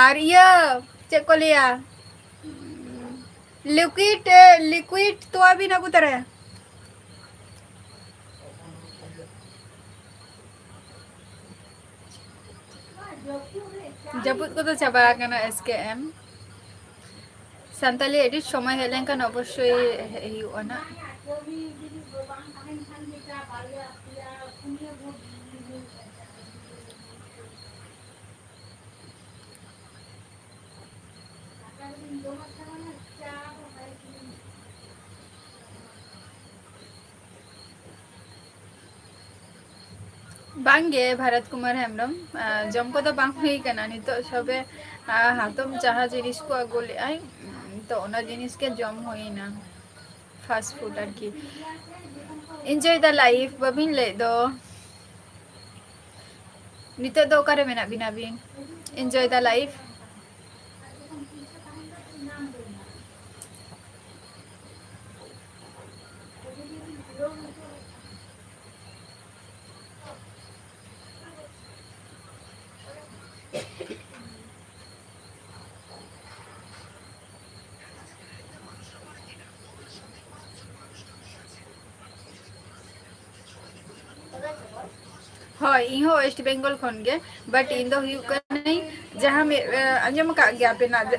ᱟᱨ ᱤᱭᱟᱹ, ᱪᱮᱫ ᱠᱚ ᱞᱟᱹᱭᱟ, ᱞᱤᱠᱩᱭᱤᱰ, ᱞᱤᱠᱩᱭᱤᱰ ᱛᱚᱣᱟ ᱵᱤᱱ ᱟᱹᱜᱩ ᱛᱚᱨᱟᱭᱟ᱾ ᱡᱟᱹᱯᱩᱫ ᱠᱚᱫᱚ ᱪᱟᱵᱟ ᱟᱠᱟᱱᱟ, ᱮᱥ ᱠᱮ ᱮᱢ᱾ ᱥᱟᱱᱛᱟᱞᱤ ᱮᱰᱤᱴ ᱥᱚᱢᱚᱭ ᱦᱮᱡ ᱞᱮᱱᱠᱷᱟᱱ ᱚᱵᱚᱥᱥᱳᱭ ᱦᱮᱡ ᱦᱩᱭᱩᱜᱼᱟ ᱱᱟᱜ᱾ ᱵᱟᱝᱜᱮ, ᱵᱷᱟᱨᱚᱛ ᱠᱩᱢᱟᱨ ᱦᱮᱢᱵᱨᱚᱢ, ᱟᱸ, ᱡᱚᱢ ᱠᱚᱫᱚ ᱵᱟᱝ ᱦᱩᱭ ᱠᱟᱱᱟ ᱱᱤᱛᱚᱜ ᱥᱚᱵᱮ, ᱟᱸ, ᱦᱟᱛᱚᱢ ᱡᱟᱦᱟᱸ ᱡᱤᱱᱤᱥ ᱠᱚ ᱟᱹᱜᱩ ᱞᱮᱫᱟᱭ, ᱛᱚ ᱚᱱᱟ ᱡᱤᱱᱤᱥ ᱜᱮ ᱡᱚᱢ ᱦᱩᱭᱱᱟ, ᱯᱷᱟᱥᱴ ᱯᱷᱩᱰ ᱟᱨᱠᱤ᱾ Enjoy the life, ᱵᱟᱹᱵᱤᱱ ᱞᱟᱹᱭᱮᱫ ᱫᱚ᱾ ᱱᱤᱛᱚᱜ ᱫᱚ ᱚᱠᱟᱨᱮ ᱢᱮᱱᱟᱜ ᱵᱤᱱᱟ ᱟᱹᱵᱤᱱ? Enjoy the life. ᱦᱳᱭ, ᱤᱧ ᱦᱚᱸ ᱳᱭᱮᱥᱴ ᱵᱮᱝᱜᱚᱞ ᱠᱷᱚᱱ ᱜᱮ, but ᱤᱧ ᱫᱚ ᱦᱩᱭᱩᱜ ᱠᱟᱹᱱᱟᱹᱧ ᱡᱟᱦᱟᱸ ᱢᱤᱫ, ᱮ, ᱟᱸᱡᱚᱢ ᱟᱠᱟᱫ ᱜᱮᱭᱟ ᱯᱮ ᱱᱟᱜ,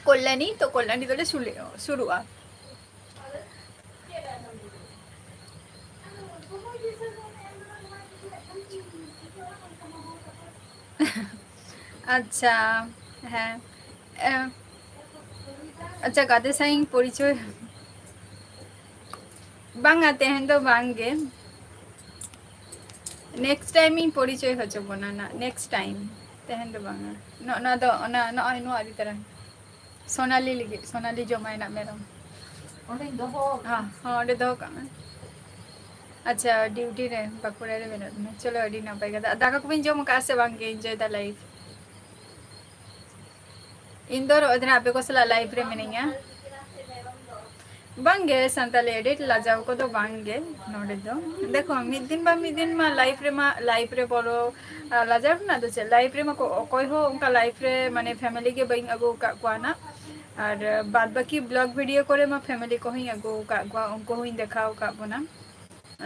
ᱠᱚᱞᱞᱟᱱᱤ, ᱛᱚ ᱠᱚᱞᱞᱟᱱᱤ ᱫᱚᱞᱮ ᱥᱩᱞᱮ-, ᱥᱩᱨᱩᱜᱼᱟ᱾ ᱟᱪᱪᱷᱟ, ᱦᱮᱸ᱾ ᱮ, ᱟᱪᱪᱷᱟ, ᱜᱟᱛᱮ ᱥᱟᱶ ᱤᱧ ᱯᱚᱨᱤᱪᱚᱭ᱾ ᱵᱟᱝᱟ, ᱛᱮᱦᱮᱧ ᱫᱚ ᱵᱟᱝ ᱜᱮ᱾ Next time ᱤᱧ ᱯᱚᱨᱤᱪᱚᱭ ᱦᱚᱪᱚ ᱵᱚᱱᱟ ᱱᱟ, next time᱾ ᱛᱮᱦᱮᱧ ᱫᱚ ᱵᱟᱝᱟ᱾ ᱱᱚ-, ᱱᱚᱣᱟ ᱫᱚ ᱚᱱᱟ, ᱱᱚᱜᱼᱚᱭ ᱱᱚᱣᱟ ᱤᱫᱤ ᱛᱟᱨᱟ᱾ ᱥᱳᱱᱟᱞᱤ ᱞᱟᱹᱜᱤᱫ, ᱥᱳᱱᱟᱞᱤ ᱡᱚᱢᱟᱭ ᱱᱟᱜ ᱢᱮᱨᱚᱢ᱾ ᱚᱸᱰᱮᱧ ᱫᱚᱦᱚ ᱟᱠᱟᱫᱟ᱾ ᱦᱚᱸ, ᱦᱚᱸ, ᱚᱸᱰᱮ ᱫᱚᱦᱚ ᱠᱟᱜ ᱢᱮ᱾ ᱟᱪᱪᱷᱟ, duty ᱨᱮ, ᱵᱟᱸᱠᱩᱲᱟ ᱨᱮ ᱢᱮᱱᱟᱜ ᱵᱤᱱᱟ᱾ ᱪᱚᱞᱚ, ᱟᱹᱰᱤ ᱱᱟᱯᱟᱭ ᱠᱟᱛᱷᱟ᱾ ᱫᱟᱠᱟ ᱠᱚᱵᱤᱱ ᱡᱚᱢ ᱟᱠᱟᱫᱼᱟ ᱥᱮ ᱵᱟᱝ ᱜᱮ? Enjoy the life᱾ ᱤᱧ ᱫᱚ ᱱᱚᱜᱼᱚᱭ ᱫᱚ ᱱᱟᱜ ᱟᱯᱮ ᱠᱚ ᱥᱟᱞᱟᱜ live ᱨᱮ ᱢᱤᱱᱟᱹᱧᱟ᱾ ᱵᱟᱝ ᱜᱮ, ᱥᱟᱱᱛᱟᱞᱤ edit ᱞᱟᱡᱟᱣ ᱠᱚᱫᱚ ᱵᱟᱝ ᱜᱮ ᱱᱚᱰᱮ ᱫᱚ᱾ ᱫᱮᱠᱷᱚ, ᱢᱤᱫ ᱫᱤᱱ ᱵᱟ ᱢᱤᱫ ᱫᱤᱱ ᱢᱟ live ᱨᱮᱢᱟ, live ᱨᱮ ᱵᱚᱞᱚ, ᱟᱨ ᱞᱟᱡᱟᱣ ᱨᱮᱱᱟᱜ ᱫᱚ ᱪᱮᱫ? Live ᱨᱮᱢᱟ ᱠᱚ, ᱚᱠᱚᱭ ᱦᱚᱸ ᱚᱱᱠᱟ live ᱨᱮ, ᱢᱟᱱᱮ, family ᱜᱮ ᱵᱟᱹᱧ ᱟᱹᱜᱩ ᱟᱠᱟᱫ ᱠᱚᱣᱟ ᱱᱟᱜ᱾ ᱟᱨ ᱵᱟᱫ ᱵᱟᱹᱠᱤ vlog video ᱠᱚᱨᱮ ᱢᱟ family ᱠᱚᱦᱚᱸᱧ ᱟᱹᱜᱩ ᱟᱠᱟᱫ ᱠᱚᱣᱟ, ᱩᱱᱠᱩ ᱦᱚᱸᱧ ᱫᱮᱠᱷᱟᱣ ᱟᱠᱟᱫ ᱵᱚᱱᱟ᱾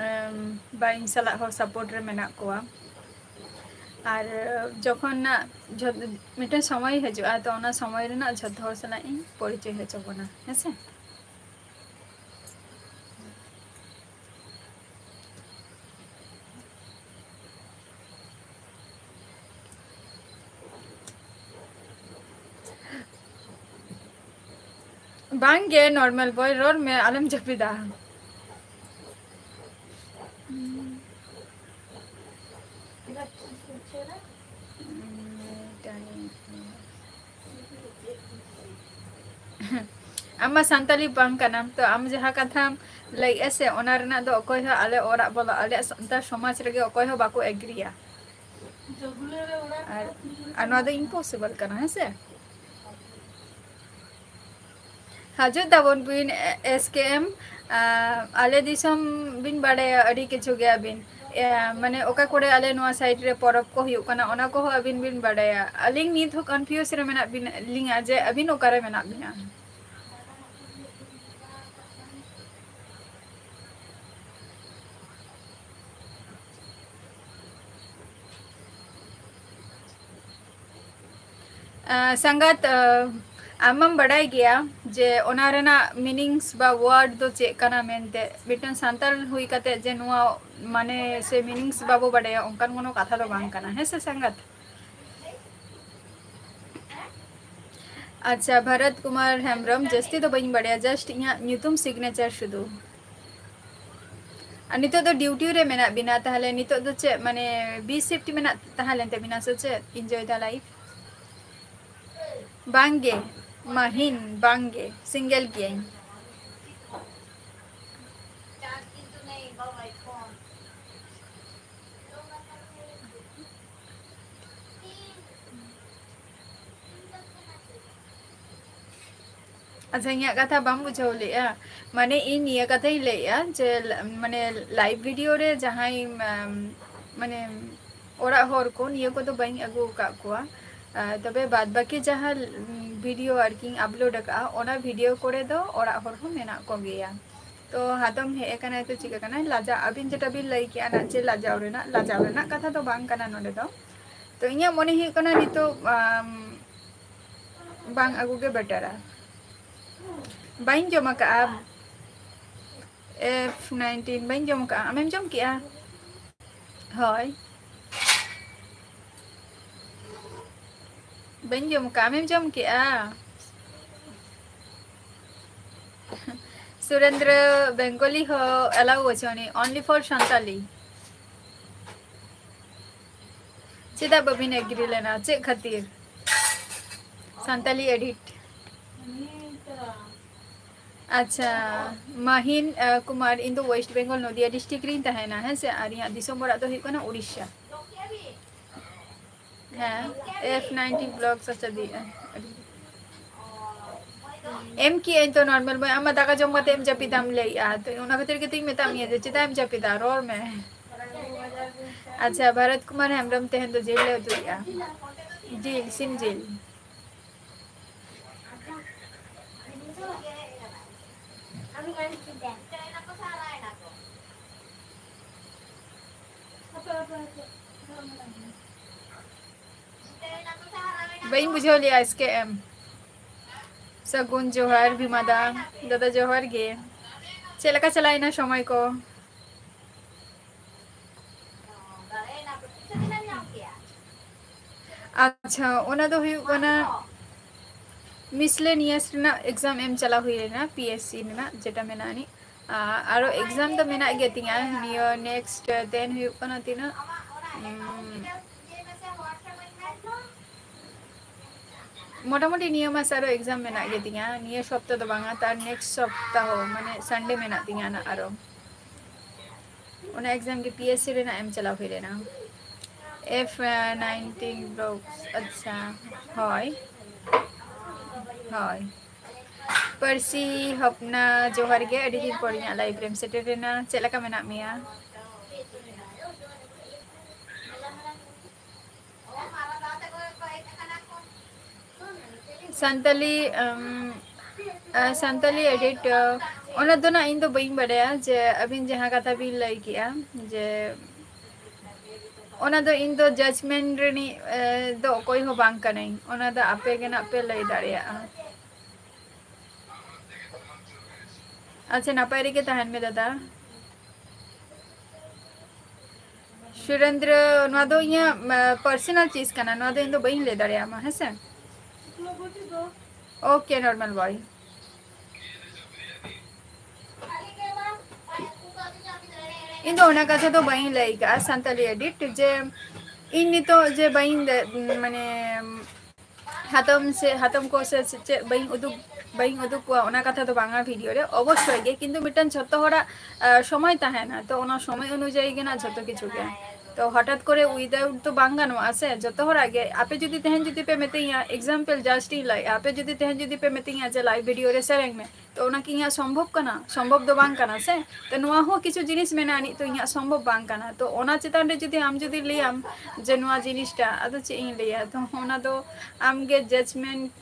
ᱮᱢ, ᱵᱟ ᱤᱧ ᱥᱟᱞᱟᱜ ᱦᱚᱸ support ᱨᱮ ᱢᱮᱱᱟᱜ ᱠᱚᱣᱟ᱾ ᱟᱨ ᱡᱚᱠᱷᱚᱱ ᱱᱟᱜ ᱡᱷᱚ-, ᱢᱤᱫᱴᱮᱱ ᱥᱚᱢᱚᱭ ᱦᱤᱡᱩᱜᱼᱟ, ᱛᱚ ᱚᱱᱟ ᱥᱚᱢᱚᱭ ᱨᱮᱱᱟᱜ ᱡᱷᱚᱛᱚ ᱦᱚᱲ ᱥᱟᱞᱟᱜ ᱤᱧ ᱯᱚᱨᱤᱪᱚᱭ ᱦᱚᱪᱚ ᱵᱚᱱᱟ, ᱦᱮᱸ ᱥᱮ? ᱵᱟᱝ ᱜᱮ, normal ᱵᱚᱭ, ᱨᱚᱲ ᱢᱮ, ᱟᱞᱚᱢ ᱡᱟᱹᱯᱤᱫᱟ᱾ ᱟᱢ ᱢᱟ ᱥᱟᱱᱛᱟᱞᱤ ᱵᱟᱝ ᱠᱟᱱᱟᱢ, ᱛᱚ ᱟᱢ ᱡᱟᱦᱟᱸ ᱠᱟᱛᱷᱟᱢ ᱞᱟᱹᱭᱮᱜᱼᱟ ᱥᱮ, ᱚᱱᱟ ᱨᱮᱱᱟᱜ ᱫᱚ ᱚᱠᱚᱭ ᱦᱚᱸ ᱟᱞᱮ ᱚᱲᱟᱜ ᱵᱚᱞᱚ, ᱟᱞᱮᱭᱟᱜ ᱥᱟᱱᱛᱟᱲ ᱥᱚᱢᱟᱡᱽ ᱨᱮᱜᱮ ᱚᱠᱚᱭ ᱦᱚᱸ ᱵᱟᱠᱚ ᱮᱜᱽᱨᱤᱭᱟ᱾ ᱟᱨ, ᱟᱨ ᱱᱚᱣᱟ ᱫᱚ impossible ᱠᱟᱱᱟ, ᱦᱮᱸ ᱥᱮ? ᱦᱤᱡᱩᱜ ᱛᱟᱵᱚᱱ ᱵᱤᱱ, ᱮ-, S K M, ᱟᱸ, ᱟᱞᱮ ᱫᱤᱥᱚᱢ ᱵᱤᱱ ᱵᱟᱰᱟᱭᱟ, ᱟᱹᱰᱤ ᱠᱤᱪᱷᱩ ᱜᱮ ᱟᱹᱵᱤᱱ᱾ ᱮ, ᱢᱟᱱᱮ, ᱚᱠᱟ ᱠᱚᱨᱮ ᱟᱞᱮ ᱱᱚᱣᱟ side ᱨᱮ ᱯᱚᱨᱚᱵᱽ ᱠᱚ ᱦᱩᱭᱩᱜ ᱠᱟᱱᱟ, ᱚᱱᱟ ᱠᱚᱦᱚᱸ ᱟᱹᱵᱤᱱ ᱵᱤᱱ ᱵᱟᱰᱟᱭᱟ᱾ ᱟᱹᱞᱤᱧ ᱱᱤᱛ ᱦᱚᱸ confuse ᱨᱮ ᱢᱮᱱᱟᱜ ᱵᱤᱱᱟ, ᱞᱤᱧᱟ ᱡᱮ ᱟᱹᱵᱤᱱ ᱚᱠᱟᱨᱮ ᱢᱮᱱᱟᱜ ᱵᱤᱱᱟ᱾ ᱟᱸ, ᱥᱟᱸᱜᱟᱛ, ᱟᱸ, ᱟᱢ ᱢᱟᱢ ᱵᱟᱰᱟᱭ ᱜᱮᱭᱟ ᱡᱮ ᱚᱱᱟ ᱨᱮᱱᱟᱜ meanings ᱵᱟ word ᱫᱚ ᱪᱮᱫ ᱠᱟᱱᱟ ᱢᱮᱱᱛᱮ᱾ ᱢᱤᱫᱴᱟᱝ ᱥᱟᱱᱛᱟᱲ ᱦᱩᱭ ᱠᱟᱛᱮ ᱡᱮ ᱱᱚᱣᱟ ᱢᱟᱱᱮ ᱥᱮ meanings ᱵᱟᱵᱚ ᱵᱟᱰᱟᱭᱟ, ᱚᱱᱠᱟᱱ ᱠᱳᱱᱳ ᱠᱟᱛᱷᱟ ᱫᱚ ᱵᱟᱝ ᱠᱟᱱᱟ, ᱦᱮᱸ ᱥᱮ ᱥᱟᱸᱜᱟᱛ? ᱟᱪᱪᱷᱟ, ᱵᱷᱟᱨᱚᱛ ᱠᱩᱢᱟᱨ ᱦᱮᱢᱵᱨᱚᱢ, ᱡᱟᱹᱥᱛᱤ ᱫᱚ ᱵᱟᱹᱧ ᱵᱟᱲᱟᱭᱟ, just ᱤᱧᱟᱹᱜ ᱧᱩᱛᱩᱢ signature ᱥᱩᱫᱷᱩ᱾ ᱟᱨ ᱱᱤᱛᱚᱜ ᱫᱚ duty ᱨᱮ ᱢᱮᱱᱟᱜ ᱵᱤᱱᱟ, ᱛᱟᱦᱞᱮ ᱱᱤᱛᱚᱜ ᱫᱚ ᱪᱮᱫ, ᱢᱟᱱᱮ, B shift ᱢᱮᱱᱟᱜ ᱛᱟᱦᱮᱸ ᱞᱮᱱ ᱛᱟᱵᱤᱱᱟ ᱥᱮ ᱪᱮᱫ? Enjoy the life. ᱵᱟᱝᱜᱮ ᱢᱟᱦᱤᱱ, ᱵᱟᱝᱜᱮ, single ᱜᱤᱭᱟᱹᱧ᱾ ᱟᱪᱪᱷᱟ, ᱤᱧᱟᱹᱜ ᱠᱟᱛᱷᱟ ᱵᱟᱢ ᱵᱩᱡᱷᱟᱹᱣ ᱞᱮᱜᱼᱟ? ᱢᱟᱱᱮ, ᱤᱧ ᱱᱤᱭᱟᱹ ᱠᱟᱛᱷᱟᱧ ᱞᱟᱹᱭᱮᱜᱼᱟ ᱡᱮ, ᱞ-, ᱢᱟᱱᱮ, live video ᱨᱮ ᱡᱟᱦᱟᱸᱭ, ᱢᱟᱱᱮ, ᱚᱲᱟᱜ ᱦᱚᱲ ᱠᱚ, ᱱᱤᱭᱟᱹ ᱠᱚᱫᱚ ᱵᱟᱹᱧ ᱟᱹᱜᱩ ᱟᱠᱟᱫ ᱠᱚᱣᱟ᱾ ᱟᱨ ᱛᱚᱵᱮ ᱵᱟᱫ ᱵᱟᱹᱠᱤ ᱡᱟᱦᱟᱸ, ᱩᱢ, video ᱟᱨᱠᱤᱧ upload ᱟᱠᱟᱫᱼᱟ, ᱚᱱᱟ video ᱠᱚᱨᱮ ᱫᱚ ᱚᱲᱟᱜ ᱦᱚᱲ ᱦᱚᱸ ᱢᱮᱱᱟᱜ ᱠᱚᱜᱮᱭᱟ᱾ ᱛᱚ, ᱦᱟᱛᱚᱢ ᱦᱮᱡ ᱟᱠᱟᱱᱟᱭ, ᱛᱚ ᱪᱤᱠᱟᱹ ᱠᱟᱱᱟᱭ? ᱞᱟᱡᱟᱜ, ᱟᱹᱵᱤᱱ ᱡᱮᱴᱟ ᱵᱤᱱ ᱞᱟᱹᱭ ᱠᱮᱜᱼᱟ ᱱᱟᱜ, ᱡᱮ ᱞᱟᱡᱟᱣ ᱨᱮᱱᱟᱜ, ᱞᱟᱡᱟᱣ ᱨᱮᱱᱟᱜ ᱠᱟᱛᱷᱟ ᱫᱚ ᱵᱟᱝ ᱠᱟᱱᱟ ᱱᱚᱰᱮ ᱫᱚ᱾ ᱛᱚ, ᱤᱧᱟᱹᱜ ᱢᱚᱱᱮ ᱦᱩᱭᱩᱜ ᱠᱟᱱᱟ ᱱᱤᱛᱚᱜ, ᱟᱢ, ᱵᱟᱝ ᱟᱹᱜᱩ ᱜᱮ betterᱟ᱾ ᱵᱟᱹᱧ ᱡᱚᱢ ᱟᱠᱟᱫᱼᱟ, F nineteen ᱵᱟᱹᱧ ᱡᱚᱢ ᱟᱠᱟᱫᱼᱟ᱾ ᱟᱢᱮᱢ ᱡᱚᱢ ᱠᱮᱜᱼᱟ? ᱦᱳᱭ, ᱵᱟᱹᱧ ᱡᱚᱢ ᱟᱠᱟᱫᱼᱟ᱾ ᱟᱢᱮᱢ ᱡᱚᱢ ᱠᱮᱜᱼᱟ? ᱥᱩᱨᱮᱱᱫᱨᱚ, Bengali ᱦᱚᱸ allow ᱟᱪᱷᱮ, only for Santali. ᱪᱮᱫᱟᱜ ᱵᱟᱹᱵᱤᱱ agree ᱞᱮᱱᱟ? ᱪᱮᱫ ᱠᱷᱟᱹᱛᱤᱨ? ᱥᱟᱱᱛᱟᱞᱤ edit. ᱟᱪᱪᱷᱟ, ᱢᱟᱦᱤᱱ, ᱟᱸ, ᱠᱩᱢᱟᱨ, ᱤᱧ ᱫᱚ West Bengal, ᱱᱚᱫᱤᱭᱟ district ᱨᱤᱧ ᱛᱟᱦᱮᱱᱟ, ᱦᱮᱸ ᱥᱮ? ᱟᱨ ᱤᱧᱟᱹᱜ ᱫᱤᱥᱚᱢ ᱚᱲᱟᱜ ᱫᱚ ᱦᱩᱭᱩᱜ ᱠᱟᱱᱟ ᱩᱲᱤᱥᱥᱟ᱾ ᱦᱮᱸ, F nineteen vlog ᱥᱟᱪᱟᱫᱤᱜᱼᱟ᱾ ᱮᱢ ᱠᱤ ᱟᱹᱧ ᱛᱚ normal ᱢᱟᱹᱭ, ᱟᱢ ᱢᱟ ᱫᱟᱠᱟ ᱡᱚᱢ ᱠᱟᱛᱮ ᱮᱢ ᱡᱟᱹᱯᱤᱫᱟᱢ ᱞᱟᱹᱭᱮᱜᱼᱟ, ᱛᱚ ᱚᱱᱟ ᱠᱷᱟᱹᱛᱤᱨ ᱜᱮᱛᱚᱧ ᱢᱮᱛᱟᱜ ᱢᱮᱭᱟ ᱡᱮ ᱪᱮᱫᱟᱜ ᱮᱢ ᱡᱟᱹᱯᱤᱫᱟ, ᱨᱚᱲ ᱢᱮ᱾ ᱟᱪᱪᱷᱟ, ᱵᱷᱟᱨᱚᱛ ᱠᱩᱢᱟᱨ ᱦᱮᱢᱵᱨᱚᱢ ᱛᱮᱦᱮᱧ ᱫᱚ ᱡᱤᱞ ᱞᱮ ᱩᱛᱩᱭᱮᱜᱼᱟ, ᱡᱤᱞ, ᱥᱤᱢ ᱡᱤᱞ᱾ ᱵᱟᱹᱧ ᱵᱩᱡᱷᱟᱹᱣ ᱞᱮᱜᱼᱟ, S K M᱾ ᱥᱟᱹᱜᱩᱱ ᱡᱚᱦᱟᱨ ᱵᱷᱤᱢᱟ ᱫᱟ, ᱫᱟᱫᱟ ᱡᱚᱦᱟᱨ ᱜᱮ᱾ ᱪᱮᱫ ᱞᱮᱠᱟ ᱪᱟᱞᱟᱣᱮᱱᱟ ᱥᱚᱢᱚᱭ ᱠᱚ? ᱟᱪᱪᱷᱟ, ᱚᱱᱟ ᱫᱚ ᱦᱩᱭᱩᱜ ᱠᱟᱱᱟ, ᱢᱤᱥᱞᱮᱱᱤᱭᱟᱥ ᱨᱮᱱᱟᱜ ᱮᱠᱡᱟᱢ ᱮᱢ ᱪᱟᱞᱟᱣ ᱦᱩᱭ ᱞᱮᱱᱟ, ᱯᱤ ᱮᱥ ᱥᱤ ᱨᱮᱱᱟᱜ ᱡᱮᱴᱟ ᱢᱮᱱᱟᱜ ᱟᱹᱱᱤᱡ᱾ ᱟᱨ ᱟᱨᱚ ᱮᱠᱡᱟᱢ ᱫᱚ ᱢᱮᱱᱟᱜ ᱜᱮ ᱛᱤᱧᱟ ᱱᱤᱭᱟᱹ ᱱᱮᱠᱥᱴ ᱫᱮᱱ ᱦᱩᱭᱩᱜ ᱠᱟᱱᱟ ᱛᱤᱱᱟᱹᱜ, ᱩᱢ, ᱢᱚᱴᱟᱢᱩᱴᱤ ᱱᱤᱭᱟᱹ ᱢᱟᱥ ᱟᱨᱚ ᱮᱠᱡᱟᱢ ᱢᱮᱱᱟᱜ ᱜᱮ ᱛᱤᱧᱟ, ᱱᱤᱭᱟᱹ ᱥᱚᱯᱛᱟ ᱫᱚ ᱵᱟᱝᱟ, ᱛᱟᱨ ᱱᱮᱠᱥᱴ ᱥᱚᱯᱛᱟᱦᱚ, ᱢᱟᱱᱮ ᱥᱟᱱᱰᱮ ᱢᱮᱱᱟᱜ ᱛᱤᱧᱟ ᱱᱟᱜ ᱟᱨᱚ᱾ ᱚᱱᱟ ᱮᱠᱡᱟᱢ ᱜᱮ ᱯᱤ ᱮᱥ ᱥᱤ ᱨᱮᱱᱟᱜ ᱮᱢ ᱪᱟᱞᱟᱣ ᱦᱩᱭ ᱞᱮᱱᱟ᱾ ᱮᱯᱷ ᱱᱟᱭᱤᱱᱴᱤᱱ ᱵᱞᱚᱠ, ᱟᱪᱪᱷᱟ, ᱦᱳᱭ, ᱦᱳᱭ᱾ ᱯᱟᱹᱨᱥᱤ ᱦᱚᱯᱱᱟ, ᱡᱚᱦᱟᱨ ᱜᱮ, ᱟᱹᱰᱤ ᱫᱤᱱ ᱯᱚᱨ ᱤᱧᱟᱹᱜ ᱞᱟᱭᱤᱵᱷ ᱨᱮᱢ ᱥᱮᱴᱮᱨ ᱮᱱᱟ, ᱪᱮᱫ ᱞᱮᱠᱟ ᱢᱮᱱᱟᱜ ᱢᱮᱭᱟ? ᱥᱟᱱᱛᱟᱞᱤ, ᱟᱢ, ᱟ, ᱥᱟᱱᱛᱟᱞᱤ ᱮᱰᱤᱴ, ᱟ, ᱚᱱᱟ ᱫᱚ ᱱᱟᱜ ᱤᱧ ᱫᱚ ᱵᱟᱹᱧ ᱵᱟᱰᱟᱭᱟ ᱡᱮ ᱟᱹᱵᱤᱱ ᱡᱟᱦᱟᱸ ᱠᱟᱛᱷᱟ ᱵᱤᱱ ᱞᱟᱹᱭ ᱠᱮᱜᱼᱟ, ᱡᱮ ᱚᱱᱟ ᱫᱚ ᱤᱧ ᱫᱚ ᱡᱟᱡᱽᱢᱮᱱᱴ ᱨᱤᱱᱤᱡ, ᱮ, ᱫᱚ ᱚᱠᱚᱭ ᱦᱚᱸ ᱵᱟᱝ ᱠᱟᱹᱱᱟᱹᱧ, ᱚᱱᱟ ᱫᱚ ᱟᱯᱮ ᱜᱮ ᱱᱟᱜ ᱯᱮ ᱞᱟᱹᱭ ᱫᱟᱲᱮᱭᱟᱜᱼᱟ᱾ ᱟᱪᱪᱷᱟ, ᱱᱟᱯᱟᱭ ᱨᱮᱜᱮ ᱛᱟᱦᱮᱱ ᱢᱮ ᱫᱟᱫᱟ᱾ ᱥᱩᱨᱮᱱᱫᱨᱚ, ᱱᱚᱣᱟ ᱫᱚ ᱤᱧᱟᱹᱜ, ᱟ, ᱯᱟᱨᱥᱚᱱᱟᱞ ᱪᱤᱡᱽ ᱠᱟᱱᱟ, ᱱᱚᱣᱟ ᱫᱚ ᱤᱧ ᱫᱚ ᱵᱟᱹᱧ ᱞᱟᱹᱭ ᱫᱟᱲᱮᱭᱟᱢᱟ, ᱦᱮᱸ ᱥᱮ? ᱳᱠᱮ, ᱱᱚᱨᱢᱟᱞ ᱵᱚᱭ᱾ ᱤᱧ ᱫᱚ ᱚᱱᱟ ᱠᱟᱛᱷᱟ ᱫᱚ ᱵᱟᱹᱧ ᱞᱟᱹᱭ ᱠᱟᱜᱼᱟ ᱥᱟᱱᱛᱟᱞᱤ ᱮᱰᱤᱴ, ᱡᱮ ᱤᱧ ᱱᱤᱛᱚᱜ ᱡᱮ ᱵᱟᱹᱧ ᱞᱟᱹᱭ, ᱢᱟᱱᱮ, ᱦᱟᱛᱚᱢ ᱥᱮ ᱦᱟᱛᱚᱢ ᱠᱚ ᱥᱮ ᱪᱮᱫ ᱵᱟᱹᱧ ᱩᱫᱩᱜ, ᱵᱟᱹᱧ ᱩᱫᱩᱜ ᱠᱚᱣᱟ, ᱚᱱᱟ ᱠᱟᱛᱷᱟ ᱫᱚ ᱵᱟᱝᱟ ᱵᱷᱤᱰᱤᱭᱳ ᱨᱮ᱾ ᱚᱵᱚᱥᱥᱳᱭ ᱜᱮ, ᱠᱤᱱᱛᱩ ᱢᱤᱫᱴᱟᱝ ᱡᱷᱚᱛᱚ ᱦᱚᱲᱟᱜ, ᱟ, ᱥᱚᱢᱚᱭ ᱛᱟᱦᱮᱱᱟ, ᱛᱚ ᱚᱱᱟ ᱥᱚᱢᱚᱭ ᱚᱱᱩᱡᱟᱭᱤ ᱜᱮ ᱱᱟᱜ ᱡᱷᱚᱛᱚ ᱠᱤᱪᱷᱩ ᱜᱮ᱾ ᱛᱚ ᱦᱚᱴᱟᱛ ᱠᱚᱨᱮ ᱩᱭᱫᱟᱣᱩᱴ ᱫᱚ ᱵᱟᱝ ᱜᱟᱱᱚᱜᱼᱟ ᱥᱮ, ᱡᱷᱚᱛᱚ ᱦᱚᱲᱟᱜ ᱜᱮ᱾ ᱟᱯᱮ ᱡᱩᱫᱤ ᱛᱮᱦᱮᱧ ᱡᱩᱫᱤ ᱯᱮ ᱢᱤᱛᱟᱹᱧᱟ, ᱮᱠᱡᱟᱢᱯᱚᱞ ᱡᱟᱥᱴ ᱤᱧ ᱞᱟᱹᱭᱮᱜᱼᱟ, ᱟᱯᱮ ᱡᱩᱫᱤ ᱛᱮᱦᱮᱧ ᱡᱩᱫᱤ ᱯᱮ ᱢᱤᱛᱟᱹᱧᱟ ᱡᱮ ᱞᱟᱭᱤᱵᱷ ᱵᱷᱤᱰᱤᱭᱳ ᱨᱮ ᱥᱮᱨᱮᱧ ᱢᱮ, ᱛᱚ ᱚᱱᱟ ᱠᱤ ᱤᱧᱟᱹᱜ ᱥᱚᱢᱵᱷᱚᱵ ᱠᱟᱱᱟ? ᱥᱚᱢᱵᱷᱚᱵ ᱫᱚ ᱵᱟᱝ ᱠᱟᱱᱟ ᱥᱮ᱾ ᱛᱚ ᱱᱚᱣᱟ ᱦᱚᱸ ᱠᱤᱪᱷᱩ ᱡᱤᱱᱤᱥ ᱢᱮᱱᱟᱜᱼᱟ, ᱱᱤᱛᱚᱜ ᱤᱧᱟᱹᱜ ᱥᱚᱢᱵᱷᱚᱵ ᱵᱟᱝ ᱠᱟᱱᱟ᱾ ᱛᱚ ᱚᱱᱟ ᱪᱮᱛᱟᱱ ᱨᱮ ᱡᱩᱫᱤ ᱟᱢ ᱡᱩᱫᱤ ᱞᱟᱹᱭᱟᱢ ᱡᱮ ᱱᱚᱣᱟ ᱡᱤᱱᱤᱥᱴᱟ, ᱟᱫᱚ ᱪᱮᱫ ᱤᱧ ᱞᱟᱹᱭᱟ? ᱛᱚ ᱚᱱᱟ ᱫᱚ ᱟᱢᱜᱮ ᱡᱟᱡᱽᱢᱮᱱᱴ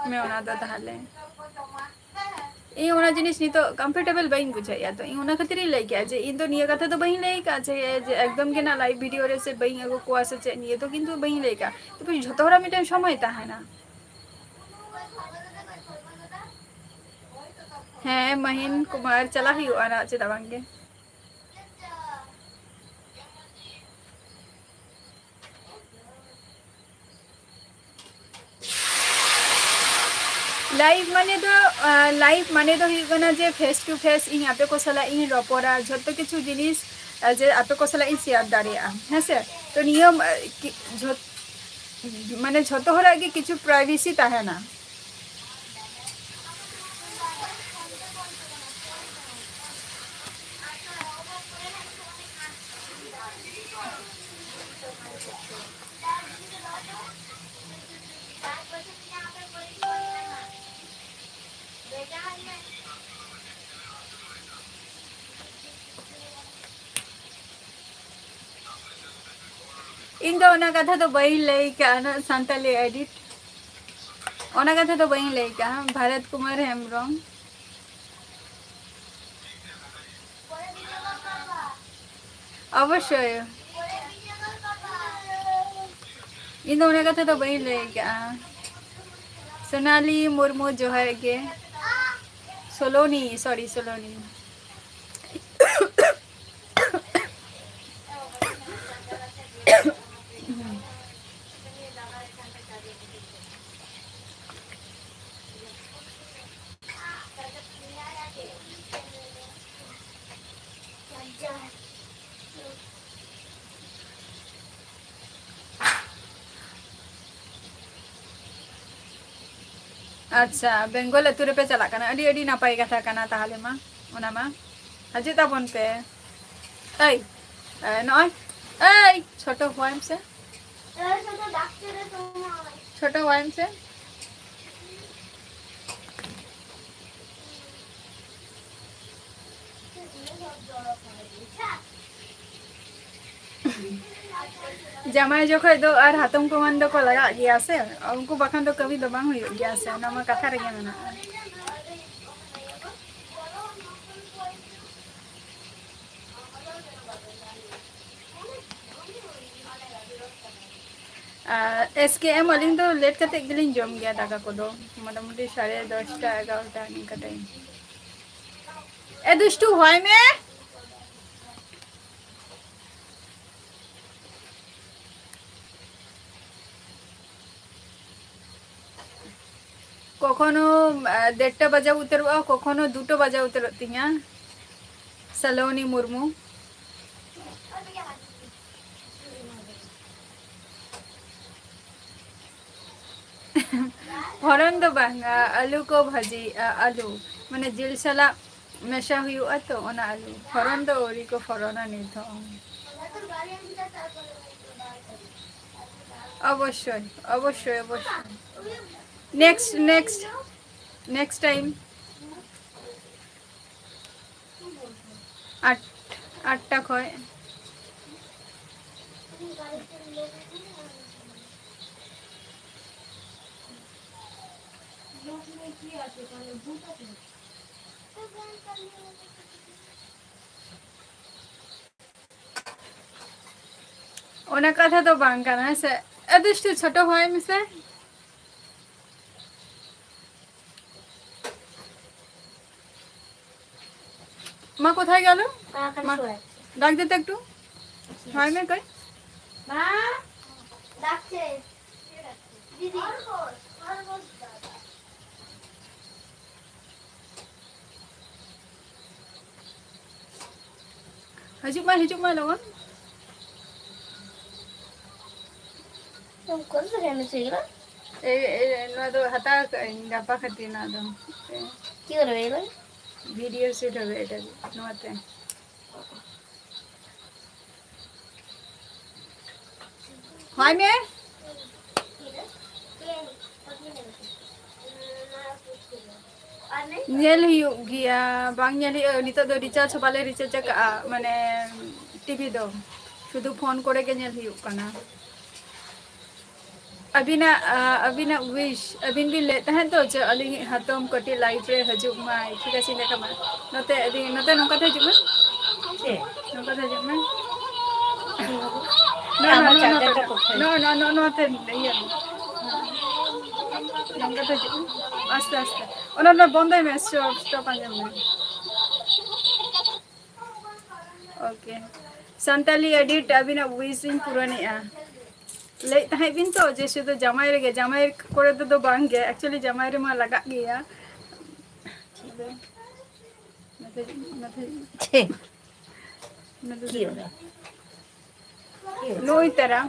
ᱢᱮ ᱚᱱᱟ ᱫᱚ ᱛᱟᱦᱚᱞᱮ᱾ ᱤᱧ ᱚᱱᱟ ᱡᱤᱱᱤᱥ ᱱᱤᱛᱚᱜ ᱠᱚᱢᱯᱷᱚᱨᱴᱮᱵᱚᱞ ᱵᱟᱹᱧ ᱵᱩᱡᱷᱟᱹᱣᱮᱫᱼᱟ, ᱛᱚ ᱤᱧ ᱚᱱᱟ ᱠᱷᱟᱹᱛᱤᱨ ᱤᱧ ᱞᱟᱹᱭ ᱠᱮᱜᱼᱟ ᱡᱮ ᱤᱧ ᱫᱚ ᱱᱤᱭᱟᱹ ᱠᱟᱛᱷᱟ ᱫᱚ ᱵᱟᱹᱧ ᱞᱟᱹᱭ ᱠᱟᱜᱼᱟ ᱡᱮ, ᱡᱮ ᱮᱠᱫᱚᱢ ᱜᱮ ᱱᱟᱜ ᱞᱟᱭᱤᱵᱷ ᱵᱷᱤᱰᱤᱭᱳ ᱨᱮ ᱥᱮ ᱵᱟᱹᱧ ᱟᱹᱜᱩ ᱠᱚᱣᱟ ᱥᱮ ᱪᱮᱫ, ᱱᱤᱭᱟᱹ ᱫᱚ ᱠᱤᱱᱛᱩ ᱵᱟᱹᱧ ᱞᱟᱹᱭ ᱠᱟᱜᱼᱟ᱾ ᱛᱚᱵᱮ ᱡᱷᱚᱛᱚ ᱦᱚᱲᱟᱜ ᱢᱤᱫᱴᱮᱱ ᱥᱚᱢᱚᱭ ᱛᱟᱦᱮᱱᱟ᱾ ᱦᱮᱸ, ᱢᱟᱦᱤᱱ ᱠᱩᱢᱟᱨ, ᱪᱟᱞᱟᱜ ᱦᱩᱭᱩᱜᱼᱟ ᱱᱟᱜ, ᱪᱮᱫᱟᱜ ᱵᱟᱝᱜᱮ᱾ ᱞᱟᱭᱤᱵᱷ ᱢᱟᱱᱮ ᱫᱚ, ᱞᱟᱭᱤᱵᱷ ᱢᱟᱱᱮ ᱫᱚ ᱦᱩᱭᱩᱜ ᱠᱟᱱᱟ ᱡᱮ ᱯᱷᱮᱥ ᱴᱩ ᱯᱷᱮᱥ ᱤᱧ ᱟᱯᱮ ᱠᱚ ᱥᱟᱞᱟᱜ ᱤᱧ ᱨᱚᱯᱚᱲᱟ, ᱡᱷᱚᱛᱚ ᱠᱤᱪᱷᱩ ᱡᱤᱱᱤᱥ ᱡᱮ ᱟᱯᱮ ᱠᱚ ᱥᱟᱞᱟᱜ ᱤᱧ ᱥᱮᱭᱟᱨ ᱫᱟᱲᱮᱭᱟᱜᱼᱟ, ᱦᱮᱸ ᱥᱮ? ᱛᱚ ᱱᱤᱭᱟᱹ ᱡᱷᱚᱛᱚ ᱢᱟᱱᱮ ᱡᱷᱚᱛᱚ ᱦᱚᱲᱟᱜ ᱜᱮ ᱠᱤᱪᱷᱩ ᱯᱨᱟᱭᱵᱷᱮᱥᱤ ᱛᱟᱦᱮᱱᱟ᱾ ᱤᱧ ᱫᱚ ᱚᱱᱟ ᱠᱟᱛᱷᱟ ᱫᱚ ᱵᱟᱹᱧ ᱞᱟᱹᱭ ᱠᱟᱜᱼᱟ, ᱩᱱᱟᱹᱜ ᱥᱟᱱᱛᱟᱞᱤ ᱮᱰᱤᱴ, ᱚᱱᱟ ᱠᱟᱛᱷᱟ ᱫᱚ ᱵᱟᱹᱧ ᱞᱟᱹᱭ ᱠᱟᱜᱼᱟ᱾ ᱵᱷᱟᱨᱚᱛ ᱠᱩᱢᱟᱨ ᱦᱮᱢᱵᱨᱚᱢ᱾ ᱚᱵᱚᱥᱥᱳᱭ, ᱤᱧ ᱫᱚ ᱚᱱᱟ ᱠᱟᱛᱷᱟ ᱫᱚ ᱵᱟᱹᱧ ᱞᱟᱹᱭ ᱠᱟᱜᱼᱟ᱾ ᱥᱳᱱᱟᱞᱤ ᱢᱩᱨᱢᱩ, ᱡᱚᱦᱟᱨ ᱜᱮ᱾ ᱥᱳᱞᱳᱱᱤ, ᱥᱚᱨᱤ, ᱥᱳᱞᱳᱱᱤ᱾ ᱟᱪᱪᱷᱟ, ᱵᱮᱝᱜᱚᱞ ᱟᱹᱛᱩ ᱨᱮᱯᱮ ᱪᱟᱞᱟᱜ ᱠᱟᱱᱟ, ᱟᱹᱰᱤ ᱟᱹᱰᱤ ᱱᱟᱯᱟᱭ ᱠᱟᱛᱷᱟ ᱠᱟᱱᱟ᱾ ᱛᱟᱦᱚᱞᱮ ᱢᱟ, ᱚᱱᱟ ᱢᱟ ᱦᱤᱡᱩᱜ ᱛᱟᱵᱚᱱ ᱯᱮ᱾ ᱮᱭ, ᱮ, ᱱᱚᱜᱼᱚᱭ, ᱮᱭ, ᱪᱷᱳᱴᱳ ᱦᱚᱦᱚᱣᱟᱭ ᱢᱮᱥᱮ᱾ ᱪᱷᱳᱴᱳ ᱦᱚᱦᱚᱣᱟᱭ ᱢᱮᱥᱮ᱾ ᱡᱟᱢᱟᱭ ᱡᱚᱠᱷᱚᱡ ᱫᱚ ᱟᱨ ᱦᱟᱛᱚᱢ ᱠᱩᱢᱟᱹᱝ ᱫᱚᱠᱚ ᱞᱟᱜᱟᱜ ᱜᱮᱭᱟ ᱥᱮ, ᱩᱱᱠᱩ ᱵᱟᱠᱷᱟᱱ ᱫᱚ ᱠᱟᱹᱢᱤ ᱫᱚ ᱵᱟᱝ ᱦᱩᱭᱩᱜ ᱜᱮᱭᱟ ᱥᱮ, ᱚᱱᱟ ᱢᱟ ᱠᱟᱛᱷᱟ ᱨᱮᱜᱮ ᱢᱮᱱᱟᱜᱼᱟ᱾ ᱟᱨ ᱮᱥ ᱠᱮ ᱮᱢ, ᱟᱹᱞᱤᱧ ᱫᱚ ᱞᱮᱴ ᱠᱟᱛᱮᱫ ᱜᱮᱞᱤᱧ ᱡᱚᱢ ᱜᱮᱭᱟ ᱫᱟᱠᱟ ᱠᱚᱫᱚ, ᱢᱚᱴᱟᱢᱩᱴᱤ ᱥᱟᱲᱮ ᱫᱚᱥᱴᱟ, ᱮᱜᱟᱨᱚᱴᱟ ᱱᱤᱝᱠᱟ ᱴᱟᱭᱤᱢ᱾ ᱮ ᱫᱩᱥᱴᱩ, ᱦᱚᱭ ᱢᱮ᱾ ᱠᱚᱠᱷᱚᱱ ᱠᱚᱠᱷᱚᱱᱳ ᱰᱮᱲᱴᱟ ᱵᱟᱡᱟᱣ ᱩᱛᱟᱹᱨᱚᱜᱼᱟ, ᱠᱚᱠᱷᱚᱱᱳ ᱫᱩᱴᱟ ᱵᱟᱡᱟᱣ ᱩᱛᱟᱹᱨᱚᱜ ᱛᱤᱧᱟ᱾ ᱥᱟᱞᱚᱱᱤ ᱢᱩᱨᱢᱩ᱾ ᱯᱷᱚᱨᱚᱱ ᱫᱚ ᱵᱟᱝ, ᱟᱹᱞᱩ ᱠᱚ ᱵᱷᱟᱹᱡᱤᱭᱮᱜᱼᱟ, ᱟᱹᱞᱩ ᱢᱟᱱᱮ ᱡᱤᱞ ᱥᱟᱞᱟᱜ ᱢᱮᱥᱟ ᱦᱩᱭᱩᱜᱼᱟ ᱛᱚ, ᱚᱱᱟ ᱟᱹᱞᱩ᱾ ᱯᱷᱚᱨᱚᱱ ᱫᱚ ᱟᱹᱣᱨᱤ ᱠᱚ ᱯᱷᱚᱨᱚᱱᱟ ᱱᱤᱛ ᱦᱚᱸ᱾ ᱚᱵᱚᱥᱥᱳᱭ, ᱚᱵᱚᱥᱥᱳᱭ, ᱚᱵᱚᱥᱥᱳᱭ᱾ Next, next, next time. ᱟᱴ, ᱟᱴᱴᱟ ᱠᱷᱚᱡ᱾ ᱚᱱᱟ ᱠᱟᱛᱷᱟ ᱫᱚ ᱵᱟᱝ ᱠᱟᱱᱟ, ᱦᱮᱸ ᱥᱮ? ᱟᱫᱚ ᱮᱠᱴᱩ ᱪᱷᱳᱴᱳ ᱦᱚᱭ ᱢᱮᱥᱮ᱾ মা কোথায় গেল? মা, ডাক দে তো একটু। হয় না কই? মা, ডাকছে। দিদি। ᱦᱤᱡᱩᱜ ᱢᱟ, ᱦᱤᱡᱩᱜ ᱢᱟ ᱞᱚᱜᱚᱱ᱾ ᱛᱩᱢᱠᱳ ᱥᱮ ᱠᱮᱱᱮ ᱪᱟᱦᱤᱭᱮ ᱱᱟ? ᱮ, ᱮ, ᱱᱚᱣᱟ ᱫᱚ ᱦᱟᱛᱟᱣ ᱠᱟᱜ ᱟᱹᱧ ᱜᱟᱯᱟ ᱠᱷᱟᱹᱛᱤᱨ ᱱᱚᱣᱟ ᱫᱚ᱾ ᱠᱤᱭᱩ ᱨᱮ ᱵᱷᱟᱭ? ᱵᱷᱤᱰᱤᱭᱳ ᱥᱩᱴ ᱦᱩᱭᱩᱜᱼᱟ ᱮᱴᱟᱜ ᱱᱚᱣᱟᱛᱮ᱾ ᱦᱳᱭ ᱢᱮ᱾ ᱧᱮᱞ ᱦᱩᱭᱩᱜ ᱜᱮᱭᱟ, ᱵᱟᱝ ᱧᱮᱞ ᱦᱩᱭᱩᱜᱼᱟ᱾ ᱱᱤᱛᱚᱜ ᱫᱚ ᱨᱤᱪᱟᱨᱡᱽ ᱦᱚᱸ ᱵᱟᱞᱮ ᱨᱤᱪᱟᱨᱡᱽ ᱟᱠᱟᱜᱼᱟ, ᱢᱟᱱᱮ ᱴᱤᱵᱷᱤ ᱫᱚ ᱥᱩᱫᱷᱩ ᱯᱷᱳᱱ ᱠᱚᱨᱮ ᱜᱮ ᱧᱮᱞ ᱦᱩᱭᱩᱜ ᱠᱟᱱᱟ᱾ ᱟᱹᱵᱤᱱᱟᱜ, ᱟ, ᱟᱹᱵᱤᱱᱟᱜ ᱣᱤᱥ, ᱟᱹᱵᱤᱱ ᱵᱤᱱ ᱞᱟᱹᱭᱮᱫ ᱛᱟᱦᱮᱸᱫ ᱛᱚ ᱡᱮ ᱟᱹᱞᱤᱧᱤᱡ ᱦᱟᱛᱚᱢ ᱠᱟᱹᱴᱤᱡ ᱞᱟᱭᱤᱵᱷ ᱨᱮ ᱦᱤᱡᱩᱜ ᱢᱟᱭ, ᱴᱷᱤᱠ ᱟᱪᱷᱮ, ᱞᱮᱠᱟ ᱢᱟ᱾ ᱱᱚᱛᱮ ᱟᱹᱞᱤᱧ, ᱱᱚᱛᱮ ᱱᱚᱝᱠᱟ ᱛᱮ ᱦᱤᱡᱩᱜ ᱢᱮ᱾ ᱪᱮᱫ? ᱱᱚᱝᱠᱟ ᱛᱮ ᱦᱤᱡᱩᱜ ᱢᱮ᱾ ᱱᱚ, ᱱᱚ, ᱟᱢᱟᱜ ᱱᱚ, ᱪᱟᱨᱡᱟᱨ ᱱᱚᱛᱮ᱾ ᱫᱚ ᱠᱚᱠᱷᱮ? ᱱᱚ, ᱱᱚ, ᱱᱚ, ᱱᱚᱛᱮ ᱤᱭᱟᱹ ᱢᱮ᱾ ᱱᱚᱝᱠᱟ ᱛᱮ ᱦᱤᱡᱩᱜ ᱢᱮ᱾ ᱟᱥᱛᱮ, ᱟᱥᱛᱮ᱾ ᱚᱱᱟ, ᱚᱱᱟ ᱵᱚᱱᱫᱚᱭ ᱢᱮ, stop, stop ᱟᱸᱡᱚᱢ ᱢᱮ᱾ OK᱾ ᱥᱟᱱᱛᱟᱞᱤ ᱮᱰᱤᱴ ᱟᱹᱵᱤᱱᱟᱜ ᱣᱤᱥ ᱤᱧ ᱯᱩᱨᱚᱱᱮᱜᱼᱟ᱾ ᱞᱟᱹᱭᱮᱫ ᱛᱟᱦᱮᱸᱫ ᱵᱤᱱ ᱛᱚ ᱡᱮ ᱥᱩᱫᱷᱩ ᱡᱟᱢᱟᱭ ᱨᱮᱜᱮ, ᱡᱟᱢᱟᱭ ᱠᱚᱨᱮ ᱫᱚ, ᱫᱚ ᱵᱟᱝ ᱜᱮ, actually ᱡᱟᱢᱟᱭ ᱨᱮᱢᱟ ᱞᱟᱜᱟᱜ ᱜᱮᱭᱟ᱾ ᱟᱫᱚ ᱱᱚᱛᱮ, ᱱᱚᱛᱮ, ᱪᱮ᱾ ᱱᱚᱛᱮ ᱪᱮᱫ ᱦᱚᱸ ᱵᱟᱝ᱾ ᱪᱮᱫ ᱦᱚᱸ ᱵᱟᱝ᱾ ᱱᱩᱭ ᱛᱟᱨᱟ᱾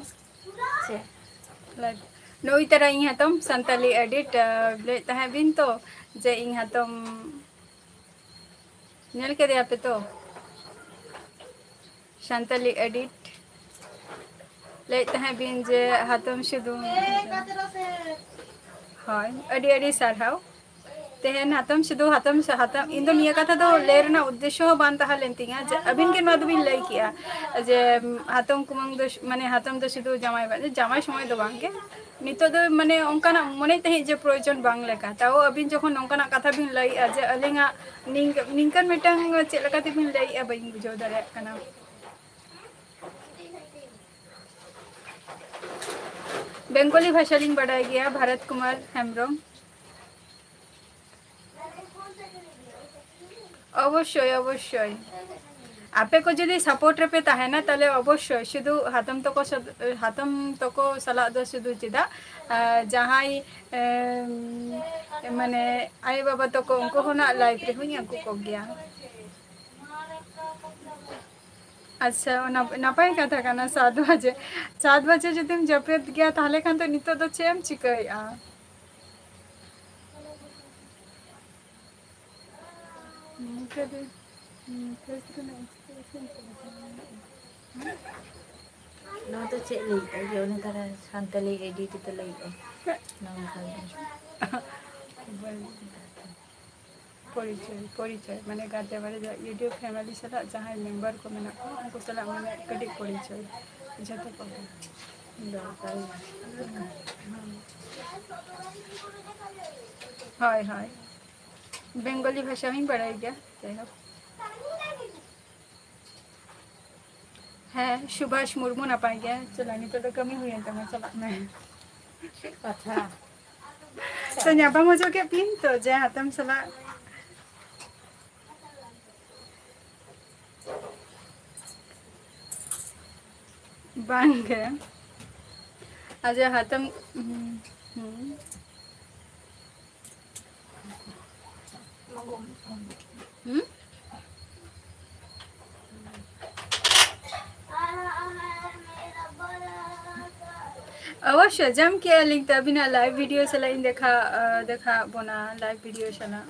ᱪᱮ᱾ ᱞᱟᱹᱭ-, ᱱᱩᱭ ᱛᱟᱨᱟ ᱤᱧ ᱦᱟᱛᱚᱢ ᱥᱟᱱᱛᱟᱞᱤ edit, ᱟ, ᱞᱟᱹᱭᱮᱫ ᱛᱟᱦᱮᱸᱫ ᱵᱤᱱ ᱛᱚ ᱡᱮ ᱤᱧ ᱦᱟᱛᱚᱢ ᱧᱮᱞ ᱠᱮᱫᱮᱭᱟ ᱯᱮ ᱛᱚ? ᱥᱟᱱᱛᱟᱞᱤ edit ᱞᱟᱹᱭᱮᱫ ᱛᱟᱦᱮᱸᱫ ᱵᱤᱱ ᱡᱮ ᱦᱟᱛᱚᱢ ᱥᱩᱫᱷᱩ᱾ ᱦᱳᱭ, ᱟᱹᱰᱤ ᱟᱹᱰᱤ ᱥᱟᱨᱦᱟᱣ᱾ ᱛᱮᱦᱮᱧ ᱦᱟᱛᱚᱢ ᱥᱩᱫᱷᱩ ᱦᱟᱛᱚᱢ ᱥᱮ ᱦᱟᱛᱚᱢ, ᱤᱧ ᱫᱚ ᱱᱤᱭᱟᱹ ᱠᱟᱛᱷᱟ ᱫᱚ ᱞᱟᱹᱭ ᱨᱮᱱᱟᱜ ᱩᱫᱽᱫᱮᱥᱥᱚ ᱦᱚᱸ ᱵᱟᱝ ᱛᱟᱦᱮᱸ ᱞᱮᱱ ᱛᱤᱧᱟ ᱡᱮ ᱟᱹᱵᱤᱱ ᱜᱮ ᱱᱚᱣᱟ ᱫᱚᱵᱤᱱ ᱞᱟᱹᱭ ᱠᱮᱜᱼᱟ ᱡᱮ ᱦᱟᱛᱚᱢ ᱠᱩᱢᱟᱹᱝ ᱫᱚ, ᱢᱟᱱᱮ ᱦᱟᱛᱚᱢ ᱫᱚ ᱥᱩᱫᱷᱩ ᱡᱟᱢᱟᱭ ᱵᱟ-, ᱡᱟᱢᱟᱭ ᱥᱚᱢᱚᱭ ᱫᱚ ᱵᱟᱝ ᱜᱮ, ᱱᱤᱛᱚᱜ ᱫᱚ ᱢᱟᱱᱮ ᱚᱱᱠᱟᱱᱟᱜ ᱢᱚᱱᱮ ᱛᱟᱦᱮᱸᱫ ᱡᱮ ᱯᱨᱚᱭᱳᱡᱚᱱ ᱵᱟᱝ ᱞᱮᱠᱟ, ᱛᱟᱣ ᱟᱹᱵᱤᱱ ᱡᱚᱠᱷᱚᱱ ᱱᱚᱝᱠᱟᱱᱟᱜ ᱠᱟᱛᱷᱟ ᱵᱤᱱ ᱞᱟᱹᱭᱮᱜᱼᱟ ᱡᱮ ᱟᱹᱞᱤᱧᱟᱜ ᱱᱤᱝ-, ᱱᱤᱝᱠᱟᱹᱱ ᱢᱤᱫᱴᱟᱝ ᱪᱮᱫ ᱞᱮᱠᱟ ᱛᱮᱵᱤᱱ ᱞᱟᱹᱭᱮᱜᱼᱟ ᱵᱟᱹᱧ ᱵᱩᱡᱷᱟᱹᱣ ᱫᱟᱲᱮᱭᱟᱜ ᱠᱟᱱᱟ᱾ ᱵᱮᱝᱜᱚᱞᱤ ᱵᱷᱟᱥᱟ ᱞᱤᱧ ᱵᱟᱰᱟᱭ ᱜᱮᱭᱟ, ᱵᱷᱟᱨᱚᱛ ᱠᱩᱢᱟᱨ ᱦᱮᱢᱵᱨᱚᱢ᱾ ᱚᱵᱚᱥᱥᱳᱭ, ᱚᱵᱚᱥᱥᱳᱭ᱾ ᱟᱯᱮ ᱠᱚ ᱡᱩᱫᱤ support ᱨᱮᱯᱮ ᱛᱟᱦᱮᱱᱟ, ᱛᱟᱦᱞᱮ ᱚᱵᱚᱥᱥᱳᱭ ᱥᱩᱫᱷᱩ ᱦᱟᱛᱚᱢ ᱛᱟᱠᱚ ᱥᱟᱫ-, ᱦᱟᱛᱚᱢ ᱛᱟᱠᱚ ᱥᱟᱞᱟᱜ ᱫᱚ ᱥᱩᱫᱷᱩ ᱪᱮᱫᱟᱜ, ᱟᱨ ᱡᱟᱦᱟᱸᱭ, ᱮᱢ, ᱢᱟᱱᱮ ᱟᱭᱳ ᱵᱟᱵᱟ ᱛᱟᱠᱚ, ᱩᱱᱠᱩ ᱦᱚᱸ ᱱᱟᱜ live ᱨᱮᱦᱚᱸᱧ ᱟᱹᱜᱩ ᱠᱚᱜᱮᱭᱟ᱾ ᱟᱪᱪᱷᱟ, ᱚᱱᱟ ᱱᱟᱯᱟᱭ ᱠᱟᱛᱷᱟ ᱠᱟᱱᱟ, ᱥᱟᱛ ᱵᱟᱡᱮ, ᱥᱟᱛ ᱵᱟᱡᱮ ᱡᱩᱫᱤᱢ ᱡᱟᱹᱯᱤᱫ ᱜᱮᱭᱟ, ᱛᱟᱦᱞᱮ ᱠᱷᱟᱱ ᱫᱚ ᱱᱤᱛᱚᱜ ᱫᱚ ᱪᱮᱫ ᱮᱢ ᱪᱤᱠᱟᱹᱭᱮᱫᱼᱟ? ᱱᱤᱝᱠᱟᱹ ᱫᱚ, ᱱᱤᱝᱠᱟᱹ ᱫᱚ ᱱᱟᱜ ᱪᱤᱠᱟᱹ ᱤᱥᱤᱱ ᱠᱚ ᱵᱟᱝ ᱦᱩᱭᱩᱜᱼᱟ᱾ ᱱᱚᱣᱟ ᱫᱚ ᱪᱮᱫ ᱞᱟᱹᱭᱮᱫᱼᱟ? ᱡᱮ ᱩᱱᱤ ᱛᱟᱦᱞᱮ ᱥᱟᱱᱛᱟᱞᱤ edit ᱫᱚ ᱞᱟᱹᱭᱮᱫᱼᱟ᱾ ᱱᱚᱣᱟ ᱠᱟᱱ ᱜᱮᱭᱟ᱾ ᱯᱚᱨᱤᱪᱚᱭ, ᱯᱚᱨᱤᱪᱚᱭ, ᱢᱟᱱᱮ ᱜᱟᱛᱮ ᱵᱟᱨᱮ ᱡᱟ-, YouTube family ᱥᱟᱞᱟᱜ ᱡᱟᱦᱟᱸᱭ member ᱠᱚ ᱢᱮᱱᱟᱜ ᱠᱚᱣᱟ, ᱩᱱᱠᱩ ᱥᱟᱞᱟᱜ ᱢᱟᱱᱮ ᱠᱟᱹᱴᱤᱡ ᱯᱚᱨᱤᱪᱚᱭ ᱡᱷᱚᱛᱚ ᱠᱚᱜᱮ ᱫᱚᱨᱠᱟᱨ᱾ ᱦᱳᱭ, ᱦᱳᱭ, ᱵᱮᱝᱜᱚᱞᱤ ᱵᱷᱟᱥᱟ ᱦᱚᱸᱧ ᱵᱟᱲᱟᱭ ᱜᱮᱭᱟ, ᱡᱟᱭᱦᱳᱠ᱾ ᱦᱮᱸ, ᱥᱩᱵᱷᱟᱥ ᱢᱩᱨᱢᱩ ᱱᱟᱯᱟᱭ ᱜᱮ᱾ ᱪᱟᱞᱟᱜ, ᱱᱤᱛᱚᱜ ᱫᱚ ᱠᱟᱹᱢᱤ ᱦᱩᱭᱮᱱ ᱛᱟᱢᱟ, ᱪᱟᱞᱟᱜ ᱢᱮ᱾ ᱪᱮᱫ ᱠᱟᱛᱷᱟ? ᱛᱚ, ᱧᱟᱯᱟᱢ ᱦᱚᱪᱚ ᱠᱮᱫ ᱯᱮᱭᱟᱹᱧ ᱛᱚ, ᱡᱮ ᱦᱟᱛᱚᱢ ᱥᱟᱞᱟᱜ᱾ ᱵᱟᱝ ᱜᱮ᱾ ᱟᱪᱪᱷᱟ, ᱦᱟᱛᱚᱢ, ᱦᱩᱸ, ᱦᱩᱸ᱾ ᱦᱩᱸ? ᱚᱵᱚᱥᱥᱳᱭ, ᱡᱚᱢ ᱠᱮᱜᱼᱟ ᱞᱤᱧ ᱛᱚ, ᱟᱹᱵᱤᱱᱟᱜ live video ᱥᱟᱞᱟᱜ ᱤᱧ ᱫᱮᱠᱷᱟ, ᱟ, ᱫᱮᱠᱷᱟ ᱟᱫ ᱵᱚᱱᱟ, live video ᱥᱟᱞᱟᱜ᱾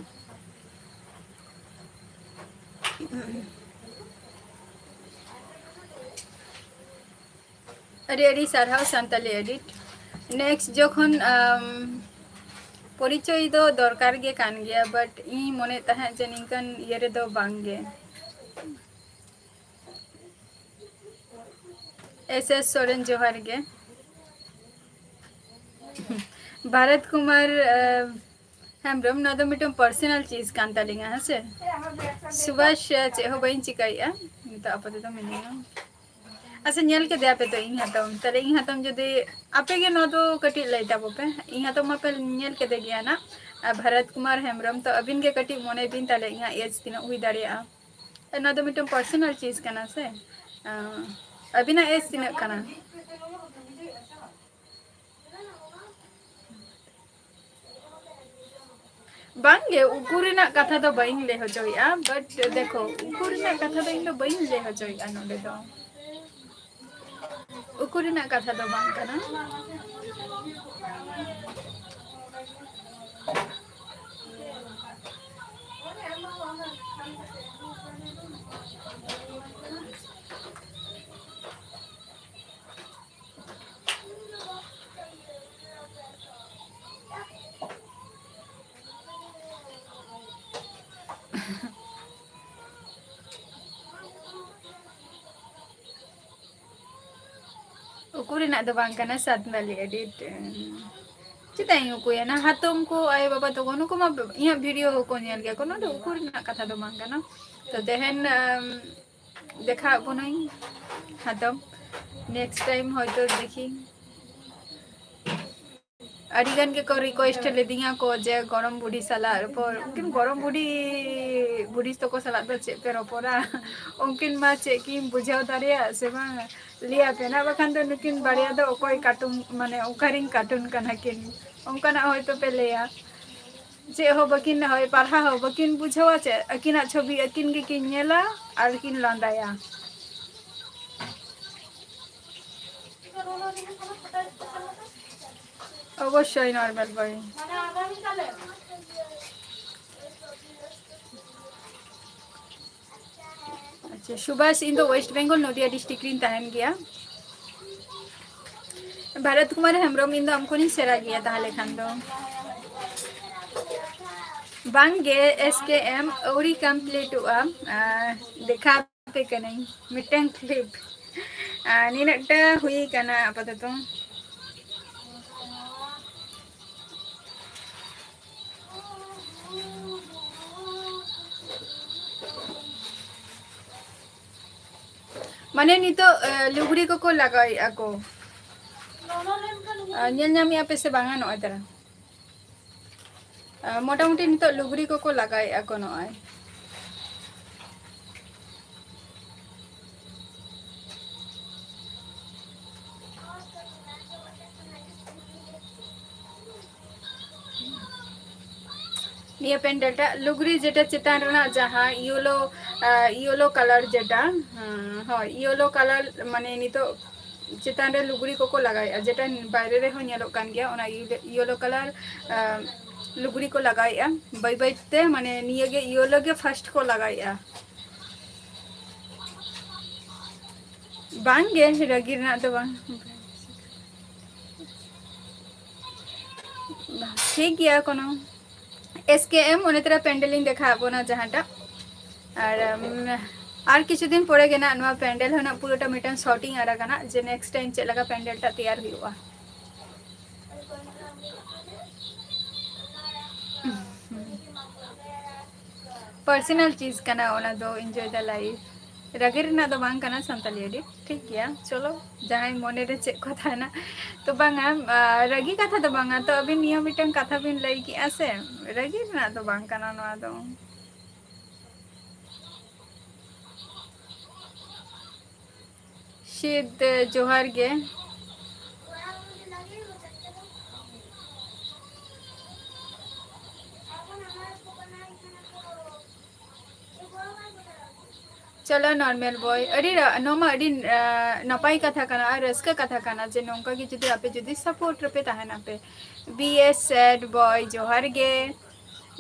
ᱟᱹᱰᱤ ᱟᱹᱰᱤ ᱥᱟᱨᱦᱟᱣ ᱥᱟᱱᱛᱟᱞᱤ edit᱾ Next ᱡᱚᱠᱷᱚᱱ, ᱟᱢ, ᱯᱚᱨᱤᱪᱚᱭ ᱫᱚ ᱫᱚᱨᱠᱟᱨ ᱜᱮ ᱠᱟᱱ ᱜᱮᱭᱟ, but ᱤᱧ ᱢᱚᱱᱮᱭᱮᱫ ᱛᱟᱦᱮᱸᱫ ᱡᱮ ᱱᱤᱝᱠᱟᱹᱱ ᱤᱭᱟᱹ ᱨᱮᱫᱚ ᱵᱟᱝ ᱜᱮ᱾ S S ᱥᱚᱨᱮᱱ, ᱡᱚᱦᱟᱨ ᱜᱮ᱾ ᱵᱷᱟᱨᱚᱛ ᱠᱩᱢᱟᱨ, ᱟᱢ, ᱦᱮᱢᱵᱨᱚᱢ, ᱱᱚᱣᱟ ᱫᱚ ᱢᱤᱫᱴᱟᱝ personal ᱪᱤᱡᱽ ᱠᱟᱱ ᱛᱟᱹᱞᱤᱧᱟ, ᱦᱮᱸ ᱥᱮ? ᱥᱩᱵᱷᱟᱥ, ᱪᱮᱫ ᱦᱚᱸ ᱵᱟᱹᱧ ᱪᱤᱠᱟᱹᱭᱮᱫᱼᱟ, ᱱᱤᱛᱚᱜ ᱟᱯᱟᱛᱚᱛᱚ ᱢᱤᱱᱟᱹᱧᱟ᱾ ᱟᱪᱪᱷᱟ, ᱧᱮᱞ ᱠᱮᱫᱮᱭᱟ ᱯᱮ ᱛᱚ ᱤᱧ ᱦᱟᱛᱚᱢ? ᱛᱟᱦᱞᱮ ᱤᱧ ᱦᱟᱛᱚᱢ ᱡᱩᱫᱤ ᱟᱯᱮ ᱜᱮ ᱱᱚᱣᱟ ᱫᱚ ᱠᱟᱹᱴᱤᱡ ᱞᱟᱹᱭ ᱛᱟᱵᱚ ᱯᱮ, ᱤᱧ ᱦᱟᱛᱚᱢ ᱢᱟᱯᱮ ᱧᱮᱞ ᱠᱮᱫᱮ ᱜᱮᱭᱟ ᱱᱟᱜ, ᱟᱨ ᱵᱷᱟᱨᱚᱛ ᱠᱩᱢᱟᱨ ᱦᱮᱢᱵᱨᱚᱢ, ᱛᱚ ᱟᱹᱵᱤᱱ ᱜᱮ ᱠᱟᱹᱴᱤᱡ ᱢᱚᱱᱮ ᱵᱤᱱ ᱛᱟᱦᱞᱮ ᱤᱧᱟᱹᱜ age ᱛᱤᱱᱟᱹᱜ ᱦᱩᱭ ᱫᱟᱲᱮᱭᱟᱜᱼᱟ᱾ ᱱᱚᱣᱟ ᱫᱚ ᱢᱤᱫᱴᱟᱝ personal ᱪᱤᱡᱽ ᱠᱟᱱᱟ ᱥᱮ᱾ ᱟᱸ, ᱟᱹᱵᱤᱱᱟᱜ age ᱛᱤᱱᱟᱹᱜ ᱠᱟᱱᱟ? ᱵᱟᱝᱜᱮ, ᱩᱠᱩ ᱨᱮᱱᱟᱜ ᱠᱟᱛᱷᱟ ᱫᱚ ᱵᱟᱹᱧ ᱞᱟᱹᱭ ᱦᱚᱪᱚᱭᱮᱫᱼᱟ, but ᱫᱮᱠᱷᱚ, ᱩᱠᱩ ᱨᱮᱱᱟᱜ ᱠᱟᱛᱷᱟ ᱫᱚ ᱤᱧ ᱫᱚ ᱵᱟᱹᱧ ᱞᱟᱹᱭ ᱦᱚᱪᱚᱭᱮᱫᱼᱟ ᱱᱚᱰᱮ ᱫᱚ᱾ ᱩᱠᱩ ᱨᱮᱱᱟᱜ ᱠᱟᱛᱷᱟ ᱫᱚ ᱵᱟᱝ ᱠᱟᱱᱟ᱾ ᱩᱠᱩ ᱨᱮᱱᱟᱜ ᱫᱚ ᱵᱟᱝ ᱠᱟᱱᱟ, ᱥᱟᱱᱛᱟᱞᱤ edit᱾ ᱪᱮᱫᱟᱜ ᱤᱧ ᱩᱠᱩᱭᱟ? ᱱᱟ ᱦᱟᱛᱚᱢ ᱠᱚ, ᱟᱭᱳ ᱵᱟᱵᱟ ᱛᱟᱠᱚ, ᱱᱩᱠᱩ ᱢᱟ ᱤᱧᱟᱹᱜ video ᱦᱚᱸᱠᱚ ᱧᱮᱞ ᱜᱮᱭᱟ ᱠᱚ᱾ ᱱᱚᱣᱟ ᱫᱚ ᱩᱠᱩ ᱨᱮᱱᱟᱜ ᱠᱟᱛᱷᱟ ᱫᱚ ᱵᱟᱝ ᱠᱟᱱᱟ᱾ ᱛᱚ ᱛᱮᱦᱮᱧ, ᱟᱢ, ᱫᱮᱠᱷᱟᱣᱟᱫ ᱵᱚᱱᱟᱹᱧ ᱦᱟᱛᱚᱢ᱾ Next time ᱦᱚᱭᱛᱳ ᱫᱮᱠᱷᱤ᱾ ᱟᱹᱰᱤ ᱜᱟᱱ ᱜᱮᱠᱚ request ᱞᱤᱫᱤᱧᱟ ᱠᱚ ᱡᱮ ᱜᱚᱲᱚᱢ ᱵᱩᱰᱷᱤ ᱥᱟᱞᱟᱜ ᱨᱚᱯᱚᱲ, ᱩᱱᱠᱤᱱ ᱜᱚᱲᱚᱢ ᱵᱩᱰᱷᱤ, ᱵᱩᱰᱷᱤ ᱛᱟᱠᱚ ᱥᱟᱞᱟᱜ ᱫᱚ ᱪᱮᱫ ᱯᱮ ᱨᱚᱯᱚᱲᱟ? ᱩᱱᱠᱤᱱ ᱢᱟ ᱪᱮᱫ ᱠᱤᱱ ᱵᱩᱡᱷᱟᱹᱣ ᱫᱟᱲᱮᱭᱟᱜ ᱥᱮ ᱵᱟᱝ? ᱞᱟᱹᱭ ᱟᱯᱮ ᱱᱟᱜ, ᱵᱟᱠᱷᱟᱱ ᱫᱚ ᱱᱩᱠᱤᱱ ᱵᱟᱨᱭᱟ ᱫᱚ ᱚᱠᱚᱭ cartoon, ᱢᱟᱱᱮ ᱚᱠᱟᱨᱮᱱ cartoon ᱠᱟᱱᱟ ᱠᱤᱱ? ᱚᱱᱠᱟᱱᱟᱜ ᱦᱚᱭᱛᱳ ᱯᱮ ᱞᱟᱹᱭᱟ᱾ ᱪᱮᱫ ᱦᱚᱸ ᱵᱟᱹᱠᱤᱱ, ᱦᱳᱭ, ᱯᱟᱲᱦᱟᱣ ᱦᱚᱸ ᱵᱟᱹᱠᱤᱱ ᱵᱩᱡᱷᱟᱹᱣᱟ ᱪᱮᱫ, ᱟᱹᱠᱤᱱᱟᱜ ᱪᱷᱚᱵᱤ ᱟᱹᱠᱤᱱ ᱜᱮᱠᱤᱱ ᱧᱮᱞᱟ ᱟᱨ ᱠᱤᱱ ᱞᱟᱸᱫᱟᱭᱟ᱾ ᱚᱵᱚᱥᱥᱳᱭ normal boy᱾ ᱟᱪᱪᱷᱟ, ᱥᱩᱵᱷᱟᱥ, ᱤᱧ ᱫᱚ West Bengal, ᱱᱚᱫᱤᱭᱟ district ᱨᱤᱧ ᱛᱟᱦᱮᱱ ᱜᱮᱭᱟ᱾ ᱵᱷᱟᱨᱚᱛ ᱠᱩᱢᱟᱨ ᱦᱮᱢᱵᱨᱚᱢ, ᱤᱧ ᱫᱚ ᱟᱢ ᱠᱷᱚᱱᱤᱧ ᱥᱮᱨᱟ ᱜᱮᱭᱟ ᱛᱟᱦᱞᱮ ᱠᱷᱟᱱ ᱫᱚ᱾ ᱵᱟᱝ ᱜᱮ, S K M ᱟᱹᱣᱨᱤ completeᱚᱜᱼᱟ᱾ ᱟᱨ ᱫᱮᱠᱷᱟᱣ ᱟᱯᱮ ᱠᱟᱹᱱᱟᱹᱧ ᱢᱤᱫᱴᱟᱝ clip᱾ ᱟᱨ ᱱᱤᱱᱟᱹᱜ ᱴᱟ ᱦᱩᱭ ᱠᱟᱱᱟ ᱟᱯᱟᱛᱚᱛᱚ᱾ ᱢᱟᱱᱮ ᱱᱤᱛᱚᱜ, ᱮ, ᱞᱩᱜᱽᱲᱤ ᱠᱚᱠᱚ ᱞᱟᱜᱟᱣᱮᱫᱼᱟ ᱠᱚ᱾ ᱮ, ᱧᱮᱞ ᱧᱟᱢᱮᱫᱼᱟ ᱯᱮ ᱥᱮ ᱵᱟᱝᱟ? ᱱᱚᱜᱼᱚᱭ ᱛᱟᱨᱟ᱾ ᱮ, ᱢᱚᱴᱟᱢᱩᱴᱤ ᱱᱤᱛᱚᱜ ᱞᱩᱜᱽᱲᱤ ᱠᱚᱠᱚ ᱞᱟᱜᱟᱣᱮᱫᱼᱟ ᱠᱚ ᱱᱚᱜᱼᱚᱭ᱾ ᱱᱤᱭᱟᱹ ᱯᱮᱱᱰᱮᱞ ᱴᱟᱜ ᱞᱩᱜᱽᱲᱤ ᱡᱮᱴᱟ ᱪᱮᱛᱟᱱ ᱨᱮᱱᱟᱜ ᱡᱟᱦᱟᱸ yellow, ᱟ, yellow colour ᱡᱮᱴᱟ, ᱦᱩᱸ, ᱦᱳᱭ, yellow colour, ᱢᱟᱱᱮ ᱱᱤᱛᱚᱜ ᱪᱮᱛᱟᱱ ᱨᱮ ᱞᱩᱜᱽᱲᱤ ᱠᱚᱠᱚ ᱞᱟᱜᱟᱣᱮᱫᱼᱟ, ᱡᱮᱴᱟ ᱵᱟᱭᱨᱮ ᱨᱮᱦᱚᱸ ᱧᱮᱞᱚᱜ ᱠᱟᱱ ᱜᱮᱭᱟ, ᱚᱱᱟ yellow colour, ᱟ, ᱞᱩᱜᱽᱲᱤ ᱠᱚ ᱞᱟᱜᱟᱣᱮᱫᱼᱟ᱾ ᱵᱟᱹᱭ ᱵᱟᱹᱭ ᱛᱮ, ᱢᱟᱱᱮ ᱱᱤᱭᱟᱹ ᱜᱮ yellow ᱜᱮ first ᱠᱚ ᱞᱟᱜᱟᱣᱮᱫᱼᱟ᱾ ᱵᱟᱝ ᱜᱮ, ᱨᱟᱹᱜᱤ ᱨᱮᱱᱟᱜ ᱫᱚ ᱵᱟᱝ᱾ ᱴᱷᱤᱠ ᱜᱮᱭᱟ, ᱠᱳᱱᱳ S K M, ᱚᱱᱮ ᱛᱚᱨᱟ ᱯᱮᱱᱰᱮᱞ ᱤᱧ ᱫᱮᱠᱷᱟᱣᱟᱫ ᱵᱚᱱᱟ ᱡᱟᱦᱟᱸᱴᱟᱜ᱾ ᱟᱨ, ᱩᱢ, ᱟᱨ ᱠᱤᱪᱷᱩ ᱫᱤᱱ ᱯᱚᱨᱮ ᱜᱮ ᱱᱟᱜ ᱱᱚᱣᱟ ᱯᱮᱱᱰᱮᱞ ᱦᱚᱸ ᱱᱟᱜ ᱯᱩᱨᱟᱹᱴᱟ ᱢᱤᱫᱴᱟᱝ shooting ᱟᱨᱟᱜᱟ ᱱᱟᱜ, ᱡᱮ next time ᱪᱮᱫ ᱞᱮᱠᱟ ᱯᱮᱱᱰᱮᱞ ᱴᱟᱜ ᱛᱮᱭᱟᱨ ᱦᱩᱭᱩᱜᱼᱟ᱾ Personal ᱪᱤᱡᱽ ᱠᱟᱱᱟ ᱚᱱᱟ ᱫᱚ, enjoy the life᱾ ᱨᱟᱹᱜᱤ ᱨᱮᱱᱟᱜ ᱫᱚ ᱵᱟᱝ ᱠᱟᱱᱟ ᱥᱟᱱᱛᱟᱞᱤ ᱮᱰᱤᱴ, ᱴᱷᱤᱠ ᱜᱮᱭᱟ᱾ ᱪᱚᱞᱚ, ᱡᱟᱦᱟᱸᱭ ᱢᱚᱱᱮᱨᱮ ᱪᱮᱫ ᱠᱚ ᱛᱟᱦᱮᱱᱟ, ᱛᱚ ᱵᱟᱝᱟ, ᱟᱨ ᱨᱟᱹᱜᱤ ᱠᱟᱛᱷᱟ ᱫᱚ ᱵᱟᱝᱟ, ᱛᱚ ᱟᱹᱵᱤᱱ ᱱᱤᱭᱟᱹ ᱢᱤᱫᱴᱟᱝ ᱠᱟᱛᱷᱟ ᱵᱤᱱ ᱞᱟᱹᱭ ᱠᱮᱜᱼᱟ ᱥᱮ, ᱨᱟᱹᱜᱤ ᱨᱮᱱᱟᱜ ᱫᱚ ᱵᱟᱝ ᱠᱟᱱᱟ ᱱᱚᱣᱟ ᱫᱚ᱾ ᱥᱤᱫ, ᱡᱚᱦᱟᱨ ᱜᱮ᱾ ᱪᱚᱞᱚ ᱱᱚᱨᱢᱮᱞ ᱵᱚᱭ, ᱟᱹᱰᱤ ᱨᱟ-, ᱱᱚᱣᱟ ᱢᱟ ᱟᱹᱰᱤ, ᱟ, ᱱᱟᱯᱟᱭ ᱠᱟᱛᱷᱟ ᱠᱟᱱᱟ ᱟᱨ ᱨᱟᱹᱥᱠᱟᱹ ᱠᱟᱛᱷᱟ ᱠᱟᱱᱟ ᱡᱮ ᱱᱚᱝᱠᱟ ᱜᱮ ᱡᱩᱫᱤ ᱟᱯᱮ ᱡᱩᱫᱤ ᱥᱟᱯᱳᱨᱴ ᱨᱮᱯᱮ ᱛᱟᱦᱮᱱᱟᱯᱮ᱾ ᱵᱤ ᱮᱥ ᱥᱮᱰ ᱵᱚᱭ, ᱡᱚᱦᱟᱨ ᱜᱮ᱾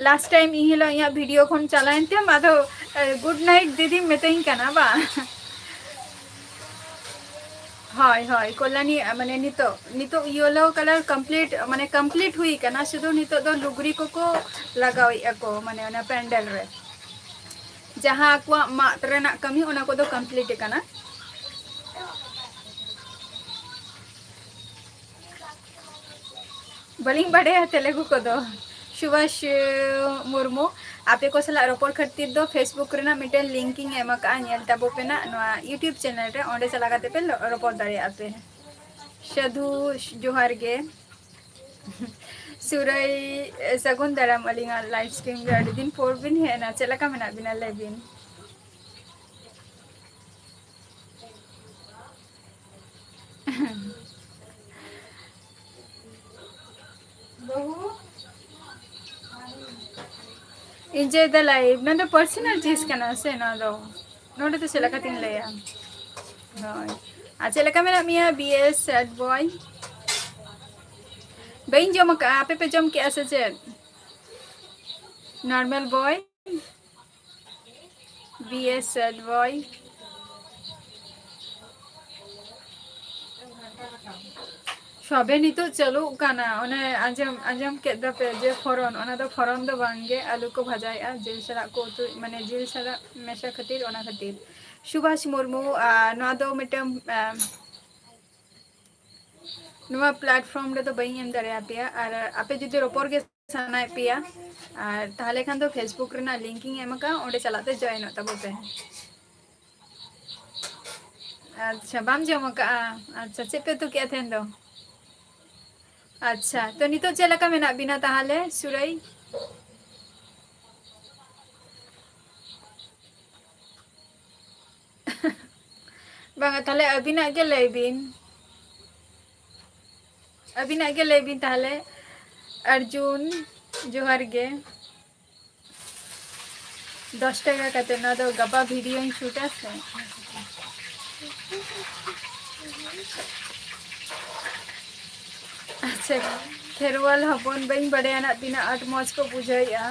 ᱞᱟᱥᱴ ᱴᱟᱭᱤᱢ ᱤᱧ ᱦᱤᱞᱳᱜ ᱤᱧᱟᱹᱜ ᱵᱷᱤᱰᱤᱭᱳ ᱠᱷᱚᱱ ᱪᱟᱞᱟᱣᱮᱱ ᱛᱮᱢ ᱟᱫᱚ, ᱟ, ᱜᱩᱰ ᱱᱟᱭᱤᱴ ᱫᱤᱫᱤᱢ ᱢᱤᱛᱟᱹᱧ ᱠᱟᱱᱟ ᱵᱟᱝ? ᱦᱳᱭ, ᱦᱳᱭ, ᱠᱚᱞᱭᱟᱱᱤ, ᱟ, ᱢᱟᱱᱮ ᱱᱤᱛᱚᱜ, ᱱᱤᱛᱚᱜ ᱭᱮᱞᱳ ᱠᱟᱞᱟᱨ ᱠᱚᱢᱯᱞᱤᱴ, ᱢᱟᱱᱮ ᱠᱚᱢᱯᱞᱤᱴ ᱦᱩᱭ ᱠᱟᱱᱟ, ᱥᱩᱫᱷᱩ ᱱᱤᱛᱚᱜ ᱫᱚ ᱞᱩᱜᱽᱲᱤ ᱠᱚᱠᱚ ᱞᱟᱜᱟᱣᱮᱫᱼᱟ ᱠᱚ, ᱢᱟᱱᱮ ᱚᱱᱟ ᱯᱮᱱᱰᱮᱞ ᱨᱮ᱾ ᱡᱟᱦᱟᱸ ᱟᱠᱚᱣᱟᱜ ᱢᱟᱫ ᱨᱮᱱᱟᱜ ᱠᱟᱹᱢᱤ, ᱚᱱᱟ ᱠᱚᱫᱚ ᱠᱚᱢᱯᱞᱤᱴ ᱟᱠᱟᱱᱟ᱾ ᱵᱟᱹᱞᱤᱧ ᱵᱟᱰᱟᱭᱟ ᱛᱮᱞᱮᱜᱩ ᱠᱚᱫᱚ᱾ ᱥᱩᱵᱷᱟᱥ ᱢᱩᱨᱢᱩ, ᱟᱯᱮ ᱠᱚ ᱥᱟᱞᱟᱜ ᱨᱚᱯᱚᱲ ᱠᱷᱟᱹᱛᱤᱨ ᱫᱚ Facebook ᱨᱮᱱᱟᱜ ᱢᱤᱫᱴᱮᱱ ᱞᱤᱝᱠ ᱤᱧ ᱮᱢ ᱟᱠᱟᱫᱼᱟ, ᱧᱮᱞ ᱛᱟᱵᱚ ᱯᱮ ᱱᱟᱜ ᱱᱚᱣᱟ YouTube ᱪᱮᱱᱮᱞ ᱨᱮ, ᱚᱸᱰᱮ ᱪᱟᱞᱟᱣ ᱠᱟᱛᱮ ᱯᱮ ᱞᱚ-, ᱨᱚᱯᱚᱲ ᱫᱟᱲᱮᱭᱟᱜᱼᱟ ᱯᱮ᱾ ᱥᱟᱹᱫᱷᱩ, ᱡᱚᱦᱟᱨ ᱜᱮ᱾ ᱥᱩᱨᱟᱹᱭ, ᱥᱟᱹᱜᱩᱱ ᱫᱟᱨᱟᱢ ᱟᱹᱞᱤᱧᱟᱜ ᱞᱟᱭᱤᱵᱷ ᱥᱴᱨᱤᱢ ᱨᱮ᱾ ᱟᱹᱰᱤ ᱫᱤᱱ ᱯᱚᱨ ᱵᱤᱱ ᱦᱮᱡ ᱮᱱᱟ, ᱪᱮᱫ ᱞᱮᱠᱟ ᱢᱮᱱᱟᱜ ᱵᱤᱱᱟ ᱞᱟᱹᱭ ᱵᱤᱱ? Enjoy the life. ᱱᱚᱣᱟ ᱫᱚ ᱯᱟᱨᱥᱚᱱᱟᱞ ᱪᱤᱡᱽ ᱠᱟᱱᱟ ᱥᱮ, ᱱᱚᱣᱟ ᱫᱚ ᱱᱚᱰᱮ ᱫᱚ ᱪᱮᱫ ᱞᱮᱠᱟᱛᱤᱧ ᱞᱟᱹᱭᱟ? ᱦᱳᱭ, ᱟᱨ ᱪᱮᱫ ᱞᱮᱠᱟ ᱢᱮᱱᱟᱜ ᱢᱮᱭᱟ ᱵᱤ ᱮᱥ ᱥᱮᱰ ᱵᱚᱭ? ᱵᱟᱹᱧ ᱡᱚᱢ ᱟᱠᱟᱫᱼᱟ, ᱟᱯᱮ ᱯᱮ ᱡᱚᱢ ᱠᱮᱫᱼᱟ ᱥᱮ ᱪᱮᱫ? ᱱᱚᱨᱢᱟᱞ ᱵᱚᱭ, ᱵᱤ ᱮᱥ ᱥᱮᱰ ᱵᱚᱭ᱾ ᱥᱚᱵᱮ ᱱᱤᱛᱚᱜ ᱪᱟᱹᱞᱩᱜ ᱠᱟᱱᱟ, ᱚᱱᱮ ᱟᱸᱡᱚᱢ, ᱟᱸᱡᱚᱢ ᱠᱮᱫ ᱫᱚᱯᱮ ᱡᱮ ᱯᱷᱚᱨᱚᱱ, ᱚᱱᱟ ᱫᱚ ᱯᱷᱚᱨᱚᱱ ᱫᱚ ᱵᱟᱝ ᱜᱮ, ᱟᱹᱞᱩ ᱠᱚ ᱵᱷᱟᱡᱟᱭᱮᱫᱼᱟ ᱡᱤᱞ ᱥᱟᱞᱟᱜ ᱠᱚ ᱩᱛᱩ, ᱢᱟᱱᱮ ᱡᱤᱞ ᱥᱟᱞᱟᱜ ᱢᱮᱥᱟ ᱠᱷᱟᱹᱛᱤᱨ, ᱚᱱᱟ ᱠᱷᱟᱹᱛᱤᱨ᱾ ᱥᱩᱵᱷᱟᱥ ᱢᱩᱨᱢᱩ, ᱟᱨ ᱱᱚᱣᱟ ᱫᱚ ᱢᱤᱫᱴᱟᱝ, ᱟᱢ, ᱱᱚᱣᱟ ᱯᱞᱟᱴᱯᱷᱚᱨᱢ ᱨᱮᱫᱚ ᱵᱟᱹᱧ ᱮᱢ ᱫᱟᱲᱮᱭᱟᱯᱮᱭᱟ, ᱟᱨ ᱟᱯᱮ ᱡᱩᱫᱤ ᱨᱚᱯᱚᱲ ᱜᱮ ᱥᱟᱱᱟᱭᱮᱫ ᱯᱮᱭᱟ, ᱟᱨ ᱛᱟᱦᱚᱞᱮ ᱠᱷᱟᱱ ᱫᱚ Facebook ᱨᱮᱱᱟᱜ ᱞᱤᱝᱠ ᱤᱧ ᱮᱢ ᱟᱠᱟᱫᱼᱟ, ᱚᱸᱰᱮ ᱪᱟᱞᱟᱜ ᱛᱮ ᱡᱚᱭᱮᱱᱚᱜ ᱛᱟᱵᱚ ᱯᱮ᱾ ᱟᱪᱪᱷᱟ, ᱵᱟᱢ ᱡᱚᱢ ᱟᱠᱟᱜᱼᱟ? ᱟᱪᱪᱷᱟ, ᱪᱮᱫ ᱯᱮ ᱩᱛᱩ ᱠᱮᱜᱼᱟ ᱛᱮᱦᱮᱧ ᱫᱚ? ᱟᱪᱪᱷᱟ, ᱛᱚ ᱱᱤᱛᱚᱜ ᱪᱮᱫ ᱞᱮᱠᱟ ᱢᱮᱱᱟᱜ ᱵᱤᱱᱟ ᱛᱟᱦᱚᱞᱮ, ᱥᱩᱨᱟᱹᱭ? ᱵᱟᱝᱟ, ᱛᱟᱦᱚᱞᱮ ᱟᱹᱵᱤᱱᱟᱜ ᱜᱮ ᱞᱟᱹᱭ ᱵᱤᱱ᱾ ᱟᱹᱵᱤᱱᱟᱜ ᱜᱮ ᱞᱟᱹᱭ ᱵᱤᱱ ᱛᱟᱦᱚᱞᱮ᱾ ᱟᱨᱡᱩᱱ, ᱡᱚᱦᱟᱨ ᱜᱮ᱾ ᱫᱚᱥ ᱴᱟᱠᱟ ᱠᱟᱛᱮ, ᱱᱚᱣᱟ ᱫᱚ ᱜᱟᱯᱟ ᱵᱷᱤᱰᱤᱭᱳᱧ ᱥᱩᱴᱟ ᱥᱮ᱾ ᱟᱪᱪᱷᱟ, ᱠᱷᱮᱨᱣᱟᱞ ᱦᱚᱯᱚᱱ, ᱵᱟᱹᱧ ᱵᱟᱲᱟᱭᱟ ᱱᱟᱜ ᱛᱤᱱᱟᱹᱜ ᱟᱸᱴ ᱢᱚᱡᱽ ᱠᱚ ᱵᱩᱡᱷᱟᱹᱣᱮᱫᱼᱟ᱾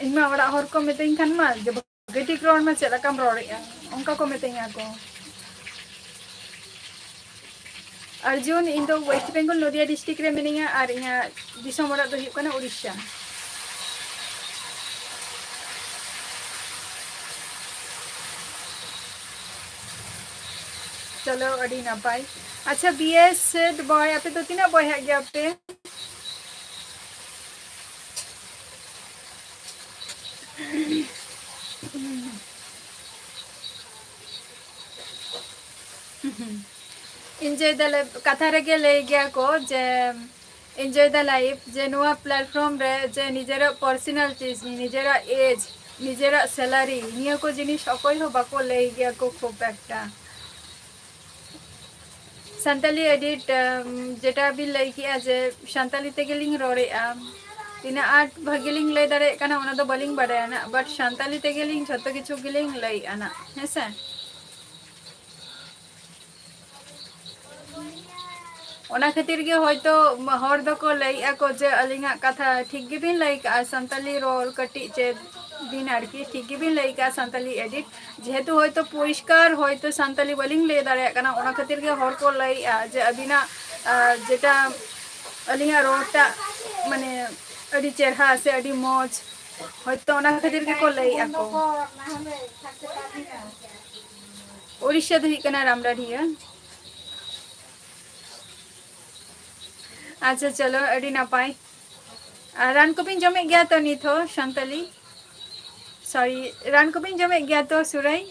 ᱤᱧ ᱢᱟ ᱚᱲᱟᱜ ᱦᱚᱲ ᱠᱚ ᱢᱤᱛᱟᱹᱧ ᱠᱷᱟᱱ ᱢᱟ, ᱡᱮ ᱵᱷᱟᱹᱜᱤ ᱴᱷᱤᱠ ᱨᱚᱲ ᱢᱮ, ᱪᱮᱫ ᱞᱮᱠᱟᱢ ᱨᱚᱲᱮᱫᱼᱟ, ᱚᱱᱠᱟ ᱠᱚ ᱢᱤᱛᱟᱹᱧᱟ ᱠᱚ᱾ ᱟᱨᱡᱩᱱ, ᱤᱧ ᱫᱚ ᱳᱭᱮᱥᱴ ᱵᱮᱝᱜᱚᱞ ᱱᱚᱫᱤᱭᱟ ᱰᱤᱥᱴᱨᱤᱠᱴ ᱨᱮ ᱢᱤᱱᱟᱹᱧᱟ ᱟᱨ ᱤᱧᱟᱹᱜ ᱫᱤᱥᱚᱢ ᱚᱲᱟᱜ ᱫᱚ ᱦᱩᱭᱩᱜ ᱠᱟᱱᱟ ᱩᱲᱤᱥᱥᱟ᱾ ᱪᱚᱞᱚ, ᱟᱹᱰᱤ ᱱᱟᱯᱟᱭ᱾ ᱟᱪᱪᱷᱟ, ᱵᱤ ᱮᱥ ᱥᱮᱴ ᱵᱚᱭ, ᱟᱯᱮ ᱫᱚ ᱛᱤᱱᱟᱹᱜ ᱵᱚᱭᱦᱟᱜ ᱜᱮᱭᱟ ᱯᱮ? Enjoy the life, ᱠᱟᱛᱷᱟ ᱨᱮᱜᱮ ᱞᱟᱹᱭ ᱜᱮᱭᱟ ᱠᱚ ᱡᱮ enjoy the life, ᱡᱮ ᱱᱚᱣᱟ platform ᱨᱮ ᱡᱮ ᱱᱤᱡᱮᱨᱟᱜ personal ᱪᱤᱡᱽ, ᱱᱤᱡᱮᱨᱟᱜ age, ᱱᱤᱡᱮᱨᱟᱜ salary, ᱱᱤᱭᱟᱹ ᱠᱚ ᱡᱤᱱᱤᱥ ᱚᱠᱚᱭ ᱦᱚᱸ ᱵᱟᱠᱚ ᱞᱟᱹᱭ ᱜᱮᱭᱟ ᱠᱚ ᱠᱷᱩᱵ ᱮᱠᱴᱟ᱾ ᱥᱟᱱᱛᱟᱞᱤ edit, ᱟᱢ, ᱡᱮᱴᱟ ᱵᱤᱱ ᱞᱟᱹᱭ ᱠᱮᱜᱼᱟ ᱡᱮ ᱥᱟᱱᱛᱟᱞᱤ ᱛᱮᱜᱮᱞᱤᱧ ᱨᱚᱲᱮᱜᱼᱟ, ᱛᱤᱱᱟᱹᱜ ᱟᱸᱴ ᱵᱷᱟᱹᱜᱤ ᱞᱤᱧ ᱞᱟᱹᱭ ᱫᱟᱲᱮᱭᱟᱜ ᱠᱟᱱᱟ ᱚᱱᱟ ᱫᱚ ᱵᱟᱹᱞᱤᱧ ᱵᱟᱰᱟᱭᱟ ᱱᱟᱜ, but ᱥᱟᱱᱛᱟᱞᱤ ᱛᱮᱜᱮᱞᱤᱧ ᱡᱷᱚᱛᱚ ᱠᱤᱪᱷᱩ ᱜᱮᱞᱤᱧ ᱞᱟᱹᱭᱮᱜᱼᱟ ᱱᱟᱜ, ᱦᱮᱸ ᱥᱮ? ᱚᱱᱟ ᱠᱷᱟᱹᱛᱤᱨ ᱜᱮ ᱦᱚᱭᱛᱳ ᱦᱚᱲ ᱫᱚᱠᱚ ᱞᱟᱹᱭᱮᱜᱼᱟ ᱠᱚ ᱡᱮ ᱟᱹᱞᱤᱧᱟᱜ ᱠᱟᱛᱷᱟ ᱴᱷᱤᱠ ᱜᱮᱵᱤᱱ ᱞᱟᱹᱭ ᱠᱟᱜᱼᱟ, ᱥᱟᱱᱛᱟᱞᱤ ᱨᱚᱲ ᱠᱟᱹᱴᱤᱡ ᱪᱮᱫ ᱵᱤᱱ ᱟᱨᱠᱤ, ᱴᱷᱤᱠ ᱜᱮᱵᱤᱱ ᱞᱟᱹᱭ ᱠᱟᱜᱼᱟ ᱥᱟᱱᱛᱟᱞᱤ edit, ᱡᱮᱦᱮᱛᱩ ᱦᱚᱭᱛᱳ ᱯᱚᱨᱤᱥᱠᱟᱨ ᱦᱚᱭᱛᱳ ᱥᱟᱱᱛᱟᱞᱤ ᱵᱟᱹᱞᱤᱧ ᱞᱟᱹᱭ ᱫᱟᱲᱮᱭᱟᱜ ᱠᱟᱱᱟ, ᱚᱱᱟ ᱠᱷᱟᱹᱛᱤᱨ ᱜᱮ ᱦᱚᱲ ᱠᱚ ᱞᱟᱹᱭᱮᱜᱼᱟ ᱡᱮ ᱟᱹᱵᱤᱱᱟᱜ, ᱟᱨ, ᱡᱮᱴᱟ ᱟᱹᱞᱤᱧᱟᱜ ᱨᱚᱲᱴᱟᱜ ᱢᱟᱱᱮ ᱟᱹᱰᱤ ᱪᱮᱨᱦᱟ ᱥᱮ ᱟᱹᱰᱤ ᱢᱚᱡᱽ, ᱦᱚᱭᱛᱳ ᱚᱱᱟ ᱠᱷᱟᱹᱛᱤᱨ ᱜᱮᱠᱚ ᱞᱟᱹᱭᱮᱜᱼᱟ ᱠᱚ᱾ ᱩᱲᱤᱥᱥᱟ ᱫᱚ ᱦᱩᱭᱩᱜ ᱠᱟᱱᱟ ᱨᱟᱢᱰᱟᱰᱷᱤᱭᱟᱹ᱾ ᱟᱪᱪᱷᱟ, ᱪᱚᱞᱚ, ᱟᱹᱰᱤ ᱱᱟᱯᱟᱭ᱾ ᱟᱨ ᱨᱟᱱ ᱠᱚᱵᱤᱱ ᱡᱚᱢᱮᱫ ᱜᱮᱭᱟ ᱛᱚ ᱱᱤᱛ ᱦᱚᱸ, ᱥᱟᱱᱛᱟᱞᱤ? Sorry, ᱨᱟᱱ ᱠᱚᱵᱤᱱ ᱡᱚᱢᱮᱫ ᱜᱮᱭᱟ ᱛᱚ, ᱥᱩᱨᱟᱹᱭ?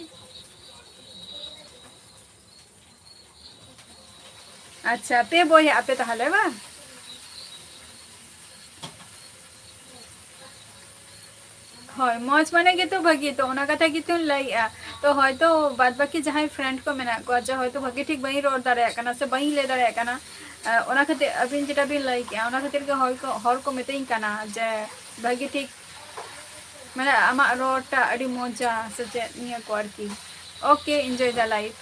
ᱟᱪᱪᱷᱟ, ᱯᱮ ᱵᱚᱭᱦᱟ ᱟᱯᱮ ᱛᱟᱦᱚᱞᱮ ᱵᱟᱝ? ᱦᱳᱭ, ᱢᱚᱡᱽ ᱢᱟᱱᱮ ᱜᱮᱛᱚ ᱵᱷᱟᱹᱜᱤ, ᱛᱚ ᱚᱱᱟ ᱠᱟᱛᱷᱟ ᱜᱮᱛᱚᱧ ᱞᱟᱹᱭᱮᱜᱼᱟ᱾ ᱛᱚ ᱦᱚᱭᱛᱚ ᱵᱟᱫ ᱵᱟᱹᱠᱤ ᱡᱟᱦᱟᱸᱭ friend ᱠᱚ ᱢᱮᱱᱟᱜ ᱠᱚᱣᱟ, ᱡᱮ ᱦᱚᱭᱛᱚ ᱵᱷᱟᱹᱜᱤ ᱴᱷᱤᱠ ᱵᱟᱹᱧ ᱨᱚᱲ ᱫᱟᱲᱮᱭᱟᱜ ᱠᱟᱱᱟ ᱥᱮ ᱵᱟᱹᱧ ᱞᱟᱹᱭ ᱫᱟᱲᱮᱭᱟᱜ ᱠᱟᱱᱟ, ᱟᱸ, ᱚᱱᱟ ᱠᱷᱟᱹᱛᱤᱨ ᱟᱹᱵᱤᱱ ᱡᱮᱴᱟ ᱵᱤᱱ ᱞᱟᱹᱭ ᱠᱮᱜᱼᱟ, ᱚᱱᱟ ᱠᱷᱟᱹᱛᱤᱨ ᱜᱮ ᱦᱚᱲ ᱠᱚ, ᱦᱚᱲ ᱠᱚ ᱢᱤᱛᱟᱹᱧ ᱠᱟᱱᱟ ᱡᱮ ᱵᱷᱟᱹᱜᱤ ᱴᱷᱤᱠ, ᱢᱟᱱᱮ ᱟᱢᱟᱜ ᱨᱚᱲ ᱴᱟ ᱟᱹᱰᱤ ᱢᱚᱡᱟ ᱥᱮ ᱪᱮᱫ, ᱱᱤᱭᱟᱹ ᱠᱚ ᱟᱨᱠᱤ᱾ Okay, enjoy the life.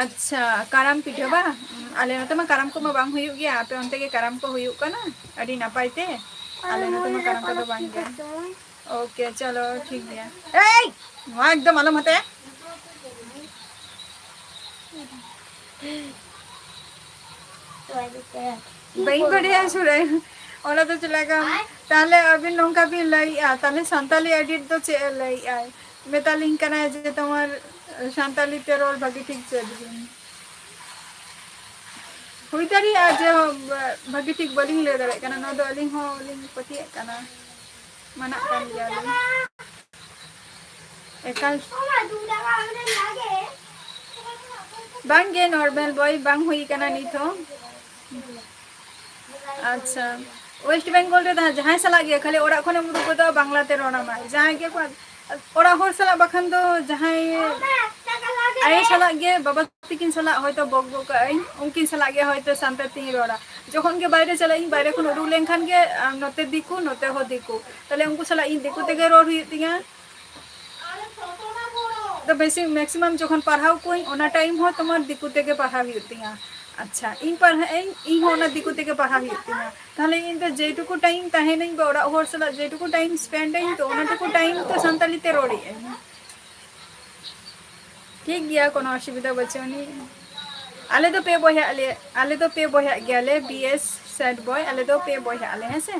ᱟᱪᱪᱷᱟ, ᱠᱟᱨᱟᱢ ᱯᱤᱴᱷᱟᱹ ᱵᱟ? ᱟᱞᱮ ᱱᱚᱛᱮ ᱢᱟ ᱠᱟᱨᱟᱢ ᱠᱚᱢᱟ ᱵᱟᱝ ᱦᱩᱭᱩᱜ ᱜᱮᱭᱟ᱾ ᱟᱯᱮ ᱚᱱᱛᱮ ᱜᱮ ᱠᱟᱨᱟᱢ ᱠᱚ ᱦᱩᱭᱩᱜ ᱠᱟᱱᱟ? ᱟᱹᱰᱤ ᱱᱟᱯᱟᱭ ᱛᱮ᱾ ᱟᱞᱮ ᱱᱚᱛᱮ ᱢᱟ ᱠᱟᱨᱟᱢ ᱠᱚᱫᱚ ᱵᱟᱝ ᱜᱮ᱾ Okay, ᱪᱚᱞᱚ, ᱴᱷᱤᱠ ᱜᱮᱭᱟ᱾ ᱮᱭ, ᱱᱚᱣᱟ ᱮᱠᱫᱚᱢ ᱟᱞᱚᱢ ᱦᱟᱛᱟᱭᱟ᱾ ᱵᱟᱹᱧ ᱵᱟᱰᱟᱭᱟ ᱥᱩᱨᱟᱹᱭ᱾ ᱚᱱᱟ ᱫᱚ ᱪᱮᱫ ᱞᱮᱠᱟ? ᱛᱟᱦᱞᱮ ᱟᱹᱵᱤᱱ ᱱᱚᱝᱠᱟ ᱵᱤᱱ ᱞᱟᱹᱭᱮᱜᱼᱟ, ᱛᱟᱦᱞᱮ ᱥᱟᱱᱛᱟᱞᱤ edit ᱫᱚ ᱪᱮᱫ ᱮ ᱞᱟᱹᱭᱮᱜᱼᱟᱭ? ᱢᱮᱛᱟᱞᱤᱧ ᱠᱟᱱᱟᱭ ᱡᱮ ᱛᱳᱢᱟᱨ ᱥᱟᱱᱛᱟᱞᱤ ᱛᱮ ᱨᱚᱲ ᱵᱷᱟᱹᱜᱤ ᱴᱷᱤᱠ ᱪᱮᱫ ᱵᱤᱱ᱾ ᱦᱩᱭ ᱫᱟᱲᱮᱭᱟᱜᱼᱟ ᱡᱮ ᱵᱷᱟᱹᱜᱤ ᱴᱷᱤᱠ ᱵᱟᱹᱞᱤᱧ ᱞᱟᱹᱭ ᱫᱟᱲᱮᱭᱟᱜ ᱠᱟᱱᱟ, ᱱᱚᱣᱟ ᱫᱚ ᱟᱹᱞᱤᱧ ᱦᱚᱸ ᱞᱤᱧ ᱯᱟᱹᱛᱭᱟᱹᱜ ᱠᱟᱱᱟ, ᱢᱟᱱᱟᱜ ᱠᱟᱱ ᱜᱮᱭᱟᱞᱤᱧ᱾ ᱮᱠᱟᱞ ᱵᱟᱝ ᱜᱮ, normal ᱵᱚᱭ ᱵᱟᱝ ᱦᱩᱭ ᱠᱟᱱᱟ ᱱᱤᱛ ᱦᱚᱸ᱾ ᱟᱪᱪᱷᱟ, West Bengal ᱨᱮ ᱛᱟᱦᱮᱸ ᱡᱟᱦᱟᱸᱭ ᱥᱟᱞᱟᱜ ᱜᱮ ᱠᱷᱟᱹᱞᱤ ᱚᱲᱟᱜ ᱠᱷᱚᱱᱮᱢ ᱩᱰᱩᱠ ᱜᱚᱫᱚᱜᱼᱟ, ᱵᱟᱝᱞᱟ ᱛᱮ ᱨᱚᱲ ᱟᱢᱟᱭ᱾ ᱡᱟᱦᱟᱸᱭ ᱜᱮ ᱠᱚ-, ᱚᱲᱟᱜ ᱦᱚᱲ ᱥᱟᱞᱟᱜ ᱵᱟᱠᱷᱟᱱ ᱫᱚ ᱡᱟᱦᱟᱸᱭ ᱟᱭᱳ ᱥᱟᱞᱟᱜ ᱜᱮ, ᱵᱟᱵᱟ ᱛᱟᱹᱠᱤᱱ ᱥᱟᱞᱟᱜ ᱦᱚᱭᱛᱳ ᱵᱚᱠ ᱵᱚᱠ ᱠᱟᱜ ᱟᱹᱧ, ᱩᱱᱠᱤᱱ ᱥᱟᱞᱟᱜ ᱜᱮ ᱦᱚᱭᱛᱳ ᱥᱟᱱᱛᱟᱲ ᱛᱤᱧ ᱨᱚᱲᱟ᱾ ᱡᱚᱠᱷᱚᱱ ᱜᱮ ᱵᱟᱭᱨᱮ ᱪᱟᱞᱟᱜ ᱤᱧ, ᱵᱟᱭᱨᱮ ᱠᱷᱚᱱ ᱩᱰᱩᱠ ᱞᱮᱱᱠᱷᱟᱱ ᱜᱮ, ᱟᱢ, ᱱᱚᱛᱮ ᱫᱤᱠᱩ, ᱱᱚᱛᱮ ᱦᱚᱸ ᱫᱤᱠᱩ᱾ ᱛᱟᱦᱞᱮ ᱩᱱᱠᱩ ᱥᱟᱞᱟᱜ ᱤᱧ ᱫᱤᱠᱩ ᱛᱮᱜᱮ ᱨᱚᱲ ᱦᱩᱭᱩᱜ ᱛᱤᱧᱟ᱾ ᱛᱚ ᱵᱮᱥᱤ maximum ᱡᱚᱠᱷᱚᱱ ᱯᱟᱲᱦᱟᱣ ᱠᱚᱣᱟᱹᱧ, ᱚᱱᱟ time ᱦᱚᱸ ᱛᱳᱢᱟᱨ ᱫᱤᱠᱩ ᱛᱮᱜᱮ ᱯᱟᱲᱦᱟᱣ ᱦᱩᱭᱩᱜ ᱛᱤᱧᱟ᱾ ᱟᱪᱪᱷᱟ, ᱤᱧ ᱯᱟᱲᱦᱟᱜ ᱟᱹᱧ, ᱤᱧ ᱦᱚᱸ ᱚᱱᱟ ᱫᱤᱠᱩ ᱛᱮᱜᱮ ᱯᱟᱲᱦᱟᱣ ᱦᱩᱭᱩᱜ ᱛᱤᱧᱟ᱾ ᱛᱟᱦᱞᱮ ᱤᱧ ᱫᱚ ᱡᱮᱴᱩᱠᱩ time ᱛᱟᱦᱮᱱᱟᱹᱧ ᱵᱟ ᱚᱲᱟᱜ ᱦᱚᱲ ᱥᱟᱞᱟᱜ ᱡᱮᱴᱩᱠᱩ time spend ᱟᱹᱧ, ᱛᱚ ᱚᱱᱟᱴᱩᱠᱩ time ᱛᱚ ᱥᱟᱱᱛᱟᱲᱤ ᱛᱮ ᱨᱚᱲ ᱮᱫ ᱟᱹᱧ᱾ ᱴᱷᱤᱠ ᱜᱮᱭᱟ, ᱠᱳᱱᱳ ᱚᱥᱩᱵᱤᱫᱷᱟ ᱵᱟᱹᱪᱩᱜ ᱟᱹᱱᱤᱡ᱾ ᱟᱞᱮ ᱫᱚ ᱯᱮ ᱵᱚᱭᱦᱟᱜ ᱟᱞᱮ, ᱟᱞᱮ ᱫᱚ ᱯᱮ ᱵᱚᱭᱦᱟᱜ ᱜᱮᱭᱟᱞᱮ, B S sad boy, ᱟᱞᱮ ᱫᱚ ᱯᱮ ᱵᱚᱭᱦᱟᱜ ᱟᱞᱮ, ᱦᱮᱸ ᱥᱮ?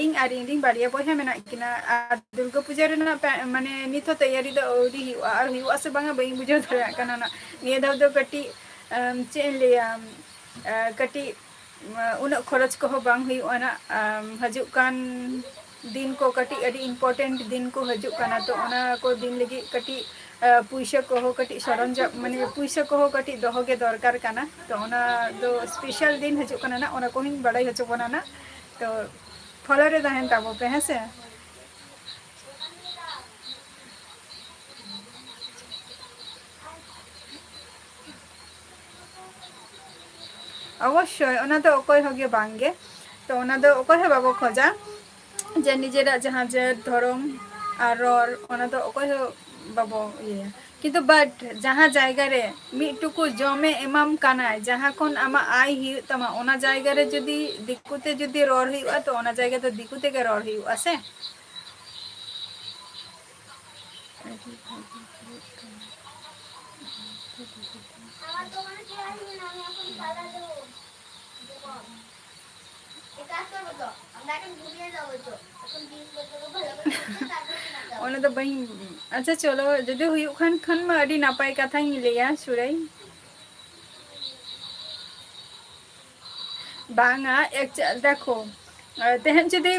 ᱤᱧ ᱟᱨ ᱤᱧ ᱨᱤᱱ ᱵᱟᱨᱭᱟ ᱵᱚᱭᱦᱟ ᱢᱮᱱᱟᱜ ᱠᱤᱱᱟ᱾ ᱟᱨ ᱫᱩᱨᱜᱟᱹ ᱯᱩᱡᱟᱹ ᱨᱮᱱᱟᱜ ᱯᱮ-, ᱢᱟᱱᱮ ᱱᱤᱛ ᱦᱚᱸ ᱛᱮᱭᱟᱨᱤ ᱫᱚ ᱟᱹᱣᱨᱤ ᱦᱩᱭᱩᱜᱼᱟ, ᱟᱨ ᱦᱩᱭᱩᱜᱼᱟ ᱥᱮ ᱵᱟᱝᱟ ᱵᱟᱹᱧ ᱵᱩᱡᱷᱟᱹᱣ ᱫᱟᱲᱮᱭᱟᱜ ᱠᱟᱱᱟ ᱱᱟᱜ᱾ ᱱᱤᱭᱟᱹ ᱫᱷᱟᱣ ᱫᱚ ᱠᱟᱹᱴᱤᱡ, ᱟᱢ, ᱪᱮᱫ ᱤᱧ ᱞᱟᱹᱭᱟ, ᱟᱢ, ᱟ, ᱠᱟᱹᱴᱤᱡ ᱩᱱᱟᱹᱜ ᱠᱷᱚᱨᱚᱪ ᱠᱚᱦᱚᱸ ᱵᱟᱝ ᱦᱩᱭᱩᱜᱼᱟ ᱱᱟᱜ᱾ ᱟᱢ, ᱦᱤᱡᱩᱜ ᱠᱟᱱ ᱫᱤᱱ ᱠᱚ ᱠᱟᱹᱴᱤᱡ ᱟᱹᱰᱤ important ᱫᱤᱱ ᱠᱚ ᱦᱤᱡᱩᱜ ᱠᱟᱱᱟ, ᱛᱚ ᱚᱱᱟ ᱠᱚ ᱫᱤᱱ ᱞᱟᱹᱜᱤᱫ ᱠᱟᱹᱴᱤᱡ, ᱟ, ᱯᱩᱭᱥᱟᱹ ᱠᱚᱦᱚᱸ ᱠᱟᱹᱴᱤᱡ ᱥᱚᱨᱚᱧᱡᱟᱢ, ᱢᱟᱱᱮ ᱯᱩᱭᱥᱟᱹ ᱠᱚᱦᱚᱸ ᱠᱟᱹᱴᱤᱡ ᱫᱚᱦᱚ ᱜᱮ ᱫᱚᱨᱠᱟᱨ ᱠᱟᱱᱟ᱾ ᱛᱚ ᱚᱱᱟ ᱫᱚ special ᱫᱤᱱ ᱦᱤᱡᱩᱜ ᱠᱟᱱᱟ ᱱᱟᱜ, ᱚᱱᱟ ᱠᱚᱦᱚᱸᱧ ᱵᱟᱲᱟᱭ ᱦᱚᱪᱚ ᱵᱚᱱᱟ ᱱᱟᱜ᱾ ᱛᱚ follow ᱨᱮ ᱛᱟᱦᱮᱱ ᱛᱟᱵᱚ ᱯᱮ, ᱦᱮᱸ ᱥᱮ᱾ ᱚᱵᱚᱥᱥᱳᱭ, ᱚᱱᱟ ᱫᱚ ᱚᱠᱚᱭ ᱦᱚᱸ ᱜᱮ ᱵᱟᱝ ᱜᱮ᱾ ᱛᱚ ᱚᱱᱟ ᱫᱚ ᱚᱠᱚᱭ ᱦᱚᱸ ᱵᱟᱵᱚ ᱠᱷᱚᱡᱟ ᱡᱮ ᱱᱤᱡᱮᱨᱟᱜ ᱡᱟᱦᱟᱸ ᱡᱟᱹᱛ, ᱫᱷᱚᱨᱚᱢ ᱟᱨ ᱨᱚᱲ, ᱚᱱᱟ ᱫᱚ ᱚᱠᱚᱭ ᱦᱚᱸ ᱵᱟᱵᱚ ᱤᱭᱟᱹᱭᱟ᱾ ᱠᱤᱱᱛᱩ but ᱡᱟᱦᱟᱸ ᱡᱟᱭᱜᱟ ᱨᱮ ᱢᱤᱫ ᱴᱩᱠᱩ ᱡᱚᱢᱮ ᱮᱢᱟᱢ ᱠᱟᱱᱟᱭ, ᱡᱟᱦᱟᱸ ᱠᱷᱚᱱ ᱟᱢᱟᱜ ᱟᱭ ᱦᱩᱭᱩᱜ ᱛᱟᱢᱟ, ᱚᱱᱟ ᱡᱟᱭᱜᱟ ᱨᱮ ᱡᱩᱫᱤ ᱫᱤᱠᱩ ᱛᱮ ᱡᱩᱫᱤ ᱨᱚᱲ ᱦᱩᱭᱩᱜᱼᱟ, ᱛᱚ ᱚᱱᱟ ᱡᱟᱭᱜᱟ ᱫᱚ ᱫᱤᱠᱩ ᱛᱮᱜᱮ ᱨᱚᱲ ᱦᱩᱭᱩᱜᱼᱟ ᱥᱮ᱾ ᱚᱱᱟ ᱫᱚ ᱵᱟᱹᱧ, ᱟᱪᱪᱷᱟ, ᱪᱚᱞᱚ, ᱡᱩᱫᱤ ᱦᱩᱭᱩᱜ ᱠᱷᱟᱱ, ᱠᱷᱟᱱ ᱢᱟ ᱟᱹᱰᱤ ᱱᱟᱯᱟᱭ ᱠᱟᱛᱷᱟᱧ ᱞᱟᱹᱭᱟ, ᱥᱩᱨᱟᱹᱭ᱾ ᱵᱟᱝᱟ, actu-, ᱫᱮᱠᱷᱚ, ᱛᱮᱦᱮᱧ ᱡᱩᱫᱤ,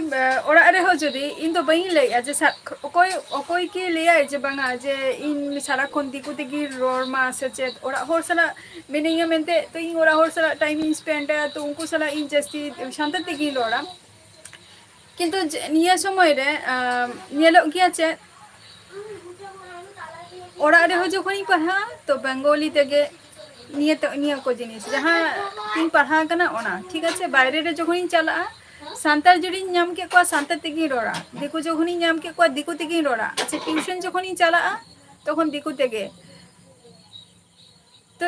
ᱚᱲᱟᱜ ᱨᱮᱦᱚᱸ ᱡᱩᱫᱤ, ᱤᱧ ᱫᱚ ᱵᱟᱹᱧ ᱞᱟᱹᱭᱮᱜᱼᱟ ᱡᱮ ᱥᱟ-, ᱚᱠᱚᱭ, ᱚᱠᱚᱭ ᱠᱤ ᱞᱟᱹᱭᱟᱭ ᱡᱮ ᱵᱟᱝᱟ, ᱡᱮ ᱤᱧ ᱥᱟᱨᱟᱠᱷᱚᱱ ᱫᱤᱠᱩ ᱛᱮᱜᱮᱧ ᱨᱚᱲ ᱢᱟ ᱥᱮ ᱪᱮᱫ, ᱚᱲᱟᱜ ᱦᱚᱲ ᱥᱟᱞᱟᱜ ᱢᱤᱱᱟᱹᱧᱟ ᱢᱮᱱᱛᱮ ᱛᱚ ᱤᱧ ᱚᱲᱟᱜ ᱦᱚᱲ ᱥᱟᱞᱟᱜ time ᱤᱧ spend ᱟ, ᱛᱚ ᱩᱱᱠᱩ ᱥᱟᱞᱟᱜ ᱤᱧ ᱡᱟᱹᱥᱛᱤ ᱥᱟᱱᱛᱟᱲ ᱛᱮᱜᱮᱧ ᱨᱚᱲᱟ᱾ ᱠᱤᱱᱛᱩ ᱡᱮ, ᱱᱤᱭᱟᱹ ᱥᱚᱢᱚᱭ ᱨᱮ, ᱟᱢ, ᱧᱮᱞᱚᱜ ᱜᱮᱭᱟ ᱪᱮᱫ, ᱚᱲᱟᱜ ᱨᱮᱦᱚᱸ ᱡᱚᱠᱷᱚᱱᱤᱧ ᱯᱟᱲᱦᱟᱜᱼᱟ, ᱛᱚ ᱵᱮᱝᱜᱚᱞᱤ ᱛᱮᱜᱮ ᱱᱤᱭᱟᱹ ᱛᱮ, ᱱᱤᱭᱟᱹ ᱠᱚ ᱡᱤᱱᱤᱥ, ᱡᱟᱦᱟᱸ ᱛᱤᱧ ᱯᱟᱲᱦᱟᱣ ᱠᱟᱱᱟ ᱚᱱᱟ, ᱴᱷᱤᱠ ᱟᱪᱷᱮ? ᱵᱟᱭᱨᱮ ᱨᱮ ᱡᱚᱠᱷᱚᱱᱤᱧ ᱪᱟᱞᱟᱜᱼᱟ, ᱥᱟᱱᱛᱟᱲ ᱡᱩᱫᱤᱧ ᱧᱟᱢ ᱠᱮᱫ ᱠᱚᱣᱟ, ᱥᱟᱱᱛᱟᱲ ᱛᱮᱜᱮᱧ ᱨᱚᱲᱟ᱾ ᱫᱤᱠᱩ ᱡᱚᱠᱷᱚᱱᱤᱧ ᱧᱟᱢ ᱠᱮᱫ ᱠᱚᱣᱟ, ᱫᱤᱠᱩ ᱛᱮᱜᱮᱧ ᱨᱚᱲᱟ᱾ ᱟᱪᱪᱷᱟ, tuition ᱡᱚᱠᱷᱚᱱᱤᱧ ᱪᱟᱞᱟᱜᱼᱟ, ᱛᱚᱠᱷᱚᱱ ᱫᱤᱠᱩ ᱛᱮᱜᱮ᱾ ᱛᱚ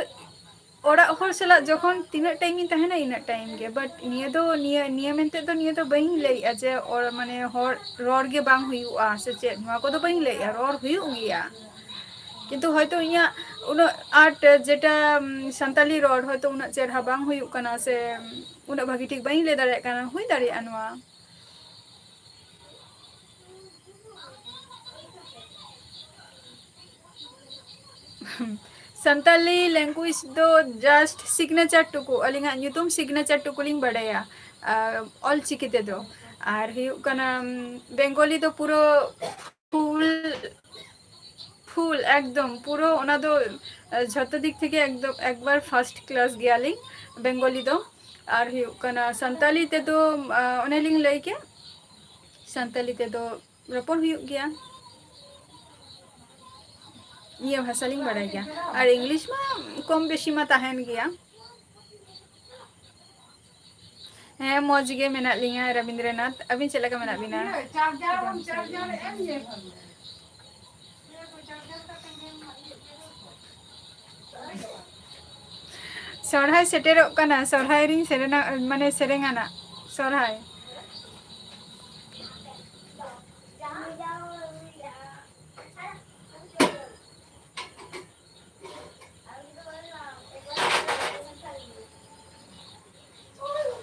ᱚᱲᱟᱜ ᱦᱚᱲ ᱥᱟᱞᱟᱜ ᱡᱚᱠᱷᱚᱱ ᱛᱤᱱᱟᱹᱜ time ᱤᱧ ᱛᱟᱦᱮᱱᱟ, ᱤᱱᱟᱹᱜ time ᱜᱮ᱾ But ᱱᱤᱭᱟᱹ ᱫᱚ, ᱱᱤᱭᱟᱹ, ᱱᱤᱭᱟᱹ ᱢᱮᱱᱛᱮ ᱫᱚ ᱱᱤᱭᱟᱹ ᱫᱚ ᱵᱟᱹᱧ ᱞᱟᱹᱭᱮᱜᱼᱟ ᱡᱮ ᱚᱲ-, ᱢᱟᱱᱮ ᱦᱚᱲ ᱨᱚᱲ ᱜᱮ ᱵᱟᱝ ᱦᱩᱭᱩᱜᱼᱟ ᱥᱮ ᱪᱮᱫ, ᱱᱚᱣᱟ ᱠᱚᱫᱚ ᱵᱟᱹᱧ ᱞᱟᱹᱭᱮᱜᱼᱟ, ᱨᱚᱲ ᱦᱩᱭᱩᱜ ᱜᱮᱭᱟ᱾ ᱠᱤᱱᱛᱩ ᱦᱚᱭᱛᱳ ᱤᱧᱟᱹᱜ ᱩᱱᱟᱹᱜ ᱟᱸᱴ ᱡᱮᱴᱟ, ᱩᱢ, ᱥᱟᱱᱛᱟᱞᱤ ᱨᱚᱲ ᱦᱚᱭᱛᱳ ᱩᱱᱟᱹᱜ ᱪᱮᱨᱦᱟ ᱵᱟᱝ ᱦᱩᱭᱩᱜ ᱠᱟᱱᱟ ᱥᱮ ᱩᱱᱟᱹᱜ ᱵᱷᱟᱹᱜᱤ ᱴᱷᱤᱠ ᱵᱟᱹᱧ ᱞᱟᱹᱭ ᱫᱟᱲᱮᱭᱟᱜ ᱠᱟᱱᱟ, ᱦᱩᱭ ᱫᱟᱲᱮᱭᱟᱜᱼᱟ ᱱᱚᱣᱟ᱾ ᱥᱟᱱᱛᱟᱞᱤ language ᱫᱚ just signature ᱴᱩᱠᱩ, ᱟᱹᱞᱤᱧᱟᱜ ᱧᱩᱛᱩᱢ signature ᱴᱩᱠᱩ ᱞᱤᱧ ᱵᱟᱰᱟᱭᱟ, ᱟᱨ ᱚᱞ ᱪᱤᱠᱤ ᱛᱮᱫᱚ᱾ ᱟᱨ ᱦᱩᱭᱩᱜ ᱠᱟᱱᱟ, ᱵᱮᱝᱜᱚᱞᱤ ᱫᱚ ᱯᱩᱨᱟᱹ full, full ᱮᱠᱫᱚᱢ ᱯᱩᱨᱟᱹ ᱚᱱᱟ ᱫᱚ, ᱟᱸ, ᱡᱷᱚᱛᱚ ᱫᱤᱠ ᱛᱷᱮᱠᱮ ᱮᱠᱫᱚᱢ ᱮᱠᱵᱟᱨ first class ᱜᱮᱭᱟᱞᱤᱧ ᱵᱮᱝᱜᱚᱞᱤ ᱫᱚ᱾ ᱟᱨ ᱦᱩᱭᱩᱜ ᱠᱟᱱᱟ, ᱥᱟᱱᱛᱟᱞᱤ ᱛᱮᱫᱚ, ᱟᱸ, ᱚᱱᱮ ᱞᱤᱧ ᱞᱟᱹᱭ ᱠᱮᱫ, ᱥᱟᱱᱛᱟᱞᱤ ᱛᱮᱫᱚ ᱨᱚᱯᱚᱲ ᱦᱩᱭᱩᱜ ᱜᱮᱭᱟ᱾ ᱱᱤᱭᱟᱹ ᱵᱷᱟᱥᱟ ᱞᱤᱧ ᱵᱟᱲᱟᱭ ᱜᱮᱭᱟ᱾ ᱟᱨ English ᱢᱟ ᱠᱚᱢ ᱵᱮᱥᱤ ᱢᱟ ᱛᱟᱦᱮᱱ ᱜᱮᱭᱟ᱾ ᱦᱮᱸ, ᱢᱚᱡᱽ ᱜᱮ ᱢᱮᱱᱟᱜ ᱞᱤᱧᱟ, ᱨᱚᱵᱤᱱᱫᱨᱚᱱᱟᱛᱷ᱾ ᱟᱹᱵᱤᱱ ᱪᱮᱫ ᱞᱮᱠᱟ ᱢᱮᱱᱟᱜ ᱵᱤᱱᱟ? ᱥᱚᱨᱦᱟᱭ ᱥᱮᱴᱮᱨᱚᱜ ᱠᱟᱱᱟ, ᱥᱚᱨᱦᱟᱭ ᱨᱤᱧ ᱥᱮᱨᱮᱱᱟ, ᱢᱟᱱᱮ ᱥᱮᱨᱮᱧᱟ ᱱᱟᱜ ᱥᱚᱨᱦᱟᱭ᱾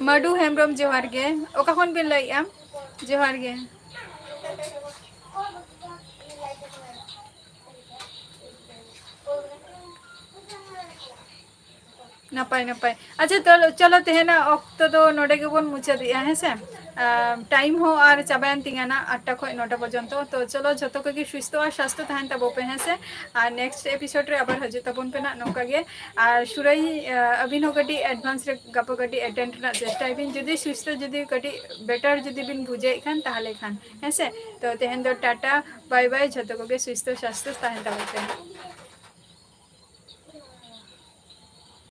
ᱢᱟᱹᱰᱩ ᱦᱮᱢᱵᱨᱚᱢ, ᱡᱚᱦᱟᱨ ᱜᱮ᱾ ᱚᱠᱟ ᱠᱷᱚᱱ ᱵᱤᱱ ᱞᱟᱹᱭᱮᱫᱼᱟ? ᱡᱚᱦᱟᱨ ᱜᱮ᱾ ᱱᱟᱯᱟᱭ, ᱱᱟᱯᱟᱭ᱾ ᱟᱪᱪᱷᱟ, ᱛᱚ, ᱪᱚᱞᱚ, ᱛᱮᱦᱮᱧᱟᱜ ᱚᱠᱛᱚ ᱫᱚ ᱱᱚᱰᱮ ᱜᱮᱵᱚᱱ ᱢᱩᱪᱟᱹᱫᱮᱜᱼᱟ, ᱦᱮᱸ ᱥᱮ? ᱟᱨ time ᱦᱚᱸ ᱟᱨ ᱪᱟᱵᱟᱭᱮᱱ ᱛᱤᱧᱟ ᱱᱟᱜ, ᱟᱴᱴᱟ ᱠᱷᱚᱱ ᱱᱚᱴᱟ ᱯᱚᱨᱡᱚᱱᱛᱚ᱾ ᱛᱚ, ᱪᱚᱞᱚ, ᱡᱷᱚᱛᱚ ᱠᱚᱜᱮ ᱥᱩᱥᱛᱷᱚ ᱟᱨ ᱥᱟᱥᱛᱷᱚ ᱛᱟᱦᱮᱱ ᱛᱟᱵᱚ ᱯᱮ, ᱦᱮᱸ ᱥᱮ? ᱟᱨ next episode ᱨᱮ ᱟᱵᱟᱨ ᱦᱤᱡᱩᱜ ᱛᱟᱵᱚᱱ ᱯᱮ ᱱᱟᱜ ᱱᱚᱝᱠᱟ ᱜᱮ᱾ ᱟᱨ ᱥᱩᱨᱟᱹᱭ, ᱟᱹᱵᱤᱱ ᱦᱚᱸ ᱠᱟᱹᱴᱤᱡ advance ᱨᱮ ᱜᱟᱯᱟ ᱠᱟᱹᱴᱤᱡ attend ᱨᱮᱱᱟᱜ ᱪᱮᱥᱴᱟᱭ ᱵᱤᱱ, ᱡᱩᱫᱤ ᱥᱩᱥᱛᱷᱚ, ᱡᱩᱫᱤ ᱠᱟᱹᱴᱤᱡ better ᱡᱩᱫᱤ ᱵᱤᱱ ᱵᱩᱡᱷᱟᱹᱣᱮᱫ ᱠᱷᱟᱱ, ᱛᱟᱦᱚᱞᱮ ᱠᱷᱟᱱ, ᱦᱮᱸ ᱥᱮ? ᱛᱚ, ᱛᱮᱦᱮᱧ ᱫᱚ ᱴᱟᱴᱟ, bye bye, ᱡᱷᱚᱛᱚ ᱠᱚᱜᱮ ᱥᱩᱥᱛᱷᱚ ᱥᱟᱥᱛᱷᱚ ᱛᱟᱦᱮᱱ ᱛᱟᱵᱚᱱ ᱯᱮ᱾